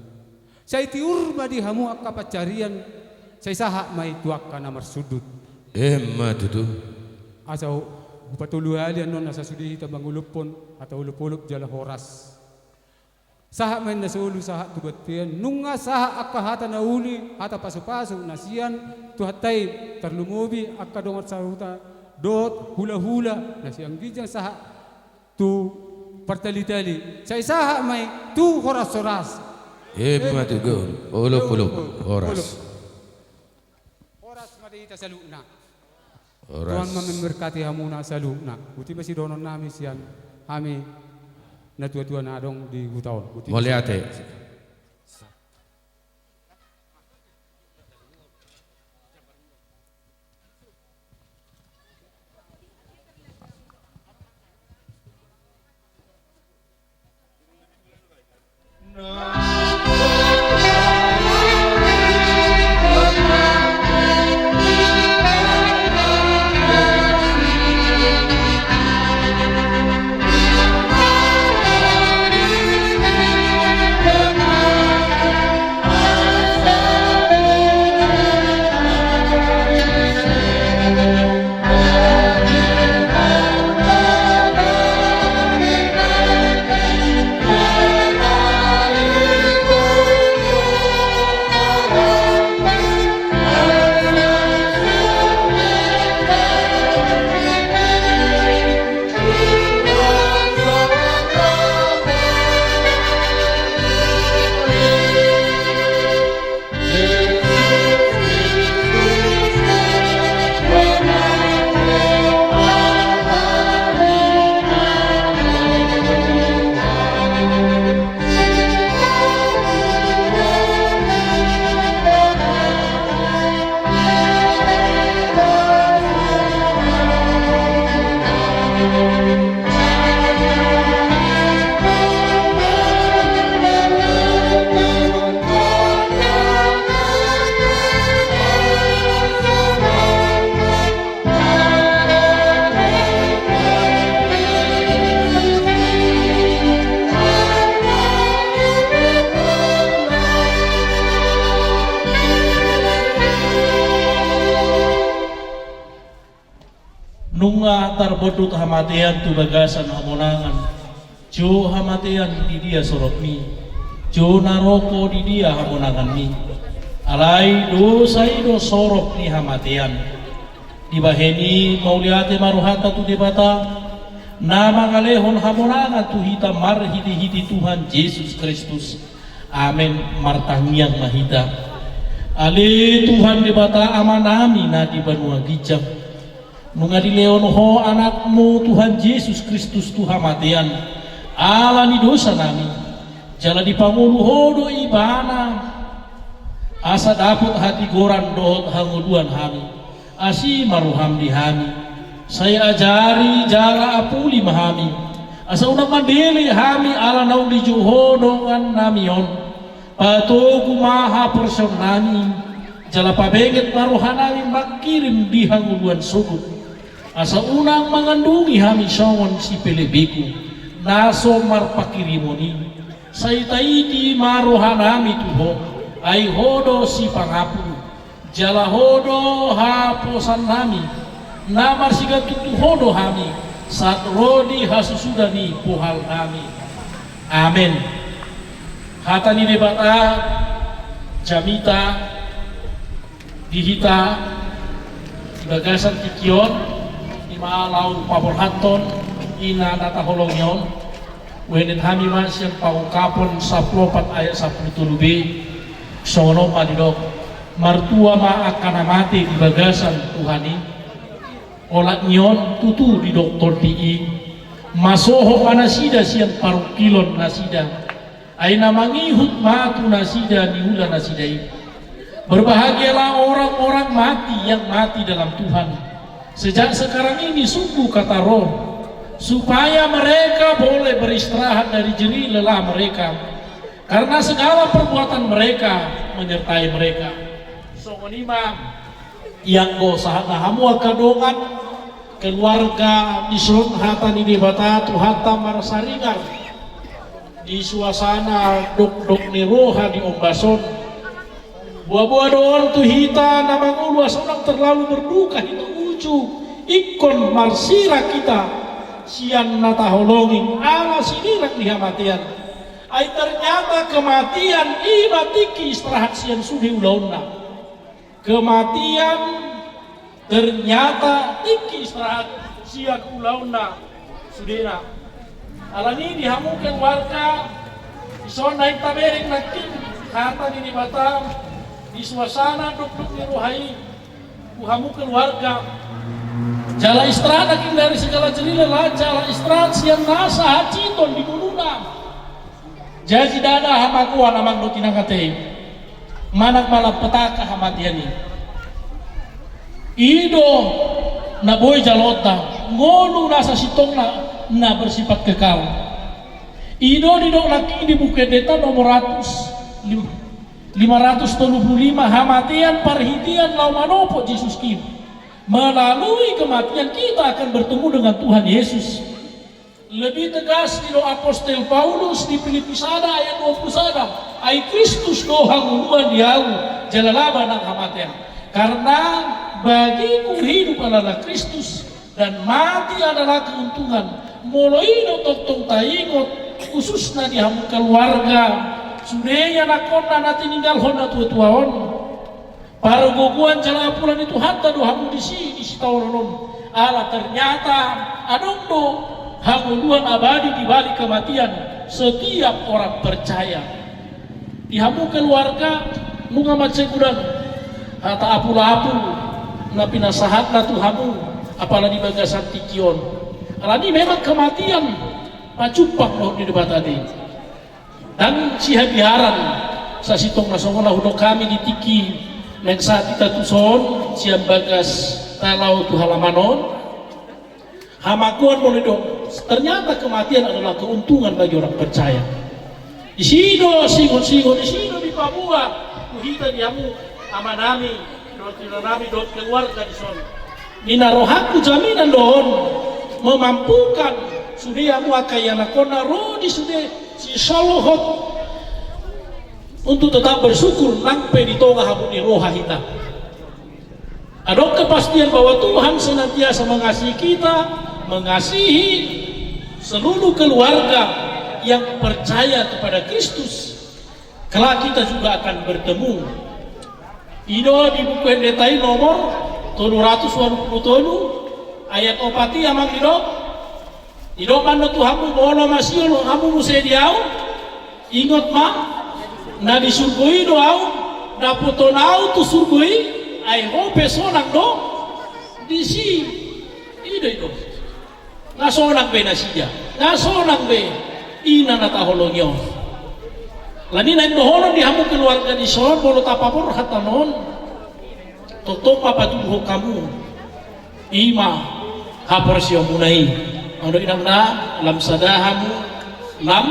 Sai tiur ma di hamu angka pansarian, sai sahat ma i tu angka na marsundut. Emma tutu. Asa hu-, hupatolu hali annon asa sude hita mangolophon hata olopolop jala horas. Sahat ma inna solu sahat tu bontean, nunga sahat angka hata na uli, hata pasupasu na sian Tuhanta i, tarlumobi angka dongan sahuta dohot hulahula na sian ginjang sahat tu partalitali, sai sahat ma i tu horashoras. Emma tutu, olopolop, horas. Horas ma di hita saluhutna. Horas. Tuhan ma memberkati hamuna saluhutna. Boti ma sidohononnami sian hami natuatua na adong di huta on. Boti ma. Mauliate. Nunga tarbondut hamatean tu bagasan hamonangan. Jo hamatean, di dia sorotmi? Jo naroko, di dia hamonanganmi? Alai dosa i do sorop ni hamatean. Dibahen i mauliate ma rohanta tu Debata, na mangalehon hamonangan tu hita marhitehite Tuhan Jesus Kristus. Amen. Martangiang ma hita. Ale Tuhan Debata Amanami na di banua ginjang, nunga dilehon Ho Anakmu Tuhan Jesus Kristus tu hamatean ala ni dosanami, jala dipangolu Ho do Ibana asa dapot hatigoran dohot hangoluan hami. Asi ma roham di hami, sai ajari jala apuli ma hami, Asa unang mandele hami ala naung dijou Ho dongannami on. Patogu ma haporseaonnami, jala pabenget ma rohanami mangkirim di hangoluan sogot. Asa unang mangandungi hami songon sipelebegu, na so marpangkirimon i. Sai taiti ma rohanami tu Ho, ai Ho do sipangapu. Jala Ho do haposannami, na marsigantung tu Ho do hami, sahat ro di hasusuda ni bohalnami. Amen. Hata ni Debata, jamita, di hita, di bagasan tingki on, i ma laho paborhathon, ina na taholongi on, Uenet hami ma sian Pangungkapon sampulu opat ayat sampulu tolu b, songon on ma didok, martua ma angka na mate di bagasan Tuhan i. Olat ni on tutu didok Tondi i, masohot ma nasida sian parungkilon nasida, ai na mangihut ma tu nasida niula nasida i. Berbahagialah orang-orang mati yang mati dalam Tuhan. Sejak sekarang ini sungguh kata roh, supaya mereka boleh beristirahat dari jerih lelah mereka, karena segala perbuatan mereka menyertai mereka. Songon i ma, ianggo sahat na hamu angka dongan, keluarga, dison hata ni Debata Tuhanta marsaringar di suasana dokdok ni roha di ombas on. Boaboa do on tu hita na mangolu asa unang terlalu berduka hita uju ingkon marsirak hita sian na taholongi ala sinirak ni hamatean. Ai ternyata kematian i ma tingki istirahat sian sude ulaonna. Kematian ternyata tingki istirahat sian ulaonna sudena. Alani di hamu keluarga, dison naeng tabereng nangkin hata ni Debata di suasana dokdok ni roha i tu hamu keluarga. Jala istirahat nangkin dari segala jerih lelah, jala istirahat sian nasa hansiton di ngoluna. Jaji ndada hamagoan amang dohot inang ate, manang malam petaka hamatean i. I do na boi jaloonta, ngolu na sasintongna na bersifat kekal. I do didok nangkin di Buku Endenta nomor ratus, lim-, lima ratus tolu puluh lima, hamatean parhitean laho manopot Jesus Kristus. Melalui kematian kita akan bertemu dengan Tuhan Yesus. Lebih tegas didok apostel Paulus di Filipi sada ayat dua puluh sada, ai Kristus do hangoluan di ahu, jala laba nang hamatean. Karena bagiku hidup adalah Kristus, dan mati adalah keuntungan. Molo i do tongtong taingot, khususna di hamu keluarga, sude ianakhonna na tininggalhon na tuatua on. Pargogoan jala apula ni Tuhanta do hamu disi, di sitaonon on. Ala ternyata adong do hangoluan abadi di balik kematian setiap orang percaya. Di hamu keluarga, nunga mansai godang hata apulapul na pinasahatna tu hamu, apala di bagasan tingki on. Alani memang kematian pajumpang dohot ni Debata i. Ndang sihabiaran, sasintongna songon na hudok hami di tingki naeng sahat hita tuson sian bagas ta laho tu halaman on. Hamagoan molo didok, ternyata kematian adalah keuntungan bagi orang percaya. Disi do singot-singot, disi do dipaboa tu hita di hamu amanami dohot inanami dohot keluarga dison. Ninna rohangku jaminan do on memampukan sude hamu angka ianakhonna ro di sude sisolhot untuk tetap bersyukur nang pe di tonga habot ni roha hita. Adong kepastian bahwa Tuhan senantiasa mengasihi kita, mengasihi seluruh keluarga yang percaya kepada Kristus. Kelak kita juga akan bertemu. I do di Buku Endenta i nomor tolu ratus walu pulu tolu, ayat opat i amang didok. Didok ma tu hamu, molo masiol hamu muse di ahu, ingot ma, na di surgo i do ahu, dapoton ahu tu surgo i, ai ho pe sonang do disi. I do, i do. Nga sonang be nasida, nga sonang be ina na taholongi on. Alani naeng dohonon di hamu keluarga dison, molo tapaborhat hata on, tongtong ma patuduhon hamu i ma haporseaonmuna i. Olo inang na, lam sada hamu, lam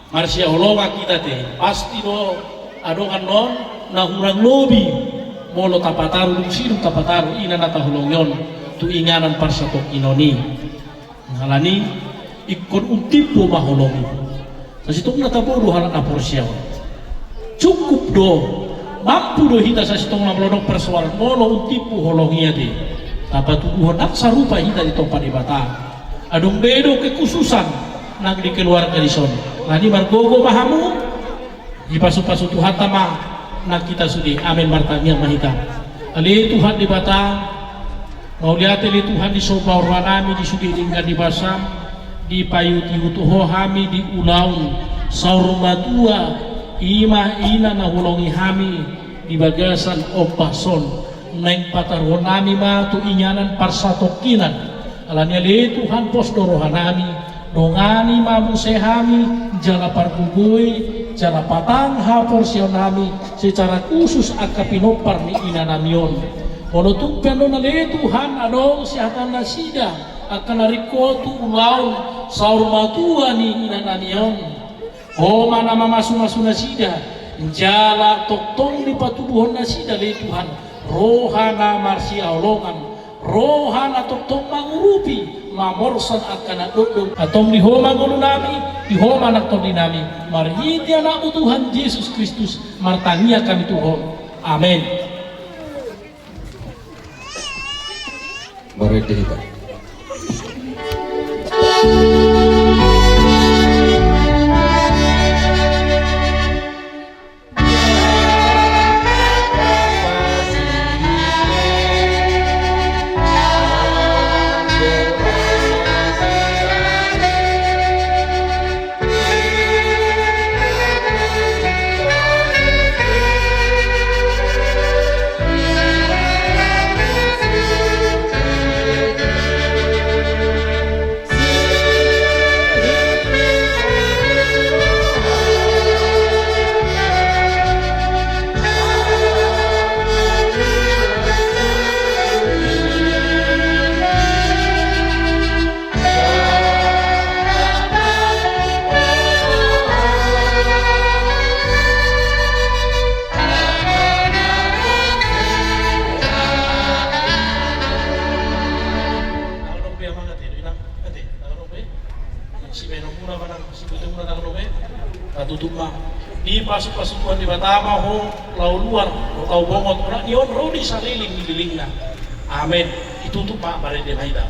marsihaholongan hita te. Pasti do adong annon na hurang lobi molo tapataru, dung sidung tapataru ina na taholongi on tu inganan parsatongkinan i. Alani ingkon untimpu ma holong i. Sasintongna tabo do halak na porsea on. Cukup do, mampu do hita sasintongna molo adong persoalan, molo untimpu holong i ate. Tapatuduhon nang sarupa hita ditompa Debata. Adong be do kekhususan nang di keluarga dison. Alani margogo ma hamu. Dipasupasu Tuhanta ma nang hita sude. Amen. Martangiang ma hita. Ale Tuhan Debata, mauliate ale Tuhan, disomba rohanami di sude denggan ni basam, dipaihutihut Ho hami di ulaon saur matua, i ma ina na huholongi hami di bagasan ombas on. Naeng pataruhonami ma tu inganan parsatongkinan. Alani ale Tuhan, pos do rohanami, dongani ma muse hami, jala pargogoi, jala patang haporseaonnami secara khusus angka pinompar ni inanami on. Molo tung pe annon ale Tuhan adong sihataonnasida angka na ringkot tu ulaon saur matua ni inanami on, Ho ma na mamasumasu nasida, jala tongtong dipatubuhon nasida ale Tuhan roha na marsihaholongan, roha na tongtong mangurupi, mamorsan angka na dokdok. Antong di Ho ma ngolunami, di Ho ma nang tondinami, marhite Anakmu Tuhan Jesus Kristus martangiang hami tu Ho. Amen. Marende hita. Sibahenonmuna manang sibotoonmuna na olo be. Tatutup ma. Dipasupasu Tuhan Debata ma ho laho luar, ho tau bongot, unang ni on ro di saliling ni lilingna. Amen. Ditutup ma, marende ma hita.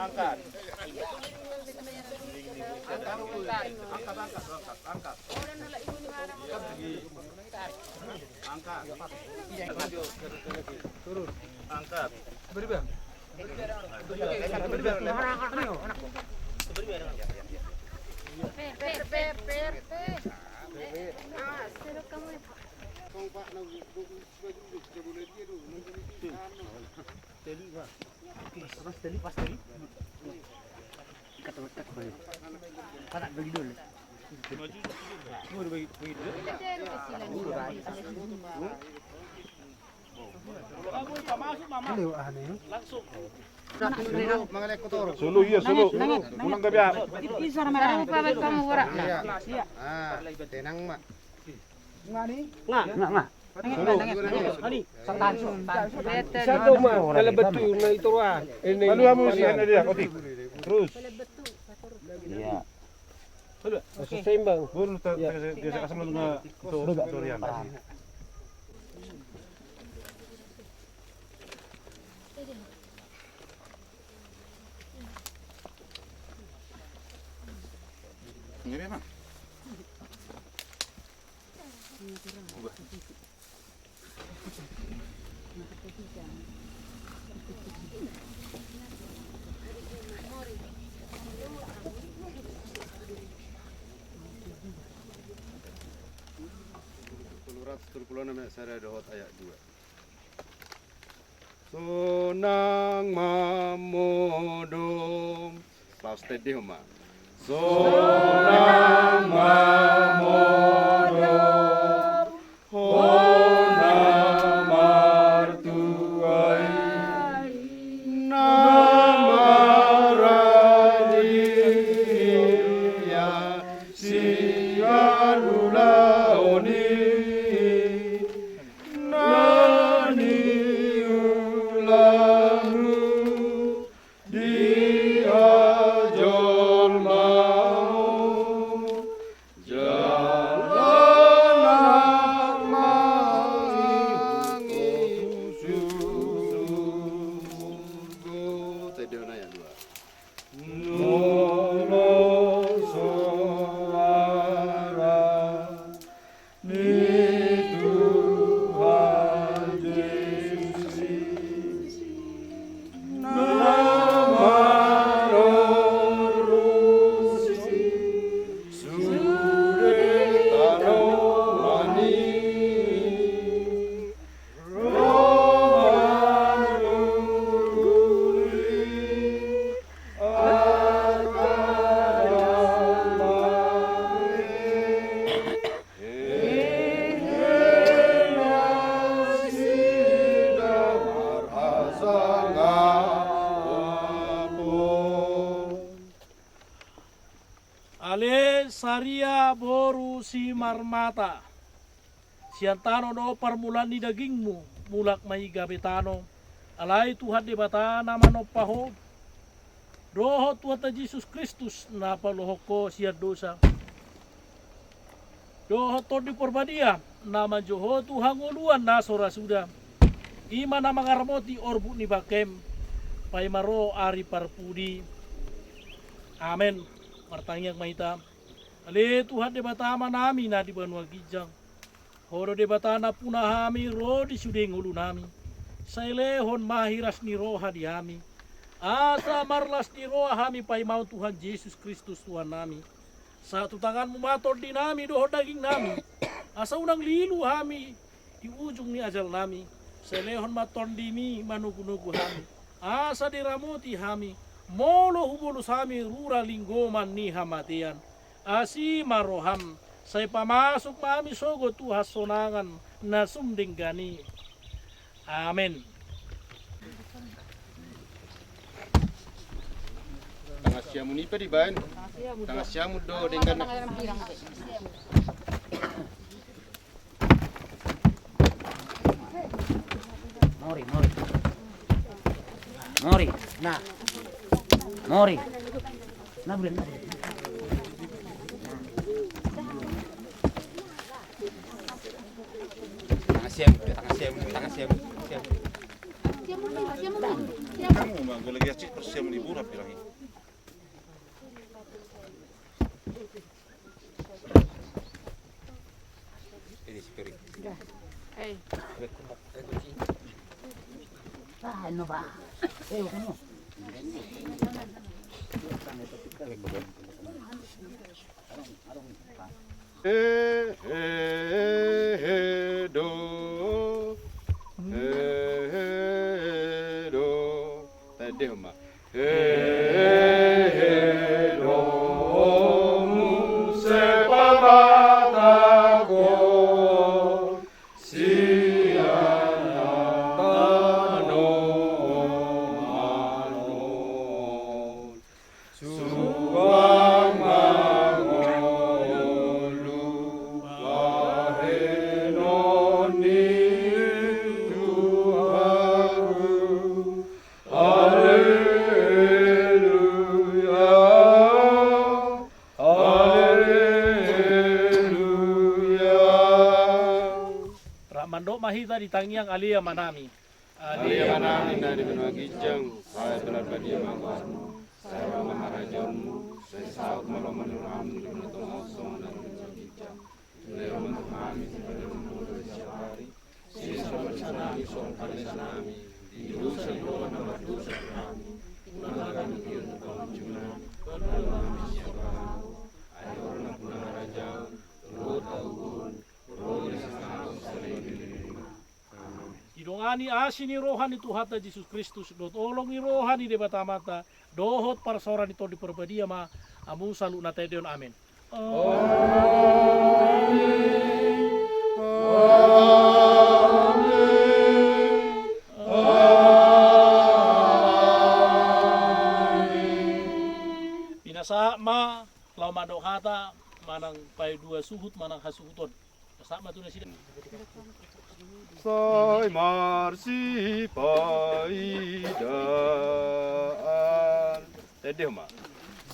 Angkat. Angkat, angkat, angkat, angkat. Angkat. Angkat. Angkat. Solo, iya, solo. Ulang gabe ah. Iya. Ah, tenang, Mak. Nga, nga. Solo. Satu, Mak. Kalau betul, nah, itu, ah. Ini. Lalu kamu sih, ada dia, Oti. Terus. Iya. Oke. Seimbang. Baru ta-, ta-, ta-, ta-, kasih lu nge-, itu, Dorian. Ini memang. Tolu ratus tolu puluh enam ayat sada dohot ayat dua. Sonang ma modom. Laos tendihon ma. Sonang ma modom. Hona martua i. Na maradi ia sian ulaon i. Na niulamu di hajolmaon, jala na mangihuthon tu surgo. Tendihon ayat dua. Nunga soara ni Tuhan Jesus na marorusi sude tanoman i. Ale saria boru Simarmata. Sian tano do parmulaan ni dagingmu, mulak ma i gabe tano, alai Tuhan Debata na manompa ho, dohot Tuhanta Jesus Kristus na paluahon ho sian dosa, dohot Tondi Parbadia na manjou ho tu hangoluan na so ra suda, i ma na mangaramoti orbuk ni bangkem, paima ro ari parpudi. Amen. Martangiang ma hita. Ale Tuhan Debata Amanami na di banua ginjang, Ho do Debata nampuna hami ro di sude ngolunami. Sai lehon ma hiras ni roha di hami, asa marlas ni roha hami paimaon Tuhan Jesus Kristus Tuhannami. Sahat tu tanganmu ma tondinami dohot dagingnami, asa unang lilu hami di ujung ni ajalnami. Sai lehon ma tondimi manogunogu hami, asa diramoti hami molo hubolus hami rura linggoman ni hamatean. Asi ma roham, sai pamasuk ma hami sogot tu hasonangan na sumdenggan i. Amen. Tangan Siamun i pe dibaen. Tangan siamun do denggan. Mori, mori. Mori. Nah. Mori. Nah, bulan, nah, bulan. Tangan siamun, tangan siamun, tangan siamun, siamun. Siamun, siamun, siamun. Kamu mah, gua lagi acik persiapan liburan bilang ini. He, he, he, do. He, he, he, do. Tadi, Oma. He, he, he, do, muse pamatahon sian tano on. Suang ma ngolu bahenon ni Tuhanku. Haleluya, haleluya. Rap mandok ma hita di tangiang Ale Amanami. Ale Amanami na di banua ginjang, sai pinarbadia ma goarmu, sai ro ma harajaonmu, sai saut ma lomo ni roham di banua tonga on songon na di banua ginjang. Lehon ma tu hami sipanganon nami siapari. Sesa ma dosanami songon panesanami di dosa ni dongan na mardosa tu hami. Unang hami togihon tu pangunjunan, jalo ma hami sian pangago. Ai Ho do nampuna harajaon, dohot hagogoon, ro di na sangap saleleng ni lelengna. Amen. Didongani asi ni roha ni Tuhanta Jesus Kristus dohot holong ni roha ni Debata Amanta dohot parsaoran ni Tondi Parbadia ma hamu saluhutna taendehon. Amen. Amen. Amen. Amen. Pinasahat ma laho mandok hata manang paidua suhut manang hasuhuton. Sai marsipaidaan. Tadi ma.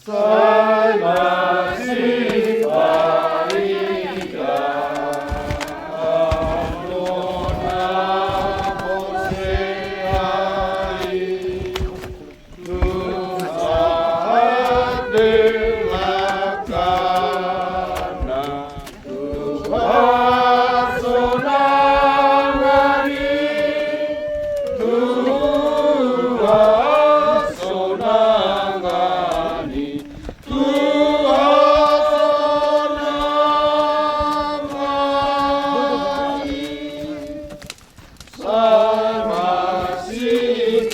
Sai marsipaidaan. Sai marsipaidaan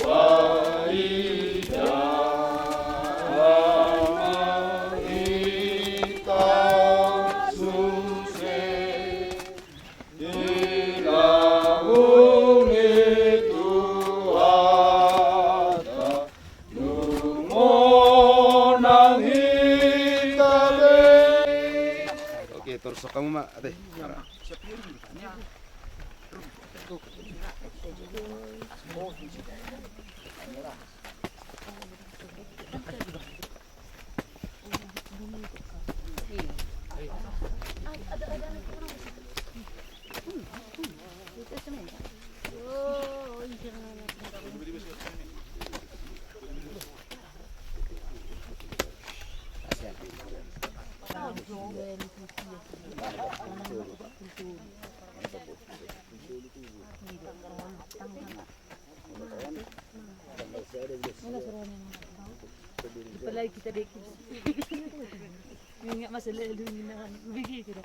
ma hita on sude di lambung ni Tuhanta, dung monang hita be. Oke, torus hamu ma, ate. Apalagi kita dek. Ingat masa lalu ni, nah, begitu dah.